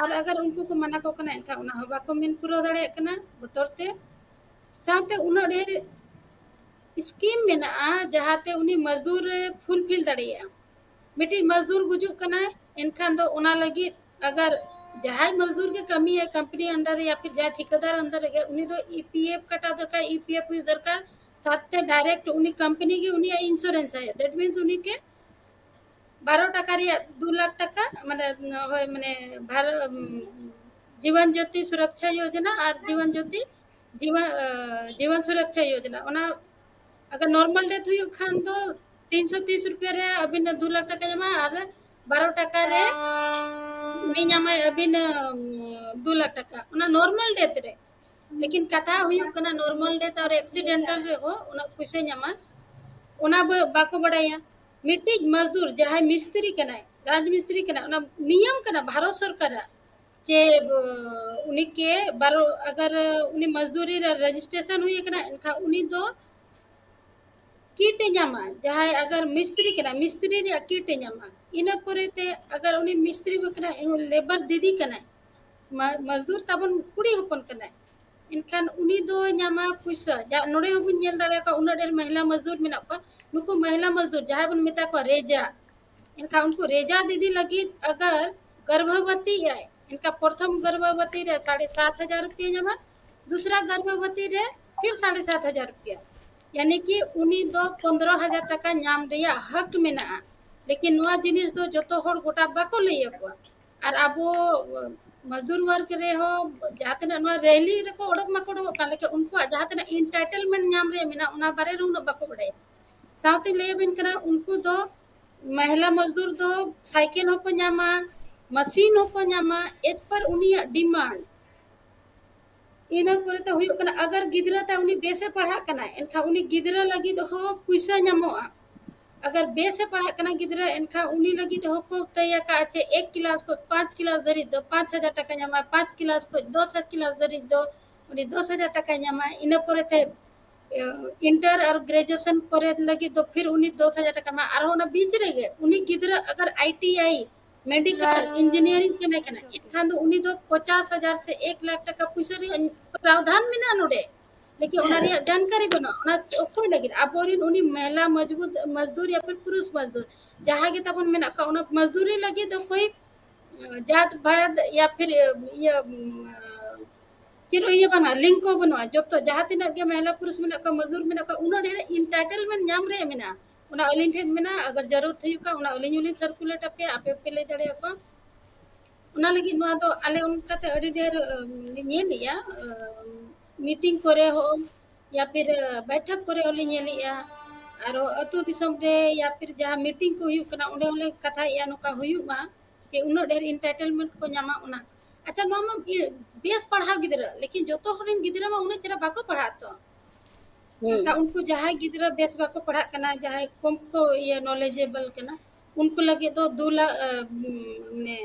ᱟᱨ ᱟᱜᱟᱨ ᱩᱱᱠᱩ ᱠᱚ ᱢᱟᱱᱟ ᱠᱚ ᱠᱟᱱᱟ, ᱮᱱᱠᱷᱟᱱ ᱚᱱᱟ ᱦᱚᱸ ᱵᱟᱠᱚ ᱢᱮᱱ ᱯᱩᱨᱟᱹᱣ ᱫᱟᱲᱮᱭᱟᱜ ᱠᱟᱱᱟ ᱵᱚᱛᱚᱨ ᱛᱮ᱾ ᱥᱟᱶᱛᱮ ᱩᱱᱟᱹᱜ ᱰᱷᱮᱨ scheme ᱢᱮᱱᱟᱜᱼᱟ ᱡᱟᱦᱟᱸᱛᱮ ᱩᱱᱤ ᱢᱚᱡᱫᱩᱨ ᱮ fulfill ᱫᱟᱲᱮᱭᱟᱜᱼᱟ᱾ ᱢᱤᱫᱴᱤᱡ ᱢᱚᱡᱫᱩᱨ ᱜᱩᱡᱩᱜ ᱠᱟᱱᱟᱭ, ᱮᱱᱠᱷᱟᱱ ᱫᱚ ᱚᱱᱟ ᱞᱟᱹᱜᱤᱫ अगर ᱡᱟᱦᱟᱸᱭ ᱢᱚᱡᱫᱩᱨ ᱜᱮ ᱠᱟᱹᱢᱤᱭᱟ ᱠᱳᱢᱯᱟᱱᱤ under ᱨᱮ ᱭᱟ ᱯᱷᱤᱨ ᱡᱟᱦᱟᱸ ᱴᱷᱤᱠᱟᱹᱫᱟᱨ under ᱨᱮᱜᱮ, ᱩᱱᱤ ᱫᱚ ᱤ ᱯᱤ ᱮᱯᱷ ᱠᱟᱴᱟᱣ ᱫᱚᱨᱠᱟᱨ, ᱤ ᱯᱤ ᱮᱯᱷ ᱦᱩᱭᱩᱜ ᱫᱚᱨᱠᱟᱨ, ᱥᱟᱛ ᱛᱮ direct ᱩᱱᱤ ᱠᱳᱢᱯᱟᱱᱤ ᱜᱮ ᱩᱱᱤᱭᱟᱜ insurance ᱟᱭᱟ᱾ That means ᱩᱱᱤ ᱜᱮ ᱵᱟᱨᱚ ᱴᱟᱠᱟ ᱨᱮᱭᱟᱜ ᱫᱩ ᱞᱟᱠᱷ ᱴᱟᱠᱟ, ᱢᱟᱱᱮ, ᱦᱳᱭ, ᱢᱟᱱᱮ, ᱵᱷᱟᱨᱚ-, ᱩᱢ, ᱡᱤᱵᱚᱱ ᱡᱳᱛᱤ ᱥᱩᱨᱚᱠᱪᱷᱟ ᱭᱳᱡᱚᱱᱟ ᱟᱨ ᱡᱤᱵᱚᱱ ᱡᱳᱛᱤ ᱡᱤᱵᱚᱱ, ᱟ, ᱡᱤᱵᱚᱱ ᱥᱩᱨᱚᱠᱪᱷᱟ ᱭᱳᱡᱚᱱᱟ, ᱚᱱᱟ ᱟᱜᱟᱨ normal death ᱦᱩᱭᱩᱜ ᱠᱷᱟᱱ ᱫᱚ ᱛᱤᱱᱥᱚ ᱛᱤᱥ ᱨᱩᱯᱤᱭᱟ ᱨᱮ ᱟᱹᱵᱤᱱ ᱫᱩ ᱞᱟᱠᱷ ᱴᱟᱠᱟ ᱧᱟᱢᱟ ᱟᱨ ᱵᱟᱨᱚ ᱴᱟᱠᱟ ᱨᱮ ᱩᱱᱤ ᱧᱟᱢᱟᱭ ᱟᱹᱵᱤᱱ, ᱩᱢ, ᱫᱩ ᱞᱟᱠᱷ ᱴᱟᱠᱟ, ᱚᱱᱟ normal death ᱨᱮ᱾ ᱞᱮᱠᱤᱱ ᱠᱟᱛᱷᱟ ᱦᱩᱭᱩᱜ ᱠᱟᱱᱟ, normal death ᱟᱨ accidental ᱨᱮᱦᱚᱸ ᱩᱱᱟᱹᱜ ᱯᱩᱭᱥᱟᱹ ᱧᱟᱢᱟ, ᱚᱱᱟ ᱵᱟ-, ᱵᱟᱠᱚ ᱵᱟᱰᱟᱭᱟ᱾ ᱢᱤᱫᱴᱤᱡ ᱢᱚᱡᱫᱩᱨ ᱡᱟᱦᱟᱸᱭ ᱢᱤᱥᱛᱨᱤ ᱠᱟᱱᱟᱭ, ᱨᱟᱡᱽ ᱢᱤᱥᱛᱨᱤ ᱠᱟᱱᱟᱭ, ᱚᱱᱟ ᱱᱤᱭᱚᱢ ᱠᱟᱱᱟ ᱵᱷᱟᱨᱚᱛ ᱥᱚᱨᱠᱟᱨᱟᱜ, ᱡᱮ, ᱵᱚ-, ᱩᱱᱤ ᱠᱮ ᱵᱟᱨᱚ, ᱟᱜᱟᱨ ᱩᱱᱤ ᱢᱚᱡᱫᱩᱨᱤ ᱨᱮ registration ᱦᱩᱭ ᱟᱠᱟᱱᱟ, ᱮᱱᱠᱷᱟᱱ ᱩᱱᱤ ᱫᱚ ᱠᱤᱴ ᱮ ᱧᱟᱢᱟ᱾ ᱡᱟᱦᱟᱸᱭ ᱟᱜᱟᱨ ᱢᱤᱥᱛᱨᱤ ᱠᱟᱱᱟᱭ, ᱢᱤᱥᱛᱨᱤ ᱨᱮᱭᱟᱜ ᱠᱤᱴ ᱮ ᱧᱟᱢᱟ᱾ ᱤᱱᱟᱹ ᱯᱚᱨᱮ ᱛᱮ ᱟᱜᱟᱨ ᱩᱱᱤ ᱢᱤᱥᱛᱨᱤ ᱦᱚᱸ ᱠᱟᱱᱟᱭ, ᱮᱱᱦᱚᱸ labour ᱫᱤᱫᱤ ᱠᱟᱱᱟᱭ, ᱢᱟ-, ᱢᱚᱡᱫᱩᱨ ᱛᱟᱵᱚᱱ ᱠᱩᱲᱤ ᱦᱚᱯᱚᱱ ᱠᱟᱱᱟᱭ, ᱮᱱᱠᱷᱟᱱ ᱩᱱᱤ ᱫᱚ ᱧᱟᱢᱟ ᱯᱩᱭᱥᱟᱹ᱾ ᱡᱟ, ᱱᱚᱰᱮ ᱦᱚᱸᱵᱚᱱ ᱧᱮᱞ ᱫᱟᱲᱮᱭᱟᱠᱚᱣᱟ, ᱩᱱᱟᱹᱜ ᱰᱷᱮᱨ ᱢᱚᱦᱤᱞᱟ ᱢᱚᱡᱫᱩᱨ ᱢᱮᱱᱟᱜ ᱠᱚᱣᱟ᱾ ᱱᱩᱠᱩ ᱢᱚᱦᱤᱞᱟ ᱢᱚᱡᱫᱩᱨ ᱡᱟᱦᱟᱸᱭ ᱵᱚᱱ ᱢᱮᱛᱟ ᱠᱚᱣᱟ ᱨᱮᱡᱟ, ᱮᱱᱠᱷᱟᱱ ᱩᱱᱠᱩ ᱨᱮᱡᱟ ᱫᱤᱫᱤ ᱞᱟᱹᱜᱤᱫ ᱟᱜᱟᱨ ᱜᱚᱨᱵᱷᱚᱵᱚᱛᱤ ᱟᱭ, ᱮᱱᱠᱷᱟᱱ ᱯᱨᱚᱛᱷᱚᱢ ᱜᱚᱨᱵᱷᱚᱵᱚᱛᱤ ᱨᱮ ᱥᱟᱲᱮ ᱥᱟᱛ ᱦᱟᱡᱟᱨ ᱨᱩᱯᱤᱭᱟ ᱧᱟᱢᱟ, ᱫᱩᱥᱨᱟ ᱜᱚᱨᱵᱷᱚᱵᱚᱛᱤ ᱨᱮ ᱯᱷᱤᱨ ᱥᱟᱲᱮ ᱥᱟᱛ ᱦᱟᱡᱟᱨ ᱨᱩᱯᱤᱭᱟ, ᱭᱟᱱᱤ ᱠᱤ ᱩᱱᱤ ᱫᱚ ᱯᱚᱱᱫᱽᱨᱚ ᱦᱟᱡᱟᱨ ᱴᱟᱠᱟ ᱧᱟᱢ ᱨᱮᱭᱟᱜ ᱦᱚᱠ ᱢᱮᱱᱟᱜᱼᱟ᱾ ᱞᱮᱠᱤᱱ ᱱᱚᱣᱟ ᱡᱤᱱᱤᱥ ᱫᱚ ᱡᱚᱛᱚ ᱦᱚᱲ ᱜᱚᱴᱟ ᱵᱟᱠᱚ ᱞᱟᱹᱭ ᱟᱠᱚᱣᱟ᱾ ᱟᱨ ᱟᱵᱚ ᱢᱚᱡᱫᱩᱨ ᱣᱟᱨᱠ ᱨᱮᱦᱚᱸ ᱡᱟᱦᱟᱸ ᱛᱤᱱᱟᱹᱜ ᱱᱚᱣᱟ ᱨᱮᱞᱤ ᱨᱮᱠᱚ ᱚᱰᱚᱠ ᱢᱟᱠᱚ ᱚᱰᱚᱠᱚᱜ ᱠᱟᱱ, ᱞᱮᱠᱤᱱ ᱩᱱᱠᱩᱣᱟᱜ ᱡᱟᱦᱟᱸ ᱛᱤᱱᱟᱹᱜ entitlement ᱧᱟᱢ ᱨᱮᱭᱟᱜ ᱢᱮᱱᱟᱜᱼᱟ, ᱚᱱᱟ ᱵᱟᱨᱮ ᱨᱮ ᱩᱱᱟᱹᱜ ᱵᱟᱠᱚ ᱵᱟᱰᱟᱭᱟ᱾ ᱥᱟᱶᱛᱮ ᱞᱟᱹᱭ ᱟᱵᱤᱱ ᱠᱟᱱᱟ, ᱩᱱᱠᱩ ᱫᱚ ᱢᱚᱦᱤᱞᱟ ᱢᱚᱡᱫᱩᱨ ᱫᱚ ᱥᱟᱭᱠᱮᱞ ᱦᱚᱸᱠᱚ ᱧᱟᱢᱟ, ᱢᱟᱥᱤᱱ ᱦᱚᱸᱠᱚ ᱧᱟᱢᱟ, as per ᱩᱱᱤᱭᱟᱜ demand᱾ ᱤᱱᱟᱹ ᱯᱚᱨᱮ ᱛᱮ ᱦᱩᱭᱩᱜ ᱠᱟᱱᱟ, ᱟᱜᱟᱨ ᱜᱤᱫᱽᱨᱟᱹ ᱛᱟᱭ ᱩᱱᱤ ᱵᱮᱥᱮ ᱯᱟᱲᱦᱟᱜ ᱠᱟᱱᱟ, ᱮᱱᱠᱷᱟᱱ ᱩᱱᱤ ᱜᱤᱫᱽᱨᱟᱹ ᱞᱟᱹᱜᱤᱫ ᱦᱚᱸ ᱯᱩᱭᱥᱟᱹ ᱧᱟᱢᱚᱜᱼᱟ᱾ ᱟᱜᱟᱨ ᱵᱮᱥᱮ ᱯᱟᱲᱦᱟᱜ ᱠᱟᱱᱟ ᱜᱤᱫᱽᱨᱟᱹ, ᱮᱱᱠᱷᱟᱱ ᱩᱱᱤ ᱞᱟᱹᱜᱤᱫ ᱦᱚᱸᱠᱚ ᱛᱟᱭ ᱟᱠᱟᱫᱼᱟ ᱪᱮ ᱮᱠ ᱠᱞᱟᱥ ᱠᱷᱚᱱ ᱯᱟᱸᱪ ᱠᱞᱟᱥ ᱫᱷᱟᱹᱨᱤᱡ ᱫᱚ ᱯᱟᱸᱪ ᱦᱟᱡᱟᱨ ᱴᱟᱠᱟ ᱧᱟᱢᱟ, ᱯᱟᱸᱪ ᱠᱞᱟᱥ ᱠᱷᱚᱱ ᱫᱚᱥ ᱠᱞᱟᱥ ᱫᱷᱟᱹᱨᱤᱡ ᱫᱚ ᱩᱱᱤ ᱫᱚᱥ ᱦᱟᱡᱟᱨ ᱴᱟᱠᱟᱭ ᱧᱟᱢᱟ᱾ ᱤᱱᱟᱹ ᱯᱚᱨᱮ ᱛᱮ, ᱮ, ᱤᱱᱴᱟᱨ ᱟᱨ ᱜᱨᱮᱡᱩᱭᱮᱥᱚᱱ ᱯᱚᱨᱮ ᱞᱟᱹᱜᱤᱫ ᱫᱚ ᱯᱷᱤᱨ ᱩᱱᱤ ᱫᱚᱥ ᱦᱟᱡᱟᱨ ᱴᱟᱠᱟ ᱧᱟᱢᱟ᱾ ᱟᱨᱦᱚᱸ ᱚᱱᱟ ᱵᱤᱪ ᱨᱮᱜᱮ ᱩᱱᱤ ᱜᱤᱫᱽᱨᱟᱹ ᱟᱜᱟᱨ I T I medical engineering ᱥᱟᱱᱟᱭ ᱠᱟᱱᱟ, ᱮᱱᱠᱷᱟᱱ ᱫᱚ ᱩᱱᱤ ᱫᱚ ᱯᱚᱪᱟᱥ ᱦᱟᱡᱟᱨ ᱥᱮ ᱮᱠ ᱞᱟᱠᱷ ᱴᱟᱠᱟ ᱯᱩᱭᱥᱟᱹ ᱨᱮᱭᱟᱜ ᱯᱨᱟᱣᱫᱷᱟᱱ ᱢᱮᱱᱟᱜᱼᱟ ᱱᱚᱰᱮ, ᱞᱮᱠᱤᱱ ᱚᱱᱟ ᱨᱮᱭᱟᱜ ᱡᱟᱱᱠᱟᱨᱤ ᱵᱟᱹᱱᱩᱜᱼᱟ᱾ ᱚᱱᱟ ᱚᱠᱚᱭ ᱞᱟᱹᱜᱤᱫ? ᱟᱵᱚᱨᱮᱱ ᱩᱱᱤ ᱢᱚᱦᱤᱞᱟ ᱢᱚᱡᱵᱩᱛ ᱢᱚᱡᱫᱩᱨ ᱭᱟ ᱯᱷᱤᱨ ᱯᱩᱨᱩᱥ ᱢᱚᱡᱫᱩᱨ ᱡᱟᱦᱟᱸ ᱜᱮ ᱛᱟᱵᱚᱱ ᱢᱮᱱᱟᱜ ᱠᱚᱣᱟ, ᱚᱱᱟ ᱢᱚᱡᱫᱩᱨᱤ ᱞᱟᱹᱜᱤᱫ ᱫᱚ ᱠᱳᱭ जात पात या फिर ये, ये, चलो, ये बना, लिंग को बनवा, जो तो जहाँ तीन के महिला पुरुष में का मजदूर में का उन्होंने एंटाइटलमेंट नाम रहे में ना, ᱚᱱᱟ ᱟᱹᱞᱤᱧ ᱴᱷᱮᱱ ᱢᱮᱱᱟᱜᱼᱟ᱾ ᱟᱜᱟᱨ ᱡᱟᱹᱨᱩᱲ ᱦᱩᱭᱩᱜ ᱠᱷᱟᱱ, ᱚᱱᱟ ᱟᱹᱞᱤᱧ ᱦᱚᱸᱞᱤᱧ ᱥᱟᱨᱠᱩᱞᱮᱴ ᱟᱯᱮᱭᱟ, ᱟᱯᱮ ᱯᱮ ᱞᱟᱹᱭ ᱫᱟᱲᱮᱭᱟᱠᱚᱣᱟ᱾ ᱚᱱᱟ ᱞᱟᱹᱜᱤᱫ ᱱᱚᱣᱟ ᱫᱚ ᱟᱞᱮ ᱚᱱᱠᱟᱛᱮ ᱟᱹᱰᱤ ᱰᱷᱮᱨ ᱞᱤᱧ ᱧᱮᱞᱮᱜᱼᱟ᱾ ᱢᱤᱴᱤᱝ ᱠᱚᱨᱮ ᱦᱚᱸ ᱭᱟ ᱯᱷᱤᱨ ᱵᱟᱭᱴᱷᱚᱠ ᱠᱚᱨᱮ ᱦᱚᱸᱞᱤᱧ ᱧᱮᱞᱮᱜᱼᱟ᱾ ᱟᱨᱚ ᱟᱹᱛᱩ ᱫᱤᱥᱚᱢ ᱨᱮ ᱭᱟ ᱯᱷᱤᱨ ᱡᱟᱦᱟᱸ ᱢᱤᱴᱤᱝ ᱠᱚ ᱦᱩᱭᱩᱜ ᱠᱟᱱᱟ, ᱚᱸᱰᱮ ᱦᱚᱸᱞᱮ ᱠᱟᱛᱷᱟᱭᱮᱜᱼᱟ, ᱱᱚᱝᱠᱟ ᱦᱩᱭᱩᱜ ᱢᱟ, ᱡᱮ ᱩᱱᱟᱹᱜ ᱰᱷᱮᱨ ᱮᱱᱴᱟᱭᱴᱮᱞᱢᱮᱱᱴ ᱠᱚ ᱧᱟᱢᱟ᱾ ᱚᱱᱟ, ᱟᱪᱪᱷᱟ, ᱱᱚᱣᱟ ᱢᱟ ᱵᱮᱥ ᱯᱟᱲᱦᱟᱣ ᱜᱤᱫᱽᱨᱟᱹ, ᱞᱮᱠᱤᱱ ᱡᱚᱛᱚ ᱦᱚᱲ ᱨᱮᱱ ᱜᱤᱫᱽᱨᱟᱹ ᱢᱟ ᱩᱱᱟᱹᱜ ᱪᱮᱦᱨᱟ ᱵᱟᱠᱚ ᱯᱟᱲᱦᱟᱜ ᱛᱚ᱾ ᱦᱩᱸ᱾ ᱮᱱᱠᱷᱟᱱ ᱩᱱᱠᱩ ᱡᱟᱦᱟᱸᱭ ᱜᱤᱫᱽᱨᱟᱹ ᱵᱮᱥ ᱵᱟᱠᱚ ᱯᱟᱲᱦᱟᱜ ᱠᱟᱱᱟ, ᱡᱟᱦᱟᱸᱭ ᱠᱚᱢ ᱠᱚ ᱤᱭᱟᱹ ᱱᱚᱞᱮᱡᱮᱵᱚᱞ ᱠᱟᱱᱟ, ᱩᱱᱠᱩ ᱞᱟᱹᱜᱤᱫ ᱫᱚ ᱫᱩ ᱞᱟᱠᱷ, ᱢᱟᱱᱮ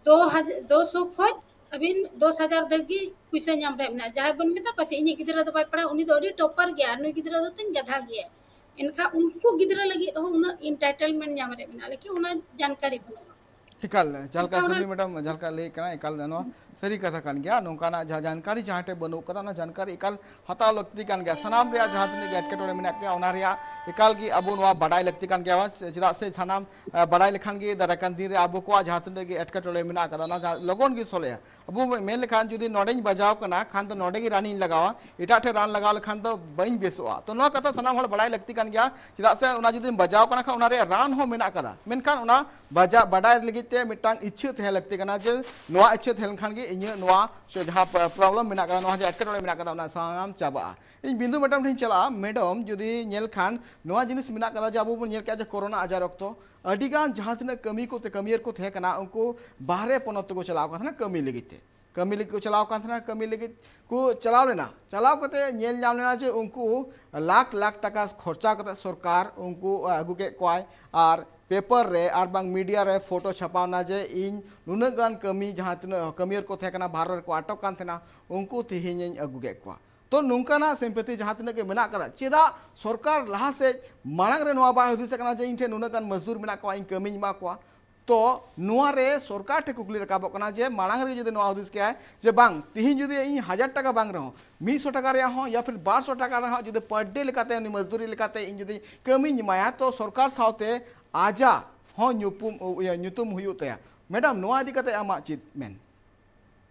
ᱫᱩ ᱦᱟᱡᱟᱨ, ᱫᱩ ᱥᱚ ᱠᱷᱚᱱ ᱟᱹᱵᱤᱱ ᱫᱚᱥ ᱦᱟᱡᱟᱨ ᱫᱷᱟᱹᱵᱤᱡ ᱯᱩᱭᱥᱟᱹ ᱧᱟᱢ ᱨᱮᱭᱟᱜ ᱢᱮᱱᱟᱜᱼᱟ᱾ ᱡᱟᱦᱟᱸᱭ ᱵᱚᱱ ᱢᱮᱛᱟ ᱠᱚᱣᱟ ᱡᱮ ᱤᱧᱤᱡ ᱜᱤᱫᱽᱨᱟᱹ ᱫᱚ ᱵᱟᱭ ᱯᱟᱲᱦᱟᱜ, ᱩᱱᱤ ᱫᱚ ᱟᱹᱰᱤ ᱴᱚᱯᱟᱨ ᱜᱮᱭᱟ, ᱟᱨ ᱱᱩᱭ ᱜᱤᱫᱽᱨᱟᱹ ᱫᱚ ᱛᱤᱧ ᱜᱟᱫᱷᱟ ᱜᱮᱭᱟ, ᱮᱱᱠᱷᱟᱱ ᱩᱱᱠᱩ ᱜᱤᱫᱽᱨᱟᱹ ᱞᱟᱹᱜᱤᱫ ᱦᱚᱸ ᱩᱱᱟᱹᱜ ᱮᱱᱴᱟᱭᱴᱮᱞᱢᱮᱱᱴ ᱧᱟᱢ ᱨᱮᱭᱟᱜ ᱢᱮᱱᱟᱜᱼᱟ, ᱞᱮᱠᱤᱱ ᱚᱱᱟ ᱡᱟᱱᱠᱟᱨᱤ ᱵᱟᱹᱱᱩᱜᱼᱟ᱾ ᱮᱠᱟᱞ, ᱡᱟᱦᱟᱸ ᱞᱮᱠᱟ ᱮᱱᱠᱷᱟᱱ ᱥᱟᱢᱞᱤ ᱢᱮᱰᱟᱢ ᱡᱟᱦᱟᱸ ᱞᱮᱠᱟ ᱞᱟᱹᱭ ᱠᱟᱱᱟ, ᱮᱠᱟᱞ ᱱᱚᱣᱟ ᱥᱟᱹᱨᱤ ᱠᱟᱛᱷᱟ ᱠᱟᱱ ᱜᱮᱭᱟ᱾ ᱱᱚᱝᱠᱟᱱᱟᱜ ᱡᱟᱦᱟᱸ ᱡᱟᱱᱠᱟᱨᱤ ᱡᱟᱦᱟᱸ ᱴᱷᱮᱱ ᱵᱟᱹᱱᱩᱜ ᱠᱟᱫᱟ, ᱚᱱᱟ ᱡᱟᱱᱠᱟᱨᱤ ᱮᱠᱟᱞ ᱦᱟᱛᱟᱣ ᱞᱟᱹᱠᱛᱤ ᱠᱟᱱ ᱜᱮᱭᱟ᱾ ᱥᱟᱱᱟᱢ ᱨᱮᱭᱟᱜ ᱡᱟᱦᱟᱸ ᱛᱤᱱᱟᱹᱜ ᱜᱮ ᱮᱴᱠᱮᱴᱚᱬᱮ ᱢᱮᱱᱟᱜ ᱜᱮᱭᱟ, ᱚᱱᱟ ᱨᱮᱭᱟᱜ ᱮᱠᱟᱞ ᱜᱮ ᱟᱵᱚ ᱱᱚᱣᱟ ᱵᱟᱰᱟᱭ ᱞᱟᱹᱠᱛᱤ ᱠᱟᱱ ᱜᱮᱭᱟ, ᱪᱮᱫᱟᱜ ᱥᱮ ᱥᱟᱱᱟᱢ, ᱟ, ᱵᱟᱰᱟᱭ ᱞᱮᱠᱷᱟᱱ ᱜᱮ ᱫᱟᱨᱟᱭ ᱠᱟᱱ ᱫᱤᱱ ᱨᱮ ᱟᱵᱚ ᱠᱚᱣᱟᱜ ᱡᱟᱦᱟᱸ ᱛᱤᱱᱟᱹᱜ ᱜᱮ ᱮᱴᱠᱮᱴᱚᱬᱮ ᱢᱮᱱᱟᱜ ᱠᱟᱫᱟ, ᱚᱱᱟ ᱡᱟᱦᱟᱸ ᱞᱚᱜᱚᱱ ᱜᱮ ᱥᱚᱞᱦᱮᱜᱼᱟ᱾ ᱟᱵᱚ ᱢᱮᱱ ᱞᱮᱠᱷᱟᱱ ᱡᱩᱫᱤ ᱱᱚᱰᱮᱧ ᱵᱟᱡᱟᱣ ᱠᱟᱱᱟ ᱠᱷᱟᱱ ᱫᱚ ᱱᱚᱰᱮ ᱜᱮ ᱨᱟᱱᱤᱧ ᱞᱟᱜᱟᱣᱟ, ᱮᱴᱟᱜ ᱴᱷᱮᱱ ᱨᱟᱱ ᱞᱟᱜᱟᱣ ᱞᱮᱠᱷᱟᱱ ᱫᱚ ᱵᱟᱹᱧ ᱵᱮᱥᱚᱜᱼᱟ᱾ ᱛᱚ ᱱᱚᱣᱟ ᱠᱟᱛᱷᱟ ᱥᱟᱱᱟᱢ ᱦᱚᱲ ᱵᱟᱰᱟᱭ ᱞᱟᱹᱠᱛᱤ ᱠᱟᱱ ᱜᱮᱭᱟ, ᱪᱮᱫᱟᱜ ᱥᱮ ᱚᱱᱟ ᱡᱩᱫᱤᱢ ᱵᱟᱡᱟᱣ ᱠᱟᱱᱟ ᱠᱷᱟᱱ ᱚᱱᱟ ᱨᱮᱭᱟᱜ ᱨᱟᱱ ᱦᱚᱸ ᱢᱮᱱᱟᱜ ᱠᱟᱫᱟ, ᱢᱮᱱᱠᱷᱟᱱ ᱚᱱᱟ ᱵᱟᱡᱟ-, ᱵᱟᱰᱟᱭ ᱞᱟᱹᱜᱤᱫ ᱛᱮ ᱢᱤᱫᱴᱟᱝ ᱤᱪᱪᱷᱟᱹ ᱛᱟᱦᱮᱸ ᱞᱟᱹᱠᱛᱤ ᱠᱟᱱᱟ ᱡᱮ ᱱᱚᱣᱟ ᱤᱪᱪᱷᱟᱹ ᱛᱟᱦᱮᱸ ᱞᱮᱱᱠᱷᱟᱱ ᱜᱮ ᱤᱧᱟᱹᱜ ᱱᱚᱣᱟ ᱥᱮ ᱡᱟᱦᱟᱸ ᱯᱨᱚᱵᱞᱮᱢ ᱢᱮᱱᱟᱜ ᱠᱟᱫᱟ, ᱱᱚᱣᱟ ᱡᱟᱦᱟᱸ ᱮᱴᱠᱮᱴᱚᱬᱮ ᱢᱮᱱᱟᱜ ᱠᱟᱫᱟ, ᱚᱱᱟ ᱥᱟᱱᱟᱢ ᱪᱟᱵᱟᱜᱼᱟ᱾ ᱤᱧ ᱵᱤᱱᱫᱩ ᱢᱮᱰᱟᱢ ᱴᱷᱮᱱ ᱪᱟᱞᱟᱜᱼᱟ᱾ ᱢᱮᱰᱟᱢ, ᱡᱩᱫᱤ ᱧᱮᱞ ᱠᱷᱟᱱ ᱱᱚᱣᱟ ᱡᱤᱱᱤᱥ ᱢᱮᱱᱟᱜ ᱠᱟᱫᱟ ᱡᱮ ᱟᱵᱚ ᱵᱚᱱ ᱧᱮᱞ ᱠᱮᱜᱼᱟ ᱡᱮ ᱠᱳᱨᱳᱱᱟ ᱟᱡᱟᱨ ᱚᱠᱛᱚ ᱟᱹᱰᱤᱜᱟᱱ ᱡᱟᱦᱟᱸ ᱛᱤᱱᱟᱹᱜ ᱠᱟᱹᱢᱤ ᱠᱚ, ᱠᱟᱹᱢᱤᱭᱟᱹᱨ ᱠᱚ ᱛᱟᱦᱮᱸ ᱠᱟᱱᱟ, ᱩᱱᱠᱩ ᱵᱟᱦᱨᱮ ᱯᱚᱱᱚᱛ ᱛᱮᱠᱚ ᱪᱟᱞᱟᱣ ᱠᱟᱱ ᱛᱟᱦᱮᱱᱟ ᱠᱟᱹᱢᱤ ᱞᱟᱹᱜᱤᱫ ᱛᱮ᱾ ᱠᱟᱹᱢᱤ ᱞᱟᱹᱜᱤᱫ ᱠᱚ ᱪᱟᱞᱟᱣ ᱠᱟᱱ ᱛᱟᱦᱮᱱᱟ, ᱠᱟᱹᱢᱤ ᱞᱟᱹᱜᱤᱫ ᱠᱚ ᱪᱟᱞᱟᱣ ᱞᱮᱱᱟ᱾ ᱪᱟᱞᱟᱣ ᱠᱟᱛᱮ ᱧᱮᱞ ᱧᱟᱢ ᱞᱮᱱᱟ ᱡᱮ ᱩᱱᱠᱩ ᱞᱟᱠᱷ ᱞᱟᱠᱷ ᱴᱟᱠᱟ ᱠᱷᱚᱨᱪᱟ ᱠᱟᱛᱮ ᱥᱚᱨᱠᱟᱨ ᱩᱱᱠᱩ, ᱟ, ᱟᱹᱜᱩ ᱠᱮᱫ ᱠᱚᱣᱟᱭ, ᱟᱨ ᱯᱮᱯᱟᱨ ᱨᱮ ᱟᱨ ᱵᱟᱝ ᱢᱤᱰᱤᱭᱟ ᱨᱮ ᱯᱷᱳᱴᱳ ᱪᱷᱟᱯᱟᱣ ᱮᱱᱟ ᱡᱮ ᱤᱧ ᱱᱩᱱᱟᱹᱜ ᱜᱟᱱ ᱠᱟᱹᱢᱤ, ᱡᱟᱦᱟᱸ ᱛᱤᱱᱟᱹᱜ ᱠᱟᱹᱢᱤᱭᱟᱹᱨ ᱠᱚ ᱛᱟᱦᱮᱸ ᱠᱟᱱᱟ ᱵᱟᱦᱨᱮ ᱨᱮᱠᱚ ᱟᱴᱚᱠ ᱠᱟᱱ ᱛᱟᱦᱮᱱᱟ, ᱩᱱᱠᱩ ᱛᱮᱦᱮᱧᱤᱧ ᱟᱹᱜᱩ ᱠᱮᱫ ᱠᱚᱣᱟ᱾ ᱛᱚ ᱱᱚᱝᱠᱟᱱᱟᱜ ᱥᱤᱢᱯᱮᱛᱤ ᱡᱟᱦᱟᱸ ᱛᱤᱱᱟᱹᱜ ᱜᱮ ᱢᱮᱱᱟᱜ ᱠᱟᱫᱟ, ᱪᱮᱫᱟᱜ ᱥᱚᱨᱠᱟᱨ ᱞᱟᱦᱟ ᱥᱮᱫ ᱢᱟᱲᱟᱝ ᱨᱮ ᱱᱚᱣᱟ ᱵᱟᱭ ᱦᱩᱫᱤᱥ ᱠᱟᱱᱟ ᱡᱮ ᱤᱧ ᱴᱷᱮᱱ ᱱᱩᱱᱟᱹᱜ ᱜᱟᱱ ᱢᱟᱡᱫᱩᱨ ᱢᱮᱱᱟᱜ ᱠᱚᱣᱟ, ᱤᱧ ᱠᱟᱹᱢᱤᱧ ᱮᱢᱟ ᱠᱚᱣᱟ? ᱛᱚ ᱱᱚᱣᱟ ᱨᱮ ᱥᱚᱨᱠᱟᱨ ᱴᱷᱮᱱ ᱠᱩᱠᱞᱤ ᱨᱟᱠᱟᱵᱚᱜ ᱠᱟᱱᱟ ᱡᱮ ᱢᱟᱲᱟᱝ ᱨᱮ ᱡᱩᱫᱤ ᱱᱚᱣᱟ ᱦᱩᱫᱤᱥ ᱠᱮᱭᱟᱭ ᱡᱮ ᱵᱟᱝ, ᱛᱤᱦᱤᱧ ᱡᱩᱫᱤ ᱤᱧ ᱦᱟᱡᱟᱨ ᱴᱟᱠᱟ ᱵᱟᱝ ᱨᱮᱦᱚᱸ, ᱢᱤᱫ ᱥᱚ ᱴᱟᱠᱟ ᱨᱮᱭᱟᱜ ᱦᱚᱸ ᱭᱟ ᱯᱷᱤᱨ ᱵᱟᱨ ᱥᱚ ᱴᱟᱠᱟ ᱨᱮᱦᱚᱸ ᱡᱩᱫᱤ per day ᱞᱮᱠᱟᱛᱮ ᱩᱱᱤ ᱢᱟᱡᱫᱩᱨᱤ ᱞᱮᱠᱟᱛᱮ ᱤᱧ ᱡᱩᱫᱤ ᱠᱟᱹᱢᱤᱧ ᱮᱢᱟᱭᱟ, ᱛᱚ ᱥᱚᱨᱠᱟᱨ ᱥᱟᱶᱛᱮ ᱟᱡᱟᱜ ᱦᱚᱸ ᱧᱩᱯᱩᱢ, ᱤᱭᱟᱹ, ᱧᱩᱛᱩᱢ ᱦᱩᱭᱩᱜ ᱛᱟᱭᱟ᱾ ᱢᱮᱰᱟᱢ, ᱱᱚᱣᱟ ᱤᱫᱤ ᱠᱟᱛᱮ ᱟᱢᱟᱜ ᱪᱮᱫ ᱢᱮᱱ?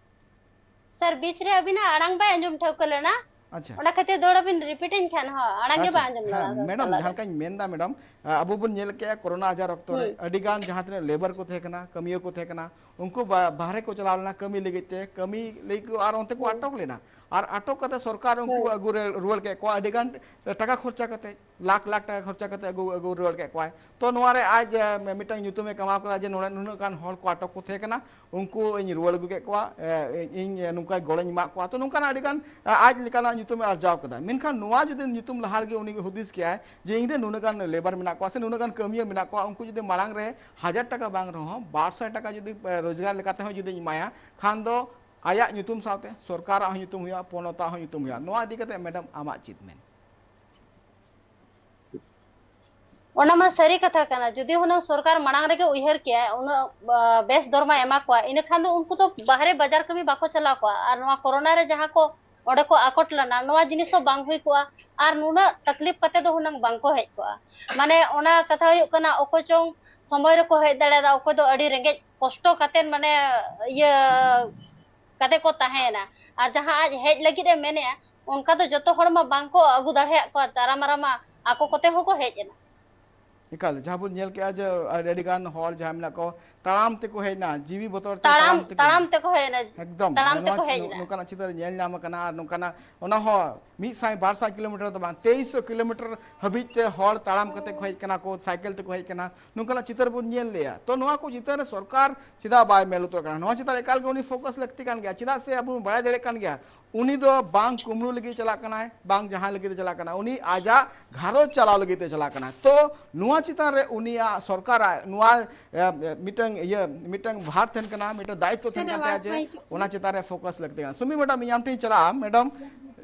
ᱥᱟᱨ, ᱵᱤᱪ ᱨᱮ ᱟᱹᱵᱤᱱᱟᱜ ᱟᱲᱟᱝ ᱵᱟᱭ ᱟᱸᱡᱚᱢ ᱴᱷᱟᱹᱣᱠᱟᱹ ᱞᱮᱱᱟ᱾ ᱟᱪᱪᱷᱟ᱾ ᱚᱱᱟ ᱠᱷᱟᱹᱛᱤᱨ ᱫᱚᱦᱲᱟ ᱵᱤᱱ ᱨᱤᱯᱤᱴ ᱟᱹᱧ ᱠᱷᱟᱱ ᱦᱚᱸ ᱟᱲᱟᱝ ᱜᱮ ᱟᱪᱪᱷᱟ, ᱵᱟᱭ ᱟᱸᱡᱚᱢ ᱦᱮᱸ, ᱞᱮᱱᱟ᱾ ᱢᱮᱰᱟᱢ, ᱡᱟᱦᱟᱸ ᱞᱮᱠᱟᱧ ᱢᱮᱱᱫᱟ ᱢᱮᱰᱟᱢ, ᱟᱵᱚ ᱵᱚᱱ ᱧᱮᱞ ᱠᱮᱜᱼᱟ ᱠᱳᱨᱳᱱᱟ ᱟᱡᱟᱨ ᱚᱠᱛᱚ ᱨᱮ ᱦᱩᱸ᱾ ᱟᱹᱰᱤ ᱜᱟᱱ ᱡᱟᱦᱟᱸ ᱛᱤᱱᱟᱹᱜ ᱞᱮᱵᱟᱨ ᱠᱚ ᱛᱟᱦᱮᱸ ᱠᱟᱱᱟ, ᱠᱟᱹᱢᱤᱭᱟᱹ ᱠᱚ ᱛᱟᱦᱮᱸ ᱠᱟᱱᱟ, ᱩᱱᱠᱩ ᱵᱟ-, ᱵᱟᱦᱨᱮ ᱠᱚ ᱪᱟᱞᱟᱣ ᱞᱮᱱᱟ ᱠᱟᱹᱢᱤ ᱞᱟᱹᱜᱤᱫ ᱛᱮ, ᱠᱟᱹᱢᱤ ᱞᱟᱹᱜᱤᱫ ᱠᱚ ᱟᱨ ᱚᱱᱛᱮ ᱠᱚ ᱦᱩᱸ᱾ ᱟᱴᱚᱠ ᱞᱮᱱᱟ᱾ ᱟᱨ ᱟᱴᱚᱠ ᱠᱟᱛᱮ ᱥᱚᱨᱠᱟᱨ ᱩᱱᱠᱩ ᱦᱩᱸ᱾ ᱟᱹᱜᱩ ᱨᱮ ᱨᱩᱣᱟᱹᱲ ᱠᱮᱫ ᱠᱚᱣᱟ ᱟᱹᱰᱤ ᱜᱟᱱ ᱴᱟᱠᱟ ᱠᱷᱚᱨᱪᱟ ᱠᱟᱛᱮ᱾ ᱞᱟᱠᱷ ᱞᱟᱠᱷ ᱴᱟᱠᱟ ᱠᱷᱚᱨᱪᱟ ᱠᱟᱛᱮ ᱟᱹᱜᱩ, ᱟᱹᱜᱩ ᱨᱩᱣᱟᱹᱲ ᱠᱮᱫ ᱠᱚᱣᱟᱭ᱾ ᱛᱚ ᱱᱚᱣᱟ ᱨᱮ ᱟᱡ, ᱮ, ᱢᱤᱫᱴᱟᱝ ᱧᱩᱛᱩᱢᱮ ᱠᱟᱢᱟᱣ ᱠᱟᱫᱟ ᱡᱮ ᱱᱚᱰᱮ ᱱᱩᱱᱟᱹᱜ ᱜᱟᱱ ᱦᱚᱲ ᱠᱚ ᱟᱴᱚᱠ ᱠᱚ ᱛᱟᱦᱮᱸ ᱠᱟᱱᱟ, ᱩᱱᱠᱩ ᱤᱧ ᱨᱩᱣᱟᱹᱲ ᱟᱹᱜᱩ ᱠᱮᱫ ᱠᱚᱣᱟ, ᱮ, ᱤᱧ ᱱᱚᱝᱠᱟ ᱜᱚᱲᱚᱧ ᱮᱢᱟᱜ ᱠᱚᱣᱟ᱾ ᱛᱚ ᱱᱚᱝᱠᱟᱱᱟᱜ ᱟᱹᱰᱤ ᱜᱟᱱ, ᱮ, ᱟᱡ ᱞᱮᱠᱟᱱᱟᱜ ᱧᱩᱛᱩᱢᱮ ᱟᱨᱡᱟᱣ ᱠᱟᱫᱟ᱾ ᱢᱮᱱᱠᱷᱟᱱ ᱱᱚᱣᱟ ᱡᱩᱫᱤ ᱧᱩᱛᱩᱢ ᱞᱟᱦᱟ ᱨᱮᱜᱮ ᱩᱱᱤ ᱦᱩᱫᱤᱥ ᱠᱮᱭᱟᱭ ᱡᱮ ᱤᱧ ᱨᱮ ᱱᱩᱱᱟᱹᱜ ᱜᱟᱱ ᱞᱮᱵᱟᱨ ᱢᱮᱱᱟᱜ ᱠᱚᱣᱟ ᱥᱮ ᱱᱩᱱᱟᱹᱜ ᱜᱟᱱ ᱠᱟᱹᱢᱤᱭᱟᱹ ᱢᱮᱱᱟᱜ ᱠᱚᱣᱟ, ᱩᱱᱠᱩ ᱡᱩᱫᱤ ᱢᱟᱲᱟᱝ ᱨᱮ ᱦᱟᱡᱟᱨ ᱴᱟᱠᱟ ᱵᱟᱝ ᱨᱮᱦᱚᱸ ᱵᱟᱨ ᱥᱟᱭ ᱴᱟᱠᱟ ᱡᱩᱫᱤ, ᱮ, ᱨᱳᱡᱽᱜᱟᱨ ᱞᱮᱠᱟᱛᱮ ᱦᱚᱸ ᱡᱩᱫᱤᱧ ᱮᱢᱟᱭᱟ, ᱠᱷᱟᱱ ᱫᱚ ᱟᱭᱟᱜ ᱧᱩᱛᱩᱢ ᱥᱟᱶᱛᱮ ᱥᱚᱨᱠᱟᱨᱟᱜ ᱦᱚᱸ ᱧᱩᱛᱩᱢ ᱦᱩᱭᱩᱜᱼᱟ, ᱯᱚᱱᱚᱛᱟᱜ ᱦᱚᱸ ᱧᱩᱛᱩᱢ ᱦᱩᱭᱩᱜᱼᱟ᱾ ᱱᱚᱣᱟ ᱤᱫᱤ ᱠᱟᱛᱮ ᱢᱮᱰᱟᱢ ᱟᱢᱟᱜ ᱪᱮᱫ ᱢᱮᱱ? ᱚᱱᱟ ᱢᱟ ᱥᱟᱹᱨᱤ ᱠᱟᱛᱷᱟ ᱠᱟᱱᱟ᱾ ᱡᱩᱫᱤ ᱦᱩᱱᱟᱹᱝ ᱥᱚᱨᱠᱟᱨ ᱢᱟᱲᱟᱝ ᱨᱮᱜᱮ ᱩᱭᱦᱟᱹᱨ ᱠᱮᱭᱟᱭ, ᱩᱱᱟᱹᱜ, ᱟ, ᱵᱮᱥ ᱫᱚᱨ ᱢᱟ ᱮᱢᱟ ᱠᱚᱣᱟ, ᱤᱱᱟᱹ ᱠᱷᱟᱱ ᱫᱚ ᱩᱱᱠᱩ ᱫᱚ ᱵᱟᱦᱨᱮ ᱵᱟᱡᱟᱨ ᱠᱟᱹᱢᱤ ᱵᱟᱠᱚ ᱪᱟᱞᱟᱣ ᱠᱚᱜᱼᱟ᱾ ᱟᱨ ᱱᱚᱣᱟ ᱠᱳᱨᱳᱱᱟ ᱨᱮ ᱡᱟᱦᱟᱸ ᱠᱚ ᱚᱸᱰᱮ ᱠᱚ ᱟᱠᱚᱴ ᱞᱮᱱᱟ, ᱱᱚᱣᱟ ᱡᱤᱱᱤᱥ ᱦᱚᱸ ᱵᱟᱝ ᱦᱩᱭ ᱠᱚᱜᱼᱟ᱾ ᱟᱨ ᱱᱩᱱᱟᱹᱜ ᱛᱟᱠᱞᱤᱯ ᱠᱟᱛᱮ ᱫᱚ ᱦᱩᱱᱟᱹᱝ ᱵᱟᱝ ᱠᱚ ᱦᱮᱡ ᱠᱚᱜᱼᱟ᱾ ᱢᱟᱱᱮ ᱚᱱᱟ ᱠᱟᱛᱷᱟ ᱦᱩᱭᱩᱜ ᱠᱟᱱᱟ, ᱚᱠᱚᱭ ᱪᱚᱝ ᱥᱚᱢᱚᱭ ᱨᱮᱠᱚ ᱦᱮᱡ ᱫᱟᱲᱮᱭᱟᱫᱟ, ᱚᱠᱚᱭ ᱫᱚ ᱟᱹᱰᱤ ᱨᱮᱸᱜᱮᱡ ᱠᱚᱥᱴᱚ ᱠᱟᱛᱮ, ᱢᱟᱱᱮ ᱤᱭᱟᱹ ᱠᱟᱛᱮ ᱠᱚ ᱛᱟᱦᱮᱸᱭᱮᱱᱟ᱾ ᱟᱨ ᱡᱟᱦᱟᱸ ᱟᱡ ᱦᱮᱡ ᱞᱟᱹᱜᱤᱫ ᱮ ᱢᱮᱱᱮᱜᱼᱟ, ᱚᱱᱠᱟ ᱫᱚ ᱡᱚᱛᱚ ᱦᱚᱲ ᱢᱟ ᱵᱟᱝ ᱠᱚ ᱟᱹᱜᱩ ᱫᱟᱲᱮᱭᱟᱜ ᱠᱚᱣᱟ, ᱛᱟᱨᱟ ᱢᱟᱨᱟ ᱢᱟ ᱟᱠᱚ ᱠᱚᱛᱮ ᱦᱚᱸᱠᱚ ᱦᱮᱡ ᱮᱱᱟ᱾ ᱮᱠᱟᱞ, ᱡᱟᱦᱟᱸ ᱵᱚᱱ ᱧᱮᱞ ᱠᱮᱜᱼᱟ ᱡᱮ ᱟᱹᱰᱤ, ᱟᱹᱰᱤ ᱜᱟᱱ ᱦᱚᱲ ᱡᱟᱦᱟᱸ ᱢᱮᱱᱟᱜ ᱠᱚ, ᱛᱟᱲᱟᱢ ᱛᱮᱠᱚ ᱦᱮᱡ ᱮᱱᱟ, ᱡᱤᱣᱤ ᱵᱚᱛᱚᱨ ᱛᱮ ᱛᱟᱲᱟᱢ, ᱛᱟᱲᱟᱢ ᱛᱮᱠᱚ ᱛᱟᱲᱟᱢ ᱛᱮᱠᱚ ᱦᱮᱡ ᱮᱱᱟ, ᱮᱠᱫᱚᱢ, ᱛᱟᱲᱟᱢ ᱱᱚᱣᱟ ᱛᱮᱠᱚ ᱦᱮᱡ ᱱᱚ-, ᱮᱱᱟ᱾ ᱱᱚᱝᱠᱟᱱᱟᱜ ᱪᱤᱛᱟᱹᱨ ᱧᱮᱞ ᱧᱟᱢ ᱟᱠᱟᱱᱟ᱾ ᱟᱨ ᱱᱚᱝᱠᱟᱱᱟᱜ, ᱚᱱᱟ ᱦᱚᱸ ᱢᱤᱫ ᱥᱟᱭ ᱵᱟᱨ ᱥᱟᱭ ᱠᱤᱞᱳᱢᱤᱴᱟᱨ ᱫᱚ ᱵᱟᱝ, ᱛᱮᱭᱤᱥ ᱥᱚ ᱠᱤᱞᱳᱢᱤᱴᱟᱨ ᱦᱟᱹᱵᱤᱡ ᱛᱮ ᱦᱚᱲ ᱛᱟᱲᱟᱢ ᱠᱟᱛᱮ ᱠᱚ ᱦᱮᱡ ᱠᱟᱱᱟ ᱠᱚ, ᱥᱟᱭᱠᱮᱞ ᱛᱮᱠᱚ ᱦᱮᱡ ᱠᱟᱱᱟ, ᱱᱚᱝᱠᱟᱱᱟᱜ ᱪᱤᱛᱟᱹᱨ ᱵᱚᱱ ᱧᱮᱞ ᱞᱮᱜᱼᱟ᱾ ᱛᱚ, ᱱᱚᱣᱟ ᱠᱚ ᱪᱤᱛᱟᱹᱨ ᱨᱮ ᱥᱚᱨᱠᱟᱨ ᱪᱮᱫᱟᱜ ᱵᱟᱭ ᱢᱮᱫ ᱞᱩᱛᱩᱨ ᱠᱟᱱᱟ? ᱱᱚᱣᱟ ᱪᱮᱛᱟᱱ ᱨᱮ ᱮᱠᱟᱞ ᱜᱮ ᱩᱱᱤ ᱯᱷᱳᱠᱟᱥ ᱞᱟᱹᱠᱛᱤ ᱠᱟᱱ ᱜᱮᱭᱟ᱾ ᱪᱮᱫᱟᱜ ᱥᱮ ᱟᱵᱚ ᱵᱚᱱ ᱵᱟᱲᱟᱭ ᱫᱟᱲᱮᱭᱟᱜ ᱠᱟᱱ ᱜᱮᱭᱟ, ᱩᱱᱤ ᱫᱚ ᱵᱟᱝ ᱠᱩᱢᱲᱩ ᱞᱟᱹᱜᱤᱫ ᱪᱟᱞᱟᱜ ᱠᱟᱱᱟᱭ, ᱵᱟᱝ ᱡᱟᱦᱟᱸ ᱞᱟᱹᱜᱤᱫ ᱛᱮ ᱪᱟᱞᱟᱜ ᱠᱟᱱᱟ, ᱩᱱᱤ ᱟᱡᱟᱜ ᱜᱷᱟᱨᱚᱸᱡᱽ ᱪᱟᱞᱟᱣ ᱞᱟᱹᱜᱤᱫ ᱛᱮ ᱪᱟᱞᱟᱜ ᱠᱟᱱᱟ᱾ ᱛᱚ, ᱱᱚᱣᱟ ᱪᱮᱛᱟᱱ ᱨᱮ ᱩᱱᱤᱭᱟᱜ ᱥᱚᱨᱠᱟᱨᱟᱜ ᱱᱚᱣᱟ, ᱮ, ᱢᱤᱫᱴᱟᱝ ᱤᱭᱟᱹ, ᱢᱤᱫᱴᱟᱝ ᱵᱷᱟᱨ ᱛᱟᱦᱮᱱ ᱠᱟᱱᱟ, ᱢᱤᱫᱴᱟᱝ ᱫᱟᱭᱤᱛᱛᱚ ᱛᱟᱦᱮᱱ ᱠᱟᱱ ᱛᱟᱭᱟ ᱡᱮ ᱚᱱᱟ ᱪᱮᱛᱟᱱ ᱨᱮ ᱯᱷᱳᱠᱟᱥ ᱞᱟᱹᱠᱛᱤ ᱠᱟᱱᱟ᱾ ᱥᱩᱢᱤ ᱢᱮᱰᱟᱢ, ᱤᱧ ᱟᱢ ᱴᱷᱮᱱ ᱤᱧ ᱪᱟᱞᱟᱜᱼᱟ᱾ ᱢᱮᱰᱟᱢ,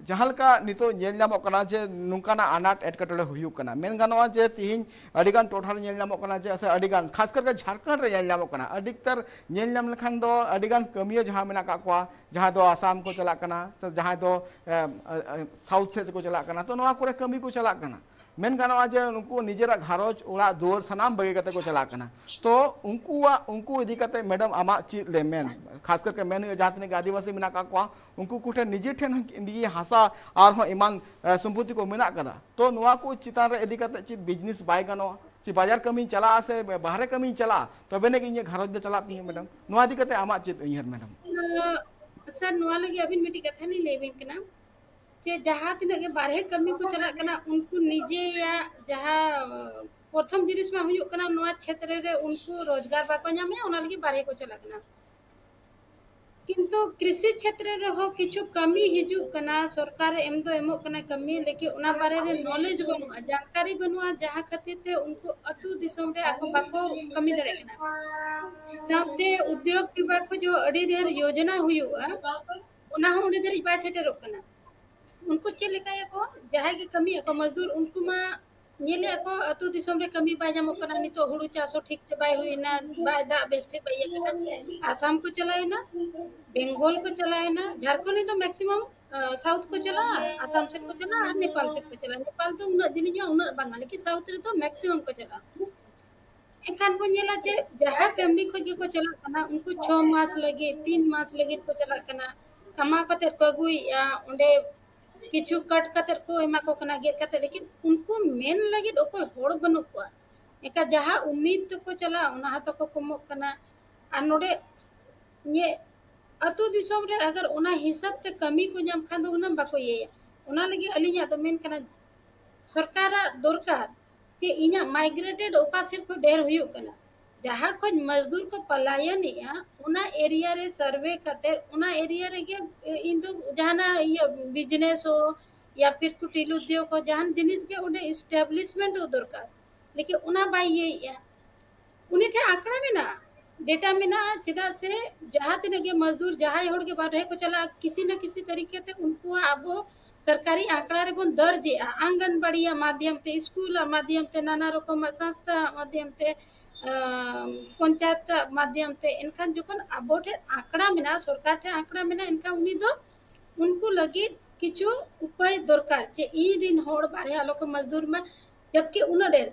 ᱡᱟᱦᱟᱸ ᱞᱮᱠᱟ ᱱᱤᱛᱚᱜ ᱧᱮᱞ ᱧᱟᱢᱚᱜ ᱠᱟᱱᱟ ᱡᱮ ᱱᱚᱝᱠᱟᱱᱟᱜ ᱟᱱᱟᱴ ᱮᱴᱠᱮᱴᱚᱬᱮ ᱦᱩᱭᱩᱜ ᱠᱟᱱᱟ, ᱢᱮᱱ ᱜᱟᱱᱚᱜᱼᱟ ᱡᱮ ᱛᱤᱦᱤᱧ ᱟᱹᱰᱤᱜᱟᱱ ᱴᱚᱴᱷᱟ ᱨᱮ ᱧᱮᱞ ᱧᱟᱢᱚᱜ ᱠᱟᱱᱟ ᱡᱮ, ᱥᱮ ᱟᱹᱰᱤᱜᱟᱱ, ᱠᱷᱟᱥ ᱠᱟᱨᱛᱮ ᱡᱷᱟᱲᱠᱷᱚᱸᱰ ᱨᱮ ᱧᱮᱞ ᱧᱟᱢᱚᱜ ᱠᱟᱱᱟ, ᱟᱹᱰᱤ ᱩᱛᱟᱹᱨ ᱧᱮᱞ ᱧᱟᱢ ᱞᱮᱠᱷᱟᱱ ᱫᱚ ᱟᱹᱰᱤᱜᱟᱱ ᱠᱟᱹᱢᱤᱭᱟᱹ ᱡᱟᱦᱟᱸ ᱢᱮᱱᱟᱜ ᱟᱠᱟᱫ ᱠᱚᱣᱟ, ᱡᱟᱦᱟᱸᱭ ᱫᱚ ᱟᱥᱟᱢ ᱠᱚ ᱪᱟᱞᱟᱜ ᱠᱟᱱᱟ, ᱥᱮ ᱡᱟᱦᱟᱸᱭ ᱫᱚ, ᱮ, ᱮ, ᱮ, ᱥᱟᱣᱩᱛᱷ ᱥᱮᱫ ᱠᱚ ᱪᱟᱞᱟᱜ ᱠᱟᱱᱟ, ᱛᱚ ᱱᱚᱣᱟ ᱠᱚᱨᱮ ᱠᱟᱹᱢᱤ ᱠᱚ ᱪᱟᱞᱟᱜ ᱠᱟᱱᱟ᱾ ᱢᱮᱱ ᱜᱟᱱᱚᱜᱼᱟ ᱡᱮ ᱩᱱᱠᱩ ᱱᱤᱡᱮᱨᱟᱜ ᱜᱷᱟᱨᱚᱸᱡᱽ, ᱚᱲᱟᱜ ᱫᱩᱣᱟᱹᱨ ᱥᱟᱱᱟᱢ ᱵᱟᱹᱜᱤ ᱠᱟᱛᱮ ᱠᱚ ᱪᱟᱞᱟᱜ ᱠᱟᱱᱟ᱾ ᱛᱚ ᱩᱱᱠᱩᱣᱟᱜ, ᱩᱱᱠᱩ ᱤᱫᱤ ᱠᱟᱛᱮ ᱢᱮᱰᱟᱢ ᱟᱢᱟᱜ ᱪᱮᱫ ᱞᱮ ᱢᱮᱱ, ᱠᱷᱟᱥ ᱠᱟᱨ ᱠᱟᱛᱮ ᱢᱮᱱ ᱦᱩᱭᱩᱜᱼᱟ ᱡᱟᱦᱟᱸ ᱛᱤᱱᱟᱹᱜ ᱜᱮ ᱟᱹᱫᱤᱵᱟᱹᱥᱤ ᱢᱮᱱᱟᱜ ᱟᱠᱟᱫ ᱠᱚᱣᱟ, ᱩᱱᱠᱩ ᱠᱚᱴᱷᱮᱱ ᱱᱤᱡᱮ ᱴᱷᱮᱱ ᱦᱚᱸ ᱱᱤᱡᱮ ᱦᱟᱥᱟ ᱟᱨᱦᱚᱸ ᱮᱢᱟᱱ ᱥᱚᱢᱯᱚᱛᱤ ᱠᱚ ᱢᱮᱱᱟᱜ ᱟᱠᱟᱫᱟ᱾ ᱛᱚ ᱱᱚᱣᱟ ᱠᱚ ᱪᱮᱛᱟᱱ ᱨᱮ ᱤᱫᱤ ᱠᱟᱛᱮ ᱪᱮᱫ ᱵᱤᱡᱽᱱᱮᱥ ᱵᱟᱭ ᱜᱟᱱᱚᱜᱼᱟ, ᱪᱮ ᱵᱟᱡᱟᱨ ᱠᱟᱹᱢᱤᱧ ᱪᱟᱞᱟᱜᱼᱟ ᱥᱮ ᱵᱟᱦᱨᱮ ᱠᱟᱹᱢᱤᱧ ᱪᱟᱞᱟᱜᱼᱟ, ᱛᱚᱵᱮ ᱟᱹᱱᱤᱡ ᱜᱮ ᱤᱧᱟᱹᱜ ᱜᱷᱟᱨᱚᱸᱡᱽ ᱫᱚ ᱪᱟᱞᱟᱜ ᱛᱤᱧᱟᱹ ᱢᱮᱰᱟᱢ? ᱱᱚᱣᱟ ᱤᱫᱤ ᱠᱟᱛᱮ ᱟᱢᱟᱜ ᱪᱮᱫ ᱩᱭᱦᱟᱹᱨ ᱢᱮᱰᱟᱢ? ᱥᱟᱨ, ᱱᱚᱣᱟ ᱞᱟᱹᱜᱤᱫ ᱟᱹᱵᱤᱱ ᱢᱤᱫᱴᱤᱡ ᱠᱟᱛᱷᱟ ᱞᱤᱧ ᱞᱟᱹᱭ ᱟᱵᱤᱱ ᱠᱟᱱᱟ᱾ ᱡᱮ ᱡᱟᱦᱟᱸ ᱛᱤᱱᱟᱹᱜ ᱜᱮ ᱵᱟᱨᱦᱮ ᱠᱟᱹᱢᱤ ᱠᱚ ᱪᱟᱞᱟᱜ ᱠᱟᱱᱟ, ᱩᱱᱠᱩ ᱱᱤᱡᱮᱭᱟᱜ ᱡᱟᱦᱟᱸ ᱯᱨᱚᱛᱷᱚᱢ ᱡᱤᱱᱤᱥ ᱢᱟ ᱦᱩᱭᱩᱜ ᱠᱟᱱᱟ, ᱱᱚᱣᱟ ᱪᱷᱮᱛᱨᱮ ᱨᱮ ᱩᱱᱠᱩ ᱨᱳᱡᱽᱜᱟᱨ ᱵᱟᱠᱚ ᱧᱟᱢᱮᱜᱼᱟ, ᱚᱱᱟ ᱞᱟᱹᱜᱤᱫ ᱵᱟᱨᱦᱮ ᱠᱚ ᱪᱟᱞᱟᱜ ᱠᱟᱱᱟ᱾ ᱠᱤᱱᱛᱩ ᱠᱨᱤᱥᱤ ᱪᱷᱮᱛᱨᱮ ᱨᱮᱦᱚᱸ ᱠᱤᱪᱷᱩ ᱠᱟᱹᱢᱤ ᱦᱤᱡᱩᱜ ᱠᱟᱱᱟ, ᱥᱚᱨᱠᱟᱨ ᱮᱢ ᱫᱚ ᱮᱢᱚᱜ ᱠᱟᱱᱟ ᱠᱟᱹᱢᱤ, ᱞᱮᱠᱤᱱ ᱚᱱᱟ ᱵᱟᱨᱮ ᱨᱮ ᱱᱚᱞᱮᱡᱽ ᱵᱟᱹᱱᱩᱜᱼᱟ, ᱡᱟᱱᱠᱟᱨᱤ ᱵᱟᱹᱱᱩᱜᱼᱟ, ᱡᱟᱦᱟᱸ ᱠᱷᱟᱹᱛᱤᱨ ᱛᱮ ᱩᱱᱠᱩ ᱟᱹᱛᱩ ᱫᱤᱥᱚᱢ ᱨᱮ ᱟᱠᱚ ᱵᱟᱠᱚ ᱠᱟᱹᱢᱤ ᱫᱟᱲᱮᱭᱟᱜ ᱠᱟᱱᱟ᱾ ᱥᱟᱶᱛᱮ ᱩᱫᱽᱭᱳᱜᱽ ᱵᱤᱵᱷᱟᱜᱽ ᱠᱷᱚᱱ ᱦᱚᱸ ᱟᱹᱰᱤ ᱰᱷᱮᱨ ᱭᱳᱡᱚᱱᱟ ᱦᱩᱭᱩᱜᱼᱟ, ᱚᱱᱟ ᱦᱚᱸ ᱚᱸᱰᱮ ᱫᱷᱟᱹᱨᱤᱡ ᱵᱟᱭ ᱥᱮᱴᱮᱨᱚᱜ ᱠᱟᱱᱟ᱾ ᱩᱱᱠᱩ ᱪᱮᱫ ᱞᱮᱠᱟᱭᱟᱠᱚ? ᱡᱟᱦᱟᱸᱭ ᱜᱮ ᱠᱟᱹᱢᱤᱭᱟᱠᱚ ᱢᱚᱡᱫᱩᱨ, ᱩᱱᱠᱩ ᱢᱟ ᱧᱮᱞᱮᱜᱼᱟ ᱠᱚ ᱟᱹᱛᱩ ᱫᱤᱥᱚᱢ ᱨᱮ ᱠᱟᱹᱢᱤ ᱵᱟᱭ ᱧᱟᱢᱚᱜ ᱠᱟᱱᱟ᱾ ᱱᱤᱛᱚᱜ ᱦᱩᱲᱩ ᱪᱟᱥ ᱦᱚᱸ ᱴᱷᱤᱠ ᱛᱮ ᱵᱟᱭ ᱦᱩᱭᱮᱱᱟ, ᱵᱟᱭ ᱫᱟᱜ ᱵᱮᱥ ᱴᱷᱤᱠ ᱵᱟᱭ ᱤᱭᱟᱹ ᱠᱟᱱᱟ᱾ ᱟᱥᱟᱢ ᱠᱚ ᱪᱟᱞᱟᱣᱮᱱᱟ, ᱵᱮᱝᱜᱚᱞ ᱠᱚ ᱪᱟᱞᱟᱣᱮᱱᱟ, ᱡᱷᱟᱲᱠᱷᱚᱸᱰ ᱨᱮᱫᱚ ᱢᱮᱠᱥᱤᱢᱟᱢ ᱥᱟᱣᱩᱛᱷ ᱠᱚ ᱪᱟᱞᱟᱜᱼᱟ, ᱟᱥᱟᱢ ᱥᱮᱫ ᱠᱚ ᱪᱟᱞᱟᱜᱼᱟ ᱟᱨ ᱱᱮᱯᱟᱞ ᱥᱮᱫ ᱠᱚ ᱪᱟᱞᱟᱜᱼᱟ᱾ ᱱᱮᱯᱟᱞ ᱫᱚ ᱩᱱᱟᱹᱜ ᱡᱤᱞᱤᱧᱟ, ᱩᱱᱟᱹᱜ ᱵᱟᱝᱟ, ᱞᱮᱠᱤᱱ ᱥᱟᱣᱩᱛᱷ ᱨᱮᱫᱚ ᱢᱮᱠᱥᱤᱢᱟᱢ ᱠᱚ ᱪᱟᱞᱟᱜᱼᱟ᱾ ᱮᱱᱠᱷᱟᱱ ᱵᱚᱱ ᱧᱮᱞᱟ ᱡᱮ ᱡᱟᱦᱟᱸ ᱯᱷᱮᱢᱤᱞᱤ ᱠᱷᱚᱱ ᱜᱮᱠᱚ ᱪᱟᱞᱟᱜ ᱠᱟᱱᱟ, ᱩᱱᱠᱩ ᱪᱷᱚ ᱢᱟᱥ ᱞᱟᱹᱜᱤᱫ, ᱛᱤᱱ ᱢᱟᱥ ᱞᱟᱹᱜᱤᱫ ᱠᱚ ᱪᱟᱞᱟᱜ ᱠᱟᱱᱟ, ᱠᱟᱢᱟᱣ ᱠᱟᱛᱮ ᱠᱚ ᱟᱹᱜᱩᱭᱮᱫᱼᱟ, ᱚᱸᱰᱮ ᱠᱤᱪᱷᱩ ᱠᱟᱴ ᱠᱟᱛᱮ ᱠᱚ ᱮᱢᱟ ᱠᱚ ᱠᱟᱱᱟ ᱜᱮᱫ ᱠᱟᱛᱮ, ᱞᱮᱠᱤᱱ ᱩᱱᱠᱩ ᱢᱮᱱ ᱞᱟᱹᱜᱤᱫ ᱚᱠᱚᱭ ᱦᱚᱲ ᱵᱟᱹᱱᱩᱜ ᱠᱚᱣᱟ᱾ ᱮᱱᱠᱷᱟᱱ ᱡᱟᱦᱟᱸ ᱩᱢᱤᱫ ᱛᱮᱠᱚ ᱪᱟᱞᱟᱜᱼᱟ, ᱚᱱᱟ ᱦᱚᱸᱛᱚ ᱠᱚ ᱠᱚᱢᱚᱜ ᱠᱟᱱᱟ᱾ ᱟᱨ ᱱᱚᱰᱮ ᱤᱧᱟᱹᱜ ᱟᱹᱛᱩ ᱫᱤᱥᱚᱢ ᱨᱮ ᱟᱜᱟᱨ ᱚᱱᱟ ᱦᱤᱥᱟᱹᱵ ᱛᱮ ᱠᱟᱹᱢᱤ ᱠᱚ ᱧᱟᱢ ᱠᱷᱟᱱ ᱫᱚ ᱦᱩᱱᱟᱹᱝ ᱵᱟᱠᱚ ᱤᱭᱟᱹᱭᱟ᱾ ᱚᱱᱟ ᱞᱟᱹᱜᱤᱫ ᱟᱹᱞᱤᱧᱟᱜ ᱫᱚ ᱢᱮᱱ ᱠᱟᱱᱟ, ᱥᱚᱨᱠᱟᱨᱟᱜ ᱫᱚᱨᱠᱟᱨ ᱡᱮ ᱤᱧᱟᱹᱜ ᱢᱟᱭᱜᱨᱮᱴᱮᱰ ᱚᱠᱟ ᱥᱮᱫ ᱠᱷᱚᱱ ᱰᱷᱮᱨ ᱦᱩᱭᱩᱜ ᱠᱟᱱᱟ, ᱡᱟᱦᱟᱸ ᱠᱷᱚᱱ ᱢᱚᱡᱫᱩᱨ ᱠᱚ ᱯᱟᱞᱟᱭᱚᱱᱮᱜᱼᱟ, ᱚᱱᱟ ᱮᱨᱤᱭᱟ ᱨᱮ ᱥᱟᱨᱵᱷᱮ ᱠᱟᱛᱮ ᱚᱱᱟ ᱮᱨᱤᱭᱟ ᱨᱮᱜᱮ ᱤᱧ ᱫᱚ ᱡᱟᱦᱟᱱᱟᱜ ᱤᱭᱟᱹ ᱵᱤᱡᱽᱱᱮᱥ ᱦᱚᱸ ᱭᱟ ᱯᱷᱤᱨ ᱠᱩᱴᱤᱨ ᱩᱫᱽᱭᱳᱜᱽ ᱦᱚᱸ, ᱡᱟᱦᱟᱱ ᱡᱤᱱᱤᱥ ᱜᱮ ᱚᱸᱰᱮ ᱮᱥᱴᱟᱵᱞᱤᱥᱢᱮᱱᱴ ᱦᱚᱸ ᱫᱚᱨᱠᱟᱨ, ᱞᱮᱠᱤᱱ ᱚᱱᱟ ᱵᱟᱭ ᱤᱭᱟᱹᱭᱮᱜᱼᱟ᱾ ᱩᱱᱤ ᱴᱷᱮᱱ ᱟᱸᱠᱲᱟ ᱢᱮᱱᱟᱜᱼᱟ, ᱰᱮᱴᱟ ᱢᱮᱱᱟᱜᱼᱟ᱾ ᱪᱮᱫᱟᱜ ᱥᱮ ᱡᱟᱦᱟᱸ ᱛᱤᱱᱟᱹᱜ ᱜᱮ ᱢᱚᱡᱫᱩᱨ, ᱡᱟᱦᱟᱸᱭ ᱦᱚᱲ ᱜᱮ ᱵᱟᱨᱦᱮ ᱠᱚ ᱪᱟᱞᱟᱜᱼᱟ, ᱠᱤᱥᱤ ᱱᱟ ᱠᱤᱥᱤ ᱛᱟᱹᱨᱤᱠᱟ ᱛᱮ ᱩᱱᱠᱩᱣᱟᱜ ᱟᱵᱚ ᱥᱚᱨᱠᱟᱨᱤ ᱟᱸᱠᱲᱟ ᱨᱮᱵᱚᱱ ᱫᱚᱨᱡᱮᱜᱼᱟ, ᱟᱝᱜᱟᱱᱵᱟᱲᱤᱭᱟᱜ ᱢᱟᱫᱷᱭᱚᱢ ᱛᱮ, ᱥᱠᱩᱞᱟᱜ ᱢᱟᱫᱷᱭᱚᱢ ᱛᱮ, ᱱᱟᱱᱟ ᱨᱚᱠᱚᱢᱟᱜ ᱥᱚᱝᱥᱛᱷᱟᱣᱟᱜ ᱢᱟᱫᱷᱭᱚᱢ ᱛᱮ, ᱟᱸ, ᱯᱚᱧᱪᱟᱭᱮᱛᱟᱜ ᱢᱟᱫᱷᱭᱚᱢ ᱛᱮ᱾ ᱮᱱᱠᱷᱟᱱ ᱡᱚᱠᱷᱚᱱ ᱟᱵᱚ ᱴᱷᱮᱱ ᱟᱸᱠᱲᱟ ᱢᱮᱱᱟᱜᱼᱟ, ᱥᱚᱨᱠᱟᱨ ᱴᱷᱮᱱ ᱟᱸᱠᱲᱟ ᱢᱮᱱᱟᱜᱼᱟ, ᱮᱱᱠᱷᱟᱱ ᱩᱱᱤ ᱫᱚ ᱩᱱᱠᱩ ᱞᱟᱹᱜᱤᱫ ᱠᱤᱪᱷᱩ ᱩᱯᱟᱹᱭ ᱫᱚᱨᱠᱟᱨ ᱡᱮ ᱤᱧ ᱨᱤᱱ ᱦᱚᱲ ᱵᱟᱨᱦᱮ ᱟᱞᱚ ᱠᱚ ᱢᱟᱡᱫᱩᱨ ᱢᱟ, ᱡᱟᱵᱠᱤ ᱩᱱᱟᱹᱜ ᱰᱷᱮᱨ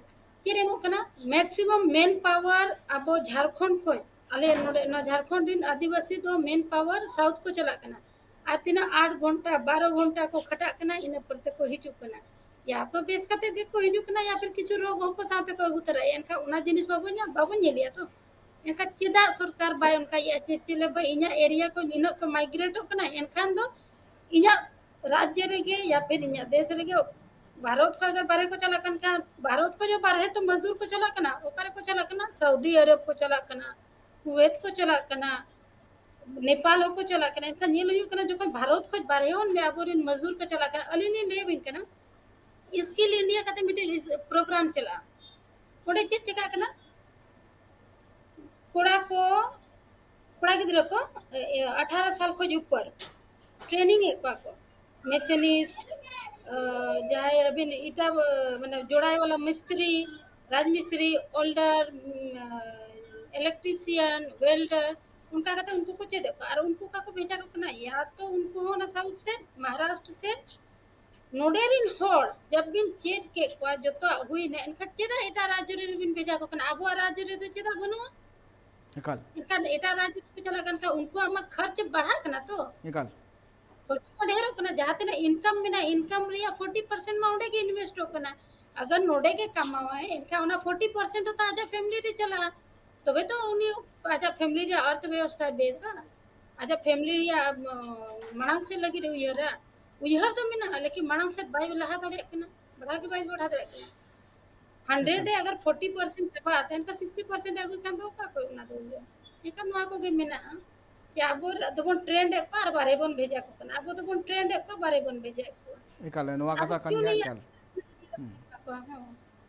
ᱪᱮᱫ ᱮᱢᱚᱜ ᱠᱟᱱᱟ? ᱢᱮᱠᱥᱤᱢᱟᱢ ᱢᱮᱱ ᱯᱟᱣᱟᱨ ᱟᱵᱚ ᱡᱷᱟᱲᱠᱷᱚᱸᱰ ᱠᱷᱚᱱ, ᱟᱞᱮ ᱱᱚᱰᱮ ᱱᱚᱣᱟ ᱡᱷᱟᱲᱠᱷᱚᱸᱰ ᱨᱤᱱ ᱟᱹᱫᱤᱵᱟᱹᱥᱤ ᱫᱚ ᱢᱮᱱ ᱯᱟᱣᱟᱨ ᱥᱟᱣᱩᱛᱷ ᱠᱚ ᱪᱟᱞᱟᱜ ᱠᱟᱱᱟ᱾ ᱟᱨ ᱛᱤᱱᱟᱹᱜ ᱟᱴ ᱜᱷᱚᱱᱴᱟ ᱵᱟᱨᱚ ᱜᱷᱚᱱᱴᱟ ᱠᱚ ᱠᱷᱟᱴᱟᱜ ᱠᱟᱱᱟ, ᱤᱱᱟᱹ ᱯᱚᱨᱮ ᱛᱮᱠᱚ ᱦᱤᱡᱩᱜ ᱠᱟᱱᱟ᱾ ᱭᱟ ᱛᱚ ᱵᱮᱥ ᱠᱟᱛᱮ ᱜᱮᱠᱚ ᱦᱤᱡᱩᱜ ᱠᱟᱱᱟ, ᱭᱟ ᱯᱷᱤᱨ ᱠᱤᱪᱷᱩ ᱨᱳᱜᱽ ᱦᱚᱸᱠᱚ ᱥᱟᱶ ᱛᱮᱠᱚ ᱟᱹᱜᱩ ᱛᱚᱨᱟᱭᱟ᱾ ᱮᱱᱠᱷᱟᱱ ᱚᱱᱟ ᱡᱤᱱᱤᱥ ᱵᱟᱵᱚᱱ ᱧᱟᱢ, ᱵᱟᱵᱚᱱ ᱧᱮᱞᱮᱜᱼᱟ ᱛᱚ᱾ ᱮᱱᱠᱷᱟᱱ ᱪᱮᱫᱟᱜ ᱥᱚᱨᱠᱟᱨ ᱵᱟᱭ ᱚᱱᱠᱟᱭᱮᱜᱼᱟ ᱡᱮ ᱪᱮᱫ ᱞᱮ ᱵᱷᱟᱭ ᱤᱧᱟᱹᱜ ᱮᱨᱤᱭᱟ ᱠᱚ ᱱᱤᱱᱟᱹᱜ ᱠᱚ ᱢᱟᱭᱜᱨᱮᱴᱚᱜ ᱠᱟᱱᱟ, ᱮᱱᱠᱷᱟᱱ ᱫᱚ ᱤᱧᱟᱹᱜ ᱨᱟᱡᱽᱡᱚ ᱨᱮᱜᱮ ᱭᱟ ᱯᱷᱤᱨ ᱤᱧᱟᱹᱜ ᱫᱮᱥ ᱨᱮᱜᱮ ᱵᱷᱟᱨᱚᱛ ᱠᱷᱚᱱ ᱟᱜᱟᱨ ᱵᱟᱨᱦᱮ ᱠᱚ ᱪᱟᱞᱟᱜ ᱠᱟᱱ ᱠᱷᱟᱱ, ᱵᱷᱟᱨᱚᱛ ᱠᱷᱚᱱ ᱡᱚ ᱵᱟᱨᱦᱮ ᱛᱚ ᱢᱚᱡᱫᱩᱨ ᱠᱚ ᱪᱟᱞᱟᱜ ᱠᱟᱱᱟ, ᱚᱠᱟ ᱨᱮᱠᱚ ᱪᱟᱞᱟᱜ ᱠᱟᱱᱟ? ᱥᱟᱣᱫᱤ ᱟᱨᱚᱵ ᱠᱚ ᱪᱟᱞᱟᱜ ᱠᱟᱱᱟ, ᱠᱩᱣᱮᱛ ᱠᱚ ᱪᱟᱞᱟᱜ ᱠᱟᱱᱟ, ᱱᱮᱯᱟᱞ ᱦᱚᱸᱠᱚ ᱪᱟᱞᱟᱜ ᱠᱟᱱᱟ᱾ ᱮᱱᱠᱷᱟᱱ ᱧᱮᱞ ᱦᱩᱭᱩᱜ ᱠᱟᱱᱟ ᱡᱚᱠᱷᱚᱱ ᱵᱷᱟᱨᱚᱛ ᱠᱷᱚᱱ ᱵᱟᱨᱦᱮ ᱦᱚᱸ ᱟᱵᱚᱨᱮᱱ ᱢᱚᱡᱫᱩᱨ ᱠᱚ ᱪᱟᱞᱟᱜ ᱠᱟᱱᱟ᱾ ᱟᱹᱞᱤᱧ ᱞᱤᱧ ᱞᱟᱹᱭ ᱟᱵᱤᱱ ᱠᱟᱱᱟ, ᱥᱠᱤᱞ ᱤᱱᱰᱤᱭᱟ ᱠᱟᱛᱮ ᱢᱤᱫᱴᱮᱱ ᱯᱨᱳᱜᱨᱟᱢ ᱪᱟᱞᱟᱜᱼᱟ᱾ ᱚᱸᱰᱮ ᱪᱮᱫ ᱪᱮᱠᱟᱜ ᱠᱟᱱᱟ? ᱠᱚᱲᱟ ᱠᱚ, ᱠᱚᱲᱟ ᱜᱤᱫᱽᱨᱟᱹ ᱠᱚ ᱟᱴᱷᱟᱨᱚ ᱥᱟᱞ ᱠᱷᱚᱱ ᱩᱯᱚᱨ ᱴᱨᱮᱱᱤᱝ ᱮᱫ ᱠᱚᱣᱟ ᱠᱚ, ᱢᱮᱥᱤᱱᱤᱥᱴ, ᱡᱟᱦᱟᱸᱭ ᱟᱹᱵᱤᱱ ᱤᱴᱟ ᱢᱟᱱᱮ ᱡᱳᱲᱟᱭ ᱣᱟᱞᱟ ᱢᱤᱥᱛᱨᱤ, ᱨᱟᱡᱽ ᱢᱤᱥᱛᱨᱤ, ᱚᱞᱰᱟᱨ, ᱤᱞᱮᱠᱴᱨᱤᱥᱤᱭᱟᱱ, ᱣᱮᱞᱰᱟᱨ, ᱚᱱᱠᱟ ᱠᱟᱛᱮ ᱩᱱᱠᱩ ᱠᱚ ᱪᱮᱫ ᱮᱫ ᱠᱚᱣᱟ᱾ ᱟᱨ ᱩᱱᱠᱩ ᱚᱠᱟ ᱠᱚ ᱵᱷᱮᱡᱟ ᱠᱚ ᱠᱟᱱᱟ? ᱭᱟ ᱛᱚ ᱩᱱᱠᱩ ᱦᱚᱸ ᱚᱱᱟ ᱥᱟᱣᱩᱛᱷ ᱥᱮᱫ, ᱢᱚᱦᱟᱨᱟᱥᱴᱨ ᱥᱮᱫ᱾ ᱱᱚᱰᱮ ᱨᱤᱱ ᱦᱚᱲ ᱡᱟᱵ ᱵᱤᱱ ᱪᱮᱫ ᱠᱮᱫ ᱠᱚᱣᱟ, ᱡᱚᱛᱚᱣᱟᱜ ᱦᱩᱭᱱᱟ, ᱮᱱᱠᱷᱟᱱ ᱪᱮᱫᱟᱜ ᱮᱴᱟᱜ ᱨᱟᱡᱽ ᱨᱮ ᱵᱤᱱ ᱵᱷᱮᱡᱟ ᱠᱚ ᱠᱟᱱᱟ? ᱟᱵᱚᱣᱟᱜ ᱨᱟᱡᱽ ᱨᱮᱫᱚ ᱪᱮᱫᱟᱜ ᱵᱟᱹᱱᱩᱜᱼᱟ? ᱮᱠᱟᱞ᱾ ᱮᱱᱠᱷᱟᱱ ᱮᱴᱟᱜ ᱨᱟᱡᱽ ᱨᱮᱠᱚ ᱪᱟᱞᱟᱜ ᱠᱟᱱ ᱠᱷᱟᱱ ᱩᱱᱠᱩᱣᱟᱜ ᱢᱟ ᱠᱷᱚᱨᱪ ᱵᱟᱲᱦᱟᱜ ᱠᱟᱱᱟ ᱛᱚ᱾ ᱮᱠᱟᱞ᱾ ᱠᱷᱚᱨᱪ ᱢᱟ ᱰᱷᱮᱨᱚᱜ ᱠᱟᱱᱟ, ᱡᱟᱦᱟᱸ ᱛᱤᱱᱟᱹᱜ ᱤᱱᱠᱟᱢ ᱢᱮᱱᱟᱜᱼᱟ, ᱤᱱᱠᱟᱢ ᱨᱮᱭᱟᱜ ᱯᱷᱳᱨᱴᱤ ᱯᱟᱨᱥᱮᱱᱴ ᱢᱟ ᱚᱸᱰᱮ ᱜᱮ ᱤᱱᱵᱷᱮᱥᱴᱚᱜ ᱠᱟᱱᱟ᱾ ᱟᱜᱟᱨ ᱱᱚᱰᱮ ᱜᱮ ᱠᱟᱢᱟᱣᱟᱭ, ᱮᱱᱠᱷᱟᱱ ᱚᱱᱟ ᱯᱷᱳᱨᱴᱤ ᱯᱟᱨᱥᱮᱱᱴ ᱦᱚᱸ ᱛᱚ ᱟᱡᱟᱜ ᱯᱷᱮᱢᱤᱞᱤ ᱨᱮ ᱪᱟᱞᱟᱜᱼᱟ, ᱛᱚᱵᱮ ᱛᱚ ᱩᱱᱤ ᱟᱡᱟᱜ ᱯᱷᱮᱢᱤᱞᱤ ᱨᱮᱭᱟᱜ ᱚᱨᱛᱷ ᱵᱮᱵᱚᱥᱛᱷᱟᱭ ᱵᱮᱥᱟ, ᱟᱡᱟᱜ ᱯᱷᱮᱢᱤᱞᱤ ᱨᱮᱭᱟᱜ ᱢᱟᱲᱟᱝ ᱥᱮᱫ ᱞᱟᱹᱜᱤᱫ ᱮ ᱩᱭᱦᱟᱹᱨᱟ᱾ ᱩᱭᱦᱟᱹᱨ ᱫᱚ ᱢᱮᱱᱟᱜᱼᱟ, ᱞᱮᱠᱤᱱ ᱢᱟᱲᱟᱝ ᱥᱮᱫ ᱵᱟᱭ ᱞᱟᱦᱟ ᱫᱟᱲᱮᱭᱟᱜ ᱠᱟᱱᱟ, ᱵᱟᱲᱦᱟᱣ ᱜᱮ ᱵᱟᱭ ᱵᱟᱲᱦᱟᱣ ᱫᱟᱲᱮᱭᱟᱜ ᱠᱟᱱᱟ᱾ ᱦᱟᱱᱰᱨᱮᱰ ᱨᱮ ᱟᱜᱟᱨ ᱯᱷᱳᱨᱴᱤ ᱯᱟᱨᱥᱮᱱᱴ ᱪᱟᱵᱟᱜᱼᱟ, ᱛᱟᱦᱮᱱ ᱠᱷᱟᱱ ᱥᱤᱠᱥᱴᱤ ᱯᱟᱨᱥᱮᱱᱴ ᱟᱹᱜᱩᱭ ᱠᱷᱟᱱ ᱫᱚ ᱚᱠᱟ ᱠᱷᱚᱱ ᱚᱱᱟ ᱫᱚ ᱦᱩᱭᱩᱜᱼᱟ? ᱮᱱᱠᱷᱟᱱ ᱱᱚᱣᱟ ᱠᱚᱜᱮ ᱢᱮᱱᱟᱜᱼᱟ ᱡᱮ ᱟᱵᱚ ᱫᱚᱵᱚᱱ ᱴᱨᱮᱱᱰ ᱮᱫ ᱠᱚᱣᱟ ᱟᱨ ᱵᱟᱨᱦᱮ ᱵᱚᱱ ᱵᱷᱮᱡᱟ ᱠᱚ ᱠᱟᱱᱟ, ᱟᱵᱚ ᱫᱚᱵᱚᱱ ᱴᱨᱮᱱᱰ ᱮᱫ ᱠᱚᱣᱟ, ᱵᱟᱨᱦᱮ ᱵᱚᱱ ᱵᱷᱮᱡᱟᱭᱮᱫ ᱠᱚᱣᱟ᱾ ᱮᱠᱟᱞ, ᱱᱚᱣᱟ ᱟᱵᱚ ᱠᱟᱛᱷᱟ ᱠᱟᱱ ᱠᱤᱭᱩ ᱜᱮᱭᱟ᱾ ᱱᱤᱭᱟ ᱮᱠᱟᱞ᱾ ᱦᱩᱸ᱾ ᱠᱚᱣᱟ, ᱦᱮᱸ᱾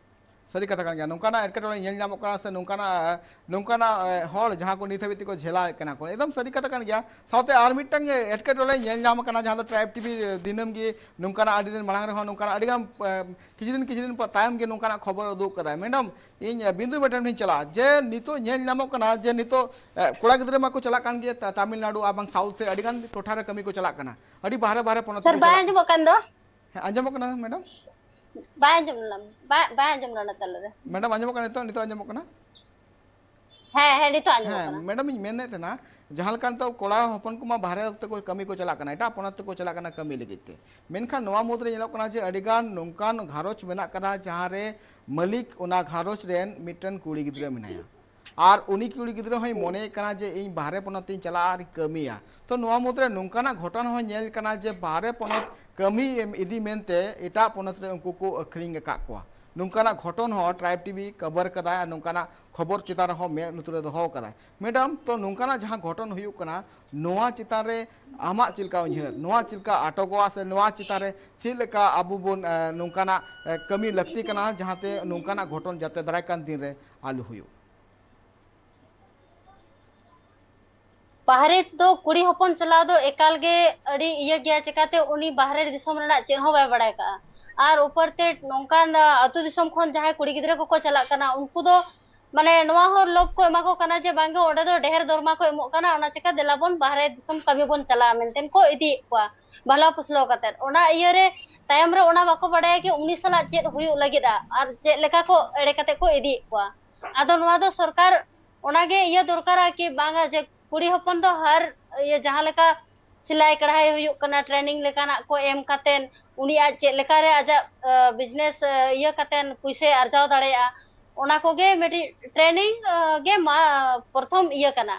ᱥᱟᱹᱨᱤ ᱠᱟᱛᱷᱟ ᱠᱟᱱ ᱜᱮᱭᱟ, ᱱᱚᱝᱠᱟᱱᱟᱜ ᱮᱴᱠᱮᱴᱚᱬᱮ ᱧᱮᱞ ᱧᱟᱢᱚᱜ ᱠᱟᱱᱟ ᱥᱮ ᱱᱚᱝᱠᱟᱱᱟᱜ, ᱱᱚᱝᱠᱟᱱᱟᱜ, ᱮ, ᱦᱚᱲ ᱡᱟᱦᱟᱸ ᱠᱚ ᱱᱤᱛ ᱦᱟᱹᱵᱤᱡ ᱛᱮᱠᱚ ᱡᱷᱮᱞᱟᱣᱮᱫ ᱠᱟᱱᱟ ᱠᱚ, ᱮᱠᱫᱚᱢ ᱥᱟᱹᱨᱤ ᱠᱟᱛᱷᱟ ᱠᱟᱱ ᱜᱮᱭᱟ᱾ ᱥᱟᱶᱛᱮ ᱟᱨ ᱢᱤᱫᱴᱟᱝ ᱮᱴᱠᱮᱴᱚᱬᱮ ᱧᱮᱞ ᱧᱟᱢ ᱟᱠᱟᱱᱟ, ᱡᱟᱦᱟᱸ ᱫᱚ ᱴᱨᱟᱭᱤᱵᱽ ᱴᱤᱵᱷᱤ ᱫᱤᱱᱟᱹᱢ ᱜᱮ ᱱᱚᱝᱠᱟᱱᱟᱜ ᱟᱹᱰᱤ ᱫᱤᱱ ᱢᱟᱲᱟᱝ ᱨᱮᱦᱚᱸ ᱱᱚᱝᱠᱟᱱᱟᱜ ᱟᱹᱰᱤ ᱜᱟᱱ, ᱮ, ᱠᱤᱪᱷᱩ ᱫᱤᱱ, ᱠᱤᱪᱷᱩ ᱫᱤᱱ ᱯᱚᱨ ᱛᱟᱭᱚᱢ ᱜᱮ ᱱᱚᱝᱠᱟᱱᱟᱜ ᱠᱷᱚᱵᱚᱨ ᱩᱫᱩᱜ ᱠᱟᱫᱟᱭ᱾ ᱢᱮᱰᱟᱢ, ᱤᱧ, ᱮ, ᱵᱤᱱᱫᱩ ᱢᱮᱰᱟᱢ ᱴᱷᱮᱱ ᱪᱟᱞᱟᱜᱼᱟ, ᱡᱮ ᱱᱤᱛᱚᱜ ᱧᱮᱞ ᱧᱟᱢᱚᱜ ᱠᱟᱱᱟ ᱡᱮ ᱱᱤᱛᱚᱜ, ᱮ, ᱠᱚᱲᱟ ᱜᱤᱫᱽᱨᱟᱹ ᱢᱟᱠᱚ ᱪᱟᱞᱟᱜ ᱠᱟᱱ ᱜᱮ ᱛᱟ-, ᱛᱟᱢᱤᱞᱱᱟᱰᱩ ᱟᱨ ᱵᱟᱝ ᱥᱟᱣᱩᱛᱷ ᱥᱮᱫ ᱟᱹᱰᱤ ᱜᱟᱱ ᱴᱚᱴᱷᱟ ᱨᱮ ᱠᱟᱹᱢᱤ ᱠᱚ ᱪᱟᱞᱟᱜ ᱠᱟᱱᱟ, ᱟᱹᱰᱤ ᱵᱟᱦᱨᱮ ᱵᱟᱦᱨᱮ ᱯᱚᱱᱚᱛ ᱥᱟᱨ, ᱨᱮᱠᱚ ᱵᱟᱭ ᱪᱟᱞᱟᱜ ᱠᱟᱱᱟ᱾ ᱟᱸᱡᱚᱢᱚᱜ ᱠᱟᱱ ᱫᱚ? ᱦᱮᱸ, ᱟᱸᱡᱚᱢᱚᱜ ᱠᱟᱱᱟ ᱢᱮᱰᱟᱢ? ᱵᱟᱭ ᱟᱸᱡᱚᱢ ᱞᱮᱱᱟ, ᱵᱟᱭ, ᱵᱟᱭ ᱟᱸᱡᱚᱢ ᱞᱮᱱᱟ ᱛᱟᱦᱞᱮ ᱨᱮ᱾ ᱢᱮᱰᱟᱢ, ᱟᱸᱡᱚᱢᱚᱜ ᱠᱟᱱᱟ ᱱᱤᱛᱚᱜ? ᱱᱤᱛᱚᱜ ᱟᱸᱡᱚᱢᱚᱜ ᱠᱟᱱᱟ? ᱦᱮᱸ, ᱦᱮᱸ, ᱱᱤᱛᱚᱜ ᱟᱸᱡᱚᱢᱚᱜ ᱦᱮᱸ ᱠᱟᱱᱟ᱾ ᱢᱮᱰᱟᱢ, ᱤᱧ ᱢᱮᱱᱮᱫ ᱛᱟᱦᱮᱱᱟ, ᱡᱟᱦᱟᱸ ᱞᱮᱠᱟ ᱱᱤᱛᱚᱜ ᱠᱚᱲᱟ ᱦᱚᱯᱚᱱ ᱠᱚᱢᱟ ᱵᱟᱦᱨᱮ ᱚᱠᱛᱮ ᱠᱚ ᱠᱟᱹᱢᱤ ᱠᱚ ᱪᱟᱞᱟᱜ ᱠᱟᱱᱟ, ᱮᱴᱟᱜ ᱯᱚᱱᱚᱛ ᱛᱮᱠᱚ ᱪᱟᱞᱟᱜ ᱠᱟᱱᱟ ᱠᱟᱹᱢᱤ ᱞᱟᱹᱜᱤᱫ ᱛᱮ, ᱢᱮᱱᱠᱷᱟᱱ ᱱᱚᱣᱟ ᱢᱩᱫᱽᱨᱮ ᱧᱮᱞᱚᱜ ᱠᱟᱱᱟ ᱡᱮ ᱟᱹᱰᱤᱜᱟᱱ ᱱᱚᱝᱠᱟᱱ ᱜᱷᱟᱨᱚᱸᱡᱽ ᱢᱮᱱᱟᱜ ᱠᱟᱫᱟ ᱡᱟᱦᱟᱸ ᱨᱮ ᱢᱟᱹᱞᱤᱠ ᱚᱱᱟ ᱜᱷᱟᱨᱚᱸᱡᱽ ᱨᱮᱱ ᱢᱤᱫᱴᱮᱱ ᱠᱩᱲᱤ ᱜᱤᱫᱽᱨᱟᱹ ᱢᱮᱱᱟᱭᱟ, ᱟᱨ ᱩᱱᱤ ᱠᱩᱲᱤ ᱜᱤᱫᱽᱨᱟᱹ ᱦᱚᱸᱭ ᱢᱚᱱᱮᱭᱮᱫ ᱠᱟᱱᱟ ᱡᱮ ᱤᱧ ᱵᱟᱦᱨᱮ ᱯᱚᱱᱚᱛ ᱛᱤᱧ ᱪᱟᱞᱟᱜᱼᱟ ᱟᱨᱤᱧ ᱠᱟᱹᱢᱤᱭᱟ᱾ ᱛᱚ ᱱᱚᱣᱟ ᱢᱩᱫᱽᱨᱮ ᱱᱚᱝᱠᱟᱱᱟᱜ ᱜᱷᱚᱴᱚᱱ ᱦᱚᱸ ᱧᱮᱞ ᱠᱟᱱᱟ ᱡᱮ ᱵᱟᱦᱨᱮ ᱯᱚᱱᱚᱛ ᱠᱟᱹᱢᱤ ᱮᱢ ᱤᱫᱤ ᱢᱮᱱᱛᱮ ᱮᱴᱟᱜ ᱯᱚᱱᱚᱛ ᱨᱮ ᱩᱱᱠᱩ ᱠᱚ ᱟᱹᱠᱷᱨᱤᱧ ᱟᱠᱟᱫ ᱠᱚᱣᱟ᱾ ᱱᱚᱝᱠᱟᱱᱟᱜ ᱜᱷᱚᱴᱚᱱ ᱦᱚᱸ ᱴᱨᱟᱭᱤᱵᱽ ᱴᱤᱵᱷᱤ ᱠᱟᱵᱷᱟᱨ ᱠᱟᱫᱟᱭ ᱟᱨ ᱱᱚᱝᱠᱟᱱᱟᱜ ᱠᱷᱚᱵᱚᱨ ᱪᱮᱛᱟᱱ ᱨᱮᱦᱚᱸ ᱢᱮᱫ ᱞᱩᱛᱩᱨ ᱨᱮ ᱫᱚᱦᱚ ᱠᱟᱫᱟᱭ᱾ ᱢᱮᱰᱟᱢ, ᱛᱚ ᱱᱚᱝᱠᱟᱱᱟᱜ ᱡᱟᱦᱟᱸ ᱜᱷᱚᱴᱚᱱ ᱦᱩᱭᱩᱜ ᱠᱟᱱᱟ, ᱱᱚᱣᱟ ᱪᱮᱛᱟᱱ ᱨᱮ ᱟᱢᱟᱜ ᱪᱮᱫ ᱞᱮᱠᱟ ᱩᱭᱦᱟᱹᱨ, ᱱᱚᱣᱟ ᱪᱮᱫ ᱞᱮᱠᱟ ᱟᱴᱚᱠᱚᱜᱼᱟ ᱥᱮ ᱱᱚᱣᱟ ᱪᱮᱛᱟᱱ ᱨᱮ ᱪᱮᱫ ᱞᱮᱠᱟ ᱟᱵᱚ ᱵᱚᱱ, ᱮ, ᱱᱚᱝᱠᱟᱱᱟᱜ, ᱮ, ᱠᱟᱹᱢᱤ ᱞᱟᱹᱠᱛᱤ ᱠᱟᱱᱟ ᱡᱟᱦᱟᱸᱛᱮ ᱱᱚᱝᱠᱟᱱᱟᱜ ᱜᱷᱚᱴᱚᱱ ᱡᱟᱛᱮ ᱫᱟᱨᱟᱭ ᱠᱟᱱ ᱫᱤᱱ ᱨᱮ ᱟᱞᱚ ᱦᱩᱭᱩᱜ? ᱵᱟᱦᱨᱮ ᱫᱚ ᱠᱩᱲᱤ ᱦᱚᱯᱚᱱ ᱪᱟᱞᱟᱣ ᱫᱚ ᱮᱠᱟᱞ ᱜᱮ ᱟᱹᱰᱤ ᱤᱭᱟᱹ ᱜᱮᱭᱟ, ᱪᱮᱠᱟᱛᱮ ᱩᱱᱤ ᱵᱟᱦᱨᱮ ᱫᱤᱥᱚᱢ ᱨᱮᱱᱟᱜ ᱪᱮᱫ ᱦᱚᱸ ᱵᱟᱭ ᱵᱟᱲᱟᱭ ᱠᱟᱜᱼᱟ᱾ ᱟᱨ ᱩᱯᱚᱨ ᱛᱮ ᱱᱚᱝᱠᱟᱱ, ᱟ, ᱟᱹᱛᱩ ᱫᱤᱥᱚᱢ ᱠᱷᱚᱱ ᱡᱟᱦᱟᱸᱭ ᱠᱩᱲᱤ ᱜᱤᱫᱽᱨᱟᱹ ᱠᱚᱠᱚ ᱪᱟᱞᱟᱜ ᱠᱟᱱᱟ, ᱩᱱᱠᱩ ᱫᱚ ᱢᱟᱱᱮ ᱱᱚᱣᱟ ᱦᱚᱸ ᱞᱳᱵᱷ ᱠᱚ ᱮᱢᱟ ᱠᱚ ᱠᱟᱱᱟ ᱡᱮ ᱵᱟᱝᱜᱮ ᱚᱸᱰᱮ ᱫᱚ ᱰᱷᱮᱨ ᱫᱚᱨᱢᱟ ᱠᱚ ᱮᱢᱚᱜ ᱠᱟᱱᱟ, ᱚᱱᱟ ᱪᱮᱠᱟ ᱫᱮᱞᱟ ᱵᱚᱱ ᱵᱟᱦᱨᱮ ᱫᱤᱥᱚᱢ ᱠᱟᱹᱢᱤ ᱵᱚᱱ ᱪᱟᱞᱟᱜᱼᱟ ᱢᱮᱱᱛᱮ ᱠᱚ ᱤᱫᱤᱭᱮᱫ ᱠᱚᱣᱟ ᱵᱷᱟᱞᱟ ᱯᱷᱩᱥᱞᱟᱹᱣ ᱠᱟᱛᱮ᱾ ᱚᱱᱟ ᱤᱭᱟᱹᱨᱮ ᱛᱟᱭᱚᱢ ᱨᱮ ᱚᱱᱟ ᱵᱟᱠᱚ ᱵᱟᱰᱟᱭᱟ ᱠᱤ ᱩᱱᱤ ᱥᱟᱞᱟᱜ ᱪᱮᱫ ᱦᱩᱭᱩᱜ ᱞᱟᱹᱜᱤᱫᱼᱟ ᱟᱨ ᱪᱮᱫ ᱞᱮᱠᱟ ᱠᱚ ᱮᱲᱮ ᱠᱟᱛᱮ ᱠᱚ ᱤᱫᱤᱭᱮᱫ ᱠᱚᱣᱟ᱾ ᱟᱫᱚ ᱱᱚᱣᱟ ᱫᱚ ᱥᱚᱨᱠᱟᱨ ᱚᱱᱟᱜᱮ ᱤᱭᱟᱹ ᱫᱚᱨᱠᱟᱨᱟ ᱠᱤ ᱵᱟᱝᱟ ᱡᱮ ᱠᱩᱲᱤ ᱦᱚᱯᱚᱱ ᱫᱚ ᱦᱟᱨ ᱤᱭᱟᱹ ᱡᱟᱦᱟᱸ ᱞᱮᱠᱟ ᱥᱤᱞᱟᱭ ᱠᱟᱲᱦᱟᱭ ᱦᱩᱭᱩᱜ ᱠᱟᱱᱟ, ᱴᱨᱮᱱᱤᱝ ᱞᱮᱠᱟᱱᱟᱜ ᱠᱚ ᱮᱢ ᱠᱟᱛᱮᱱ ᱩᱱᱤ ᱟᱡ ᱪᱮᱫ ᱞᱮᱠᱟᱨᱮ ᱟᱡᱟᱜ, ᱟ, ᱵᱤᱡᱽᱱᱮᱥ, ᱟ, ᱤᱭᱟᱹ ᱠᱟᱛᱮᱱ ᱯᱩᱭᱥᱟᱹᱭ ᱟᱨᱡᱟᱣ ᱫᱟᱲᱮᱭᱟᱜᱼᱟ, ᱚᱱᱟ ᱠᱚᱜᱮ ᱢᱤᱫᱴᱤᱡ ᱴᱨᱮᱱᱤᱝ, ᱟ, ᱜᱮ ᱢᱟ, ᱯᱨᱚᱛᱷᱚᱢ ᱤᱭᱟᱹ ᱠᱟᱱᱟ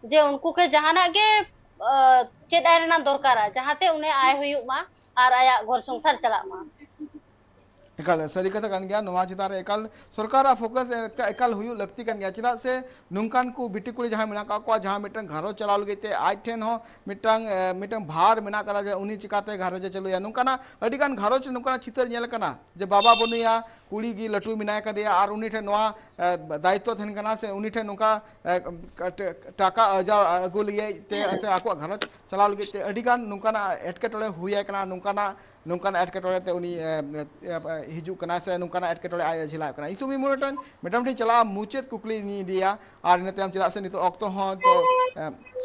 ᱡᱮ ᱩᱱᱠᱩ ᱠᱚ ᱡᱟᱦᱟᱱᱟᱜ ᱜᱮ, ᱟ, ᱪᱮᱫ ᱟᱭ ᱨᱮᱱᱟᱜ ᱫᱚᱨᱠᱟᱨᱟ, ᱡᱟᱦᱟᱸᱛᱮ ᱩᱱᱤ ᱟᱭ ᱦᱩᱭᱩᱜ ᱢᱟ ᱟᱨ ᱟᱭᱟᱜ ᱜᱷᱚᱨ ᱥᱚᱝᱥᱟᱨ ᱪᱟᱞᱟᱜ ᱢᱟ᱾ ᱮᱠᱟᱞ ᱥᱟᱹᱨᱤ ᱠᱟᱛᱷᱟ ᱠᱟᱱ ᱜᱮᱭᱟ᱾ ᱱᱚᱣᱟ ᱪᱮᱛᱟᱱ ᱨᱮ ᱮᱠᱟᱞ ᱥᱚᱨᱠᱟᱨᱟᱜ ᱯᱷᱳᱠᱟᱥ ᱮᱠᱟᱞ ᱦᱩᱭᱩᱜ ᱞᱟᱹᱠᱛᱤ ᱠᱟᱱ ᱜᱮᱭᱟ᱾ ᱪᱮᱫᱟᱜ ᱥᱮ ᱱᱚᱝᱠᱟᱱ ᱠᱚ ᱵᱤᱴᱤ ᱠᱩᱲᱤ ᱡᱟᱦᱟᱸᱭ ᱢᱮᱱᱟᱜ ᱟᱠᱟᱫ ᱠᱚᱣᱟ, ᱡᱟᱦᱟᱸ ᱢᱤᱫᱴᱟᱝ ᱜᱷᱟᱨᱚᱸᱡᱽ ᱪᱟᱞᱟᱣ ᱞᱟᱹᱜᱤᱫ ᱛᱮ ᱟᱡ ᱴᱷᱮᱱ ᱦᱚᱸ ᱢᱤᱫᱴᱟᱝ ᱢᱤᱫᱴᱟᱝ ᱵᱷᱟᱨ ᱢᱮᱱᱟᱜ ᱟᱠᱟᱫᱟ ᱡᱮ ᱩᱱᱤ ᱪᱤᱠᱟᱛᱮ ᱜᱷᱟᱨᱚᱸᱡᱽ ᱮ ᱪᱟᱹᱞᱩᱭᱟ᱾ ᱱᱚᱝᱠᱟᱱᱟᱜ ᱟᱹᱰᱤ ᱜᱟᱱ ᱜᱷᱟᱨᱚᱸᱡᱽ ᱨᱮ ᱱᱚᱝᱠᱟᱱᱟᱜ ᱪᱤᱛᱟᱹᱨ ᱧᱮᱞ ᱟᱠᱟᱱᱟ ᱡᱮ ᱵᱟᱵᱟ ᱵᱟᱹᱱᱩᱭᱟ, ᱠᱩᱲᱤ ᱜᱮ ᱞᱟᱹᱴᱩ ᱢᱮᱱᱟᱭ ᱠᱟᱫᱮᱭᱟ ᱟᱨ ᱩᱱᱤ ᱴᱷᱮᱱ ᱱᱚᱣᱟ ᱫᱟᱭᱤᱛᱛᱚ ᱛᱟᱦᱮᱱ ᱠᱟᱱᱟ ᱥᱮ ᱩᱱᱤ ᱴᱷᱮᱱ ᱱᱚᱝᱠᱟ ᱴᱟᱠᱟ ᱟᱨᱡᱟᱣ ᱟᱹᱜᱩ ᱞᱟᱹᱜᱤᱫ ᱛᱮ ᱥᱮ ᱟᱠᱚᱣᱟᱜ ᱜᱷᱟᱨᱚᱸᱡᱽ ᱪᱟᱞᱟᱣ ᱞᱟᱹᱜᱤᱫ ᱛᱮ ᱟᱹᱰᱤ ᱜᱟᱱ ᱱᱚᱝᱠᱟᱱᱟᱜ ᱮᱴᱠᱮᱴᱚᱬᱮ ᱦᱩᱭ ᱟᱭ ᱠᱟᱱᱟ, ᱱᱚᱝᱠᱟᱱᱟᱜ ᱱᱚᱝᱠᱟᱱ ᱮᱴᱠᱮᱴᱚᱬᱮ ᱛᱮ ᱩᱱᱤ ᱦᱤᱡᱩᱜ ᱠᱟᱱᱟ ᱥᱮ ᱱᱚᱝᱠᱟᱱᱟᱜ ᱮᱴᱠᱮᱴᱚᱬᱮ ᱟᱡ ᱡᱷᱮᱞᱟᱣ ᱠᱟᱱᱟ᱾ ᱤᱧ ᱥᱩᱢᱤ ᱢᱚᱱᱮ ᱢᱮᱰᱟᱢ ᱴᱷᱮᱱ ᱪᱟᱞᱟᱜᱼᱟ, ᱢᱩᱪᱟᱹᱫ ᱠᱩᱠᱞᱤ ᱤᱧ ᱤᱫᱤᱭᱟ ᱟᱨ ᱤᱱᱟᱹ ᱛᱟᱭᱚᱢ, ᱪᱮᱫᱟᱜ ᱥᱮ ᱱᱤᱛᱚᱜ ᱚᱠᱛᱚ ᱦᱚᱸ ᱛᱚ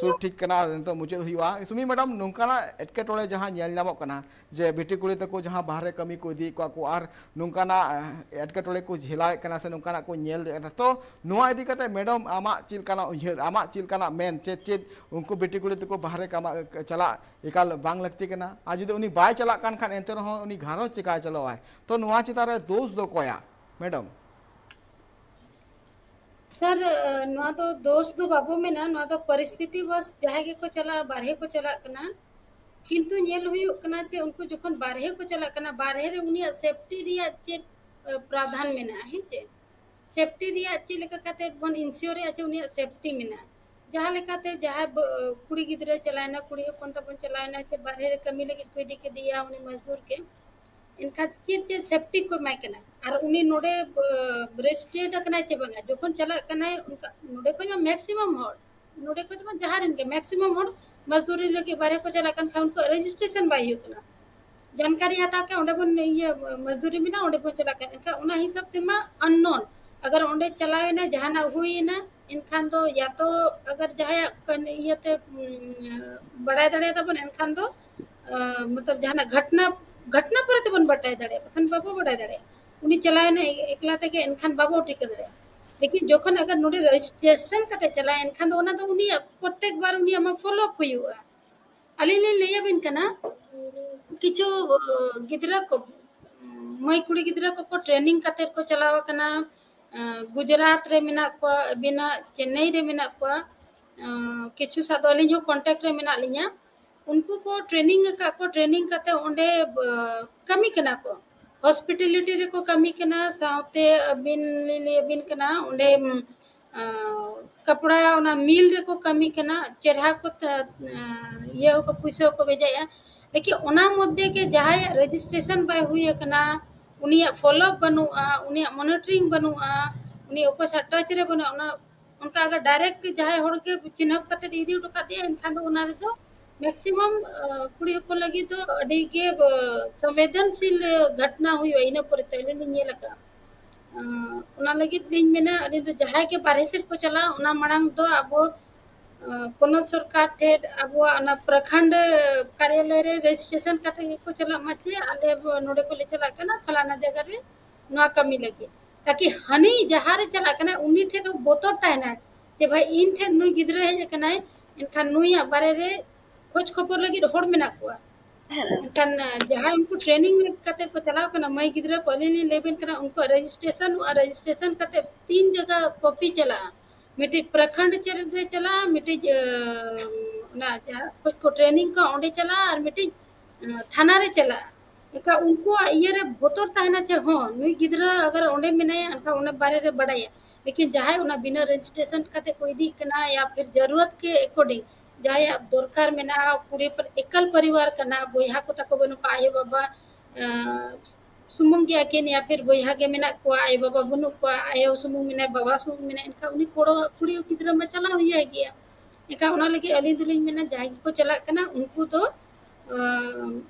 ᱥᱩᱨ ᱴᱷᱤᱠ ᱠᱟᱱᱟ ᱟᱨ ᱱᱤᱛᱚᱜ ᱢᱩᱪᱟᱹᱫ ᱦᱩᱭᱩᱜᱼᱟ᱾ ᱥᱩᱢᱤ ᱢᱮᱰᱟᱢ, ᱱᱚᱝᱠᱟᱱᱟᱜ ᱮᱴᱠᱮᱴᱚᱬᱮ ᱡᱟᱦᱟᱸ ᱧᱮᱞ ᱧᱟᱢᱚᱜ ᱠᱟᱱᱟ ᱡᱮ ᱵᱤᱴᱤ ᱠᱩᱲᱤ ᱛᱟᱠᱚ ᱡᱟᱦᱟᱸ ᱵᱟᱦᱨᱮ ᱠᱟᱹᱢᱤ ᱠᱚ ᱤᱫᱤᱭᱮᱫ ᱠᱚᱣᱟ ᱠᱚ ᱟᱨ ᱱᱚᱝᱠᱟᱱᱟᱜ ᱮᱴᱠᱮᱴᱚᱬᱮ ᱠᱚ ᱡᱷᱮᱞᱟᱣᱮᱫ ᱠᱟᱱᱟ ᱥᱮ ᱱᱚᱝᱠᱟᱱᱟᱜ ᱠᱚ ᱧᱮᱞ ᱮᱫᱟ, ᱛᱚ ᱱᱚᱣᱟ ᱤᱫᱤ ᱠᱟᱛᱮ ᱢᱮᱰᱟᱢ ᱟᱢᱟᱜ ᱪᱮᱫ ᱞᱮᱠᱟᱱᱟᱜ ᱩᱭᱦᱟᱹᱨ, ᱟᱢᱟᱜ ᱪᱮᱫ ᱞᱮᱠᱟᱱᱟᱜ ᱢᱮᱱ, ᱪᱮᱫ ᱪᱮᱫ ᱩᱱᱠᱩ ᱵᱤᱴᱤ ᱠᱩᱲᱤ ᱛᱟᱠᱚ ᱵᱟᱦᱨᱮ ᱠᱟᱢᱟ ᱪᱟᱞᱟᱜ ᱮᱠᱟᱞ ᱵᱟᱝ ᱞᱟᱹᱠᱛᱤ ᱠᱟᱱᱟ? ᱟᱨ ᱡᱩᱫᱤ ᱩᱱᱤ ᱵᱟᱭ ᱪᱟᱞᱟᱜ ᱠᱟᱱ ᱠᱷᱟᱱ ᱮᱱᱛᱮ ᱨᱮᱦᱚᱸ ᱩᱱᱤ ᱜᱷᱟᱨᱚᱸᱡᱽ ᱪᱮᱠᱟᱭ ᱪᱟᱞᱟᱣᱟᱭ? ᱛᱚ ᱱᱚᱣᱟ ᱪᱮᱛᱟᱱ ᱨᱮ ᱫᱳᱥ ᱫᱚ ᱚᱠᱚᱭᱟᱜ ᱢᱮᱰᱟᱢ? ᱥᱟᱨ, ᱱᱚᱣᱟ ᱫᱚ ᱫᱳᱥ ᱫᱚ ᱵᱟᱵᱚ ᱢᱮᱱᱟ, ᱱᱚᱣᱟ ᱫᱚ ᱯᱚᱨᱤᱥᱛᱷᱤᱛᱤ ᱵᱚᱥ ᱡᱟᱦᱟᱸᱭ ᱜᱮᱠᱚ ᱪᱟᱞᱟᱜᱼᱟ, ᱵᱟᱨᱦᱮ ᱠᱚ ᱪᱟᱞᱟᱜ ᱠᱟᱱᱟ, ᱠᱤᱱᱛᱩ ᱧᱮᱞ ᱦᱩᱭᱩᱜ ᱠᱟᱱᱟ ᱡᱮ ᱩᱱᱠᱩ ᱡᱚᱠᱷᱚᱱ ᱵᱟᱨᱦᱮ ᱠᱚ ᱪᱟᱞᱟᱜ ᱠᱟᱱᱟ, ᱵᱟᱨᱦᱮ ᱨᱮ ᱩᱱᱤᱭᱟᱜ ᱥᱮᱯᱴᱤ ᱨᱮᱭᱟᱜ ᱪᱮᱫ ᱯᱨᱟᱫᱷᱟᱱ ᱢᱮᱱᱟᱜᱼᱟ, ᱦᱮᱸ ᱪᱮ? ᱥᱮᱯᱴᱤ ᱨᱮᱭᱟᱜ ᱪᱮᱫ ᱞᱮᱠᱟ ᱠᱟᱛᱮ ᱵᱚᱱ ᱤᱱᱥᱤᱭᱳᱨᱮᱜᱼᱟ ᱡᱮ ᱩᱱᱤᱭᱟᱜ ᱥᱮᱯᱴᱤ ᱢᱮᱱᱟᱜᱼᱟ? ᱡᱟᱦᱟᱸ ᱞᱮᱠᱟᱛᱮ ᱡᱟᱦᱟᱸᱭ ᱠᱩᱲᱤ ᱜᱤᱫᱽᱨᱟᱹ ᱪᱟᱞᱟᱣᱮᱱᱟ, ᱠᱩᱲᱤ ᱦᱚᱯᱚᱱ ᱛᱟᱵᱚᱱ ᱪᱟᱞᱟᱣᱮᱱᱟ ᱪᱮ ᱵᱟᱨᱦᱮ ᱨᱮ ᱠᱟᱹᱢᱤ ᱞᱟᱹᱜᱤᱫ ᱠᱚ ᱤᱫᱤ ᱠᱮᱫᱮᱭᱟ ᱩᱱᱤ ᱢᱚᱡᱫᱩᱨ ᱜᱮ, ᱮᱱᱠᱷᱟᱱ ᱪᱮᱫ ᱪᱮᱫ ᱥᱮᱯᱴᱤ ᱠᱚ ᱮᱢᱟᱭ ᱠᱟᱱᱟ ᱟᱨ ᱩᱱᱤ ᱱᱚᱰᱮ ᱨᱮᱡᱤᱥᱴᱟᱨᱰ ᱟᱠᱟᱱᱟᱭ ᱪᱮ ᱵᱟᱝᱟ? ᱡᱚᱠᱷᱚᱱ ᱪᱟᱞᱟᱜ ᱠᱟᱱᱟᱭ ᱚᱱᱠᱟ ᱱᱚᱰᱮ ᱠᱷᱚᱱ ᱢᱟ ᱢᱮᱠᱥᱤᱢᱟᱢ ᱦᱚᱲ, ᱱᱚᱰᱮ ᱠᱷᱚᱱ ᱫᱚ ᱵᱟᱝ, ᱡᱟᱦᱟᱸ ᱨᱮᱱ ᱜᱮ ᱢᱮᱠᱥᱤᱢᱟᱢ ᱦᱚᱲ ᱢᱚᱡᱫᱩᱨᱤ ᱞᱟᱹᱜᱤᱫ ᱵᱟᱨᱦᱮ ᱠᱚ ᱪᱟᱞᱟᱜ ᱠᱟᱱ ᱠᱷᱟᱱ ᱩᱱᱠᱩᱣᱟᱜ ᱨᱮᱡᱤᱥᱴᱨᱮᱥᱚᱱ ᱵᱟᱭ ᱦᱩᱭᱩᱜ ᱠᱟᱱᱟ᱾ ᱡᱟᱱᱠᱟᱨᱤ ᱦᱟᱛᱟᱣ ᱠᱮᱫ, ᱚᱸᱰᱮ ᱵᱚᱱ ᱤᱭᱟᱹ ᱢᱚᱡᱫᱩᱨᱤ ᱢᱮᱱᱟᱜᱼᱟ, ᱚᱸᱰᱮ ᱵᱚᱱ ᱪᱟᱞᱟᱜ ᱠᱟᱱᱟ᱾ ᱮᱱᱠᱷᱟᱱ ᱚᱱᱟ ᱦᱤᱥᱟᱹᱵ ᱛᱮᱢᱟ ᱟᱱᱱᱳᱱ, ᱟᱜᱟᱨ ᱚᱸᱰᱮ ᱪᱟᱞᱟᱣᱮᱱᱟ, ᱡᱟᱦᱟᱱᱟᱜ ᱦᱩᱭᱮᱱᱟ, ᱮᱱᱠᱷᱟᱱ ᱫᱚ ᱭᱟ ᱛᱚ ᱟᱜᱟᱨ ᱡᱟᱦᱟᱸᱭᱟᱜ ᱠᱟᱱ ᱤᱭᱟᱹᱛᱮ ᱩᱢ, ᱵᱟᱲᱟᱭ ᱫᱟᱲᱮᱭᱟᱫᱟ ᱵᱚᱱ, ᱮᱱᱠᱷᱟᱱ ᱫᱚ ᱟᱸ, ᱢᱚᱛᱞᱚᱵ ᱡᱟᱦᱟᱱᱟᱜ ᱜᱷᱚᱴᱱᱟ, ᱜᱷᱚᱴᱱᱟ ᱯᱚᱨᱮ ᱛᱮᱵᱚᱱ ᱵᱟᱰᱟᱭ ᱫᱟᱲᱮᱭᱟᱜᱼᱟ, ᱵᱟᱠᱷᱟᱱ ᱵᱟᱵᱚ ᱵᱟᱰᱟᱭ ᱫᱟᱲᱮᱭᱟᱜᱼᱟ᱾ ᱩᱱᱤ ᱪᱟᱞᱟᱣᱮᱱᱟ ᱮ-, ᱮᱠᱞᱟ ᱛᱮᱜᱮ, ᱮᱱᱠᱷᱟᱱ ᱵᱟᱵᱚ ᱴᱷᱤᱠᱟᱹ ᱫᱟᱲᱮᱭᱟᱜᱼᱟ᱾ ᱞᱮᱠᱤᱱ ᱡᱚᱠᱷᱚᱱ ᱟᱜᱟᱨ ᱱᱚᱰᱮ ᱨᱮᱡᱤᱥᱴᱨᱮᱥᱚᱱ ᱠᱟᱛᱮ ᱪᱟᱞᱟᱜᱼᱟ, ᱮᱱᱠᱷᱟᱱ ᱫᱚ ᱚᱱᱟ ᱫᱚ ᱩᱱᱤᱭᱟᱜ ᱯᱨᱚᱛᱮᱠ ᱵᱟᱨ ᱩᱱᱤᱭᱟᱜ ᱢᱟ ᱯᱷᱚᱞᱳ ᱟᱯ ᱦᱩᱭᱩᱜᱼᱟ᱾ ᱟᱹᱞᱤᱧ ᱞᱤᱧ ᱞᱟᱹᱭ ᱟᱵᱤᱱ ᱠᱟᱱᱟ, ᱠᱤᱪᱷᱩ, ᱟᱸ, ᱜᱤᱫᱽᱨᱟᱹ ᱠᱚ, ᱢᱟᱹᱭ ᱠᱩᱲᱤ ᱜᱤᱫᱽᱨᱟᱹ ᱠᱚᱠᱚ ᱴᱨᱮᱱᱤᱝ ᱠᱟᱛᱮ ᱠᱚ ᱪᱟᱞᱟᱣ ᱟᱠᱟᱱᱟ᱾ ᱟᱸ, ᱜᱩᱡᱽᱨᱟᱴ ᱨᱮ ᱢᱮᱱᱟᱜ ᱠᱚᱣᱟ, ᱟᱹᱵᱤᱱᱟᱜ ᱪᱮᱱᱱᱟᱭ ᱨᱮ ᱢᱮᱱᱟᱜ ᱠᱚᱣᱟ᱾ ᱟᱸ, ᱠᱤᱪᱷᱩ ᱥᱟᱶ ᱫᱚ ᱟᱹᱞᱤᱧ ᱦᱚᱸ ᱠᱚᱱᱴᱟᱠᱴ ᱨᱮ ᱢᱮᱱᱟᱜ ᱞᱤᱧᱟ᱾ ᱩᱱᱠᱩ ᱠᱚ ᱴᱨᱮᱱᱤᱝ ᱟᱠᱟᱫ ᱠᱚ, ᱴᱨᱮᱱᱤᱝ ᱠᱟᱛᱮ ᱚᱸᱰᱮ, ᱟᱸ, ᱠᱟᱹᱢᱤ ᱠᱟᱱᱟ ᱠᱚ᱾ ᱦᱚᱥᱯᱤᱴᱟᱞᱤᱴᱤ ᱨᱮᱠᱚ ᱠᱟᱹᱢᱤ ᱠᱟᱱᱟ, ᱥᱟᱶᱛᱮ ᱟᱹᱵᱤᱱ ᱞᱤᱧ ᱞᱟᱹᱭ ᱟᱹᱵᱤᱱ ᱠᱟᱱᱟ, ᱚᱸᱰᱮ ᱩᱢ, ᱟ, ᱠᱟᱯᱲᱟ, ᱚᱱᱟ ᱢᱤᱞ ᱨᱮᱠᱚ ᱠᱟᱹᱢᱤ ᱠᱟᱱᱟ, ᱪᱮᱨᱦᱟ ᱠᱚ ᱛᱟ-, ᱟ, ᱤᱭᱟᱹ ᱦᱚᱸᱠᱚ, ᱯᱩᱭᱥᱟᱹ ᱦᱚᱸᱠᱚ ᱵᱷᱮᱡᱟᱭᱮᱫᱼᱟ᱾ ᱞᱮᱠᱤᱱ ᱚᱱᱟ ᱢᱚᱫᱽᱫᱷᱮ ᱜᱮ ᱡᱟᱦᱟᱸᱭᱟᱜ ᱨᱮᱡᱤᱥᱴᱨᱮᱥᱚᱱ ᱵᱟᱭ ᱦᱩᱭ ᱟᱠᱟᱱᱟ, ᱩᱱᱤᱭᱟᱜ ᱯᱷᱚᱞᱳ ᱟᱯ ᱵᱟᱹᱱᱩᱜᱼᱟ, ᱩᱱᱤᱭᱟᱜ ᱢᱚᱱᱤᱴᱚᱨᱤᱝ ᱵᱟᱹᱱᱩᱜᱼᱟ, ᱩᱱᱤ ᱚᱠᱚᱭ ᱥᱟᱶ ᱴᱟᱪ ᱨᱮ ᱵᱟᱹᱱᱩᱜᱼᱟ, ᱚᱱᱟ ᱚᱱᱠᱟ ᱟᱜᱟᱨ ᱰᱟᱭᱨᱮᱠᱴ ᱡᱟᱦᱟᱸᱭ ᱦᱚᱲ ᱜᱮ ᱪᱤᱱᱦᱟᱹᱯ ᱠᱟᱛᱮ ᱤᱫᱤ ᱦᱚᱴᱚ ᱠᱟᱜ ᱫᱮᱭᱟ, ᱮᱱᱠᱷᱟᱱ ᱫᱚ ᱚᱱᱟ ᱨᱮᱫᱚ ᱢᱮᱠᱥᱤᱢᱟᱢ, ᱟ, ᱠᱩᱲᱤ ᱦᱚᱯᱚᱱ ᱞᱟᱹᱜᱤᱫ ᱫᱚ ᱟᱹᱰᱤ ᱜᱮ, ᱟ, ᱥᱚᱝᱵᱮᱫᱚᱱᱥᱤᱞ ᱜᱷᱚᱴᱱᱟ ᱦᱩᱭᱩᱜᱼᱟ᱾ ᱤᱱᱟᱹ ᱯᱚᱨᱮ ᱛᱮ ᱟᱹᱞᱤᱧ ᱞᱤᱧ ᱧᱮᱞ ᱟᱠᱟᱫᱼᱟ᱾ ᱟ, ᱚᱱᱟ ᱞᱟᱹᱜᱤᱫ ᱞᱤᱧ ᱢᱮᱱᱟ, ᱟᱹᱞᱤᱧ ᱫᱚ ᱡᱟᱦᱟᱸᱭ ᱜᱮ ᱵᱟᱨᱦᱮ ᱥᱮᱫ ᱠᱚ ᱪᱟᱞᱟᱜᱼᱟ, ᱚᱱᱟ ᱢᱟᱲᱟᱝ ᱫᱚ ᱟᱵᱚ, ᱟ, ᱯᱚᱱᱚᱛ ᱥᱚᱨᱠᱟᱨ ᱴᱷᱮᱱ ᱟᱵᱚᱣᱟᱜ ᱚᱱᱟ ᱯᱨᱚᱠᱷᱚᱸᱰ ᱠᱟᱨᱭᱟᱞᱚᱭ ᱨᱮ ᱨᱮᱡᱤᱥᱴᱨᱮᱥᱚᱱ ᱠᱟᱛᱮ ᱜᱮᱠᱚ ᱪᱟᱞᱟᱜ ᱢᱟ, ᱪᱮ ᱟᱞᱮ ᱵᱚ-, ᱱᱚᱰᱮ ᱠᱷᱚᱱ ᱞᱮ ᱪᱟᱞᱟᱜ ᱠᱟᱱᱟ ᱯᱷᱟᱞᱟᱱᱟ ᱡᱟᱭᱜᱟ ᱨᱮ ᱱᱚᱣᱟ ᱠᱟᱹᱢᱤ ᱞᱟᱹᱜᱤᱫ, ᱛᱟᱠᱤ ᱦᱟᱹᱱᱤ ᱡᱟᱦᱟᱸ ᱨᱮ ᱪᱟᱞᱟᱜ ᱠᱟᱱᱟᱭ ᱩᱱᱤ ᱴᱷᱮᱱ ᱦᱚᱸ ᱵᱚᱛᱚᱨ ᱛᱟᱦᱮᱱᱟ, ᱡᱮ ᱵᱷᱟᱭ ᱤᱧ ᱴᱷᱮᱱ ᱱᱩᱭ ᱜᱤᱫᱽᱨᱟᱹ ᱦᱮᱡ ᱟᱠᱟᱱᱟᱭ, ᱮᱱᱠᱷᱟᱱ ᱱᱩᱭᱟᱜ ᱵᱟᱨᱮ ᱨᱮ ᱠᱷᱳᱡᱽ ᱠᱷᱚᱵᱚᱨ ᱞᱟᱹᱜᱤᱫ ᱦᱚᱲ ᱢᱮᱱᱟᱜ ᱠᱚᱣᱟ᱾ ᱮᱱᱠᱷᱟᱱ, ᱟ, ᱡᱟᱦᱟᱸᱭ ᱩᱱᱠᱩ ᱴᱨᱮᱱᱤᱝ ᱠᱟᱛᱮ ᱠᱚ ᱪᱟᱞᱟᱣ ᱠᱟᱱᱟ, ᱢᱟᱹᱭ ᱜᱤᱫᱽᱨᱟᱹ ᱠᱚ, ᱟᱹᱞᱤᱧ ᱞᱤᱧ ᱞᱟᱹᱭ ᱟᱵᱮᱱ ᱠᱟᱱᱟ, ᱩᱱᱠᱩᱣᱟᱜ ᱨᱮᱡᱤᱥᱴᱨᱮᱥᱚᱱᱚᱜᱼᱟ, ᱨᱮᱡᱤᱥᱴᱨᱮᱥᱚᱱ ᱠᱟᱛᱮ ᱛᱤᱱ ᱡᱟᱭᱜᱟ ᱠᱚᱯᱤ ᱪᱟᱞᱟᱜᱼᱟ, ᱢᱤᱫᱴᱤᱡ ᱯᱨᱚᱠᱷᱚᱸᱰ ᱪᱮ-, ᱨᱮ ᱪᱟᱞᱟᱜᱼᱟ, ᱢᱤᱫᱴᱤᱡ, ᱟ, ᱚᱱᱟ ᱡᱟᱦᱟᱸ ᱠᱷᱚᱡᱽ ᱠᱚ ᱴᱨᱮᱱᱤᱝ ᱠᱚ ᱚᱸᱰᱮ ᱪᱟᱞᱟᱜᱼᱟ, ᱟᱨ ᱢᱤᱫᱴᱤᱡ, ᱟ, ᱛᱷᱟᱱᱟ ᱨᱮ ᱪᱟᱞᱟᱜᱼᱟ᱾ ᱮᱱᱠᱷᱟᱱ ᱩᱱᱠᱩᱣᱟᱜ ᱤᱭᱟᱹ ᱨᱮ ᱵᱚᱛᱚᱨ ᱛᱟᱦᱮᱱᱟ ᱪᱮ, ᱦᱚᱸ, ᱱᱩᱭ ᱜᱤᱫᱽᱨᱟᱹ ᱟᱜᱟᱨ ᱚᱸᱰᱮ ᱢᱮᱱᱟᱭᱟ, ᱮᱱᱠᱷᱟᱱ ᱚᱱᱟ ᱵᱟᱨᱮ ᱨᱮ ᱵᱟᱰᱟᱭᱟ᱾ ᱞᱮᱠᱤᱱ ᱡᱟᱦᱟᱸᱭ ᱚᱱᱟ ᱵᱤᱱᱟᱹ ᱨᱮᱡᱤᱥᱴᱨᱮᱥᱚᱱ ᱠᱟᱛᱮ ᱠᱚ ᱤᱫᱤᱜ ᱠᱟᱱᱟ, ᱭᱟ ᱯᱷᱤᱨ ᱡᱟᱨᱩᱨᱟᱛ ᱠᱮ according, ᱡᱟᱦᱟᱸᱭᱟᱜ ᱫᱚᱨᱠᱟᱨ ᱢᱮᱱᱟᱜᱼᱟ, ᱠᱩᱲᱤ ᱦᱚᱯᱚᱱ ᱮᱠᱟᱞ ᱯᱚᱨᱤᱵᱟᱨ ᱠᱟᱱᱟ, ᱵᱚᱭᱦᱟ ᱠᱚ ᱛᱟᱠᱚ ᱵᱟᱹᱱᱩᱜ ᱠᱚᱣᱟ, ᱟᱭᱳ ᱵᱟᱵᱟ, ᱟᱸ, ᱥᱩᱢᱩᱝ ᱜᱮᱭᱟ ᱠᱤᱱ, ᱭᱟ ᱯᱷᱤᱨ ᱵᱚᱭᱦᱟ ᱜᱮ ᱢᱮᱱᱟᱜ ᱠᱚᱣᱟ, ᱟᱭᱳ ᱵᱟᱵᱟ ᱵᱟᱹᱱᱩᱜ ᱠᱚᱣᱟ, ᱟᱭᱳ ᱥᱩᱢᱩᱝ ᱢᱮᱱᱟᱭ, ᱵᱟᱵᱟ ᱥᱩᱢᱩᱝ ᱢᱮᱱᱟᱭ, ᱮᱱᱠᱷᱟᱱ ᱩᱱᱤ ᱠᱚᱲᱟ ᱠᱩᱲᱤ ᱜᱤᱫᱽᱨᱟᱹ ᱢᱟ ᱪᱟᱞᱟᱣ ᱦᱩᱭᱟᱭ ᱜᱮᱭᱟ᱾ ᱮᱱᱠᱷᱟᱱ ᱚᱱᱟ ᱞᱟᱹᱜᱤᱫ ᱟᱹᱞᱤᱧ ᱫᱚᱞᱤᱧ ᱢᱮᱱᱟ, ᱡᱟᱦᱟᱸᱭ ᱜᱮᱠᱚ ᱪᱟᱞᱟᱜ ᱠᱟᱱᱟ, ᱩᱱᱠᱩ ᱫᱚ, ᱟᱸ,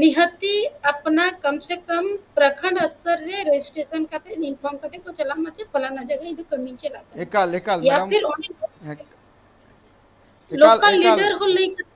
ᱱᱤᱦᱟᱹᱛᱤ ᱟᱯᱱᱟ ᱠᱚᱢ ᱥᱮ ᱠᱚᱢ ᱯᱨᱚᱠᱷᱚᱸᱰ ᱥᱛᱚᱨ ᱨᱮ ᱨᱮᱡᱤᱥᱴᱨᱮᱥᱚᱱ ᱠᱟᱛᱮ, ᱤᱱᱯᱷᱚᱨᱢ ᱠᱟᱛᱮ ᱠᱚ ᱪᱟᱞᱟᱜ ᱢᱟ, ᱪᱮ ᱯᱷᱟᱞᱟᱱᱟ ᱡᱟᱭᱜᱟ ᱤᱧ ᱫᱚ ᱠᱟᱹᱢᱤᱧ ᱪᱟᱞᱟᱜ ᱠᱟᱱᱟ᱾ ᱮᱠᱟᱞ, ᱮᱠᱟᱞ, ᱭᱟ ᱢᱮᱰᱟᱢ᱾ ᱯᱷᱤᱨ ᱚᱸᱰᱮ ᱮᱠ-, ᱮᱠᱟᱞ, ᱞᱳᱠᱟᱞ ᱮᱠᱟᱞ᱾ ᱞᱤᱰᱟᱨ ᱦᱚᱸ ᱞᱟᱹᱭ ᱠᱟᱛᱮ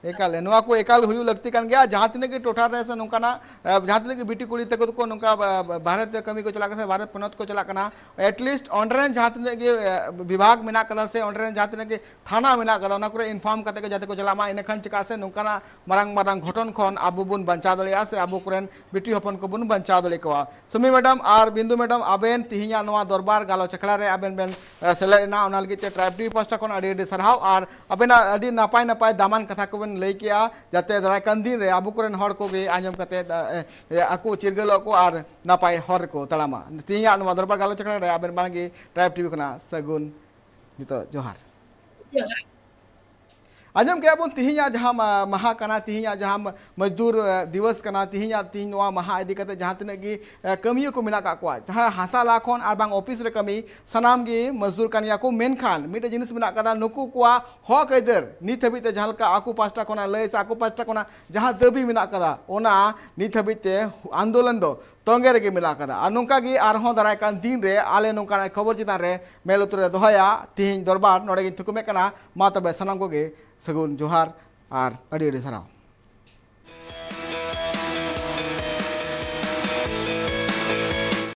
ᱮᱠᱟᱞ, ᱱᱚᱣᱟ ᱠᱚ ᱮᱠᱟᱞ ᱦᱩᱭᱩᱜ ᱞᱟᱹᱠᱛᱤ ᱠᱟᱱ ᱜᱮᱭᱟ᱾ ᱡᱟᱦᱟᱸ ᱛᱤᱱᱟᱹᱜ ᱜᱮ ᱴᱚᱴᱷᱟ ᱨᱮ ᱥᱮ ᱱᱚᱝᱠᱟᱱᱟᱜ, ᱮ, ᱡᱟᱦᱟᱸ ᱛᱤᱱᱟᱹᱜ ᱜᱮ ᱵᱤᱴᱤ ᱠᱩᱲᱤ ᱛᱟᱠᱚ ᱫᱚᱠᱚ ᱱᱚᱝᱠᱟ ᱵᱟ-, ᱵᱟ-, ᱵᱟᱦᱨᱮ ᱛᱮ ᱠᱟᱹᱢᱤ ᱠᱚ ᱪᱟᱞᱟᱜ ᱠᱟᱱᱟ ᱥᱮ ᱵᱟᱦᱨᱮ ᱯᱚᱱᱚᱛ ᱠᱚ ᱪᱟᱞᱟᱜ ᱠᱟᱱᱟ, at least ᱚᱸᱰᱮ ᱨᱮᱱ ᱡᱟᱦᱟᱸ ᱛᱤᱱᱟᱹᱜ ᱜᱮ, ᱮ, ᱵᱤᱵᱷᱟᱜᱽ ᱢᱮᱱᱟᱜ ᱠᱟᱫᱟ ᱥᱮ ᱚᱸᱰᱮ ᱨᱮᱱ ᱡᱟᱦᱟᱸ ᱛᱤᱱᱟᱹᱜ ᱜᱮ ᱛᱷᱟᱱᱟ ᱢᱮᱱᱟᱜ ᱠᱟᱫᱟ, ᱚᱱᱟ ᱠᱚᱨᱮ ᱤᱱᱯᱷᱚᱨᱢ ᱠᱟᱛᱮ ᱜᱮ ᱡᱟᱛᱮ ᱠᱚ ᱪᱟᱞᱟᱜ ᱢᱟ᱾ ᱤᱱᱟᱹᱠᱷᱟᱱ ᱪᱮᱠᱟ ᱥᱮ ᱱᱚᱝᱠᱟᱱᱟᱜ ᱢᱟᱨᱟᱝ ᱢᱟᱨᱟᱝ ᱜᱷᱚᱴᱚᱱ ᱠᱷᱚᱱ ᱟᱵᱚ ᱵᱚᱱ ᱵᱟᱧᱪᱟᱣ ᱫᱟᱲᱮᱭᱟᱜᱼᱟ ᱥᱮ ᱟᱵᱚ ᱠᱚᱨᱮᱱ ᱵᱤᱴᱤ ᱦᱚᱯᱚᱱ ᱠᱚᱵᱚᱱ ᱵᱟᱧᱪᱟᱣ ᱫᱟᱲᱮ ᱠᱚᱣᱟ᱾ ᱥᱩᱢᱤ ᱢᱮᱰᱟᱢ ᱟᱨ ᱵᱤᱱᱫᱩ ᱢᱮᱰᱟᱢ, ᱟᱵᱮᱱ ᱛᱤᱦᱤᱧᱟᱜ ᱱᱚᱣᱟ ᱫᱚᱨᱵᱟᱨ ᱜᱟᱞᱚᱪ ᱟᱠᱷᱲᱟ ᱨᱮ ᱟᱵᱮᱱ ᱵᱮᱱ, ᱮ, ᱥᱮᱞᱮᱫ ᱮᱱᱟ, ᱚᱱᱟ ᱞᱟᱹᱜᱤᱫ ᱛᱮ ᱴᱨᱟᱭᱤᱵᱽ ᱴᱤᱵᱷᱤ ᱯᱟᱦᱴᱟ ᱠᱷᱚᱱ ᱟᱹᱰᱤ ᱟᱹᱰᱤ ᱥᱟᱨᱦᱟᱣ ᱟᱨ ᱟᱵᱮᱱᱟᱜ ᱟᱹᱰᱤ ᱱᱟᱯᱟᱭ ᱱᱟᱯᱟᱭ ᱫᱟᱢᱟᱱ ᱠᱟᱛᱷᱟ ᱠᱚᱵᱮᱱ ᱞᱟᱹᱭ ᱠᱮᱜᱼᱟ, ᱡᱟᱛᱮ ᱫᱟᱨᱟᱭ ᱠᱟᱱ ᱫᱤᱱ ᱨᱮ ᱟᱵᱚ ᱠᱚᱨᱮᱱ ᱦᱚᱲ ᱠᱚᱜᱮ ᱟᱸᱡᱚᱢ ᱠᱟᱛᱮ, ᱮ, ᱮ, ᱟᱠᱚ ᱪᱤᱨᱜᱟᱹᱞᱚᱜ ᱠᱚ ᱟᱨ ᱱᱟᱯᱟᱭ ᱦᱚᱨ ᱨᱮᱠᱚ ᱛᱟᱲᱟᱢᱟ᱾ ᱛᱮᱦᱮᱧᱟᱜ ᱱᱚᱣᱟ ᱫᱚᱨᱵᱟᱨ ᱜᱟᱞᱚᱪ ᱟᱠᱷᱲᱟ ᱨᱮ ᱟᱵᱮᱱ ᱢᱟᱲᱟᱝ ᱜᱮ ᱴᱨᱟᱭᱤᱵᱽ ᱴᱤᱵᱷᱤ ᱠᱷᱚᱱᱟᱜ ᱥᱟᱹᱜᱩᱱ ᱱᱤᱛᱚᱜ ᱡᱚᱦᱟᱨ᱾ ᱡᱚᱦᱟᱨ᱾ ᱟᱸᱡᱚᱢ ᱠᱮᱜᱼᱟ ᱵᱚᱱ, ᱛᱮᱦᱮᱧᱟᱜ ᱡᱟᱦᱟᱸ ᱢᱟ-, ᱢᱟᱦᱟ ᱠᱟᱱᱟ, ᱛᱮᱦᱮᱧᱟᱜ ᱡᱟᱦᱟᱸ ᱢᱟ-, ᱢᱚᱡᱽᱫᱩᱨ, ᱮ, ᱫᱤᱣᱚᱥ ᱠᱟᱱᱟ, ᱛᱮᱦᱮᱧᱟᱜ, ᱛᱮᱦᱮᱧ ᱱᱚᱣᱟ ᱢᱟᱦᱟ ᱤᱫᱤ ᱠᱟᱛᱮ ᱡᱟᱦᱟᱸ ᱛᱤᱱᱟᱹᱜ ᱜᱮ, ᱮ, ᱠᱟᱹᱢᱤᱭᱟᱹ ᱠᱚ ᱢᱮᱱᱟᱜ ᱠᱟᱜ ᱠᱚᱣᱟ, ᱡᱟᱦᱟᱸ ᱦᱟᱥᱟ ᱞᱟ ᱠᱷᱚᱱ ᱟᱨ ᱵᱟᱝ ᱚᱯᱷᱤᱥ ᱨᱮ ᱠᱟᱹᱢᱤ, ᱥᱟᱱᱟᱢ ᱜᱮ ᱢᱚᱡᱽᱫᱩᱨ ᱠᱟᱱ ᱜᱮᱭᱟ ᱠᱚ᱾ ᱢᱮᱱᱠᱷᱟᱱ ᱢᱤᱫᱴᱮᱡ ᱡᱤᱱᱤᱥ ᱢᱮᱱᱟᱜ ᱠᱟᱫᱟ, ᱱᱩᱠᱩ ᱠᱚᱣᱟᱜ ᱦᱚᱠ ᱟᱹᱭᱫᱟᱹᱨ ᱱᱤᱛ ᱦᱟᱹᱵᱤᱡ ᱛᱮ ᱡᱟᱦᱟᱸ ᱞᱮᱠᱟ ᱟᱠᱚ ᱯᱟᱥᱴᱟ ᱠᱷᱚᱱᱟᱜ ᱞᱟᱹᱭ ᱥᱮ ᱟᱠᱚ ᱯᱟᱥᱴᱟ ᱠᱷᱚᱱᱟᱜ ᱡᱟᱦᱟᱸ ᱫᱟᱹᱵᱤ ᱢᱮᱱᱟᱜ ᱠᱟᱫᱟ, ᱚᱱᱟ ᱱᱤᱛ ᱦᱟᱹᱵᱤᱡ ᱛᱮ ᱟᱱᱫᱳᱞᱚᱱ ᱫᱚ ᱛᱚᱸᱜᱮ ᱨᱮᱜᱮ ᱢᱮᱱᱟᱜ ᱠᱟᱫᱟ᱾ ᱟᱨ ᱱᱚᱝᱠᱟ ᱜᱮ ᱟᱨᱦᱚᱸ ᱫᱟᱨᱟᱭ ᱠᱟᱱ ᱫᱤᱱ ᱨᱮ ᱟᱞᱮ ᱱᱚᱝᱠᱟᱱᱟᱜ ᱠᱷᱚᱵᱚᱨ ᱪᱮᱛᱟᱱ ᱨᱮ ᱢᱮᱫ ᱞᱩᱛᱩᱨ ᱨᱮ ᱫᱚᱦᱚᱭᱟ᱾ ᱛᱮᱦᱮᱧ ᱫᱚᱨᱵᱟᱨ ᱱᱚᱰᱮ ᱜᱤᱧ ᱛᱷᱩᱠᱩᱢᱮᱫ ᱠᱟᱱᱟ᱾ ᱢᱟ ᱛᱚᱵᱮ ᱥᱟᱱᱟᱢ ᱠᱚᱜᱮ ᱥᱟᱹᱜᱩᱱ ᱡᱚᱦᱟᱨ ᱟᱨ ᱟᱹᱰᱤ ᱟᱹᱰᱤ ᱥᱟᱨᱦᱟᱣ᱾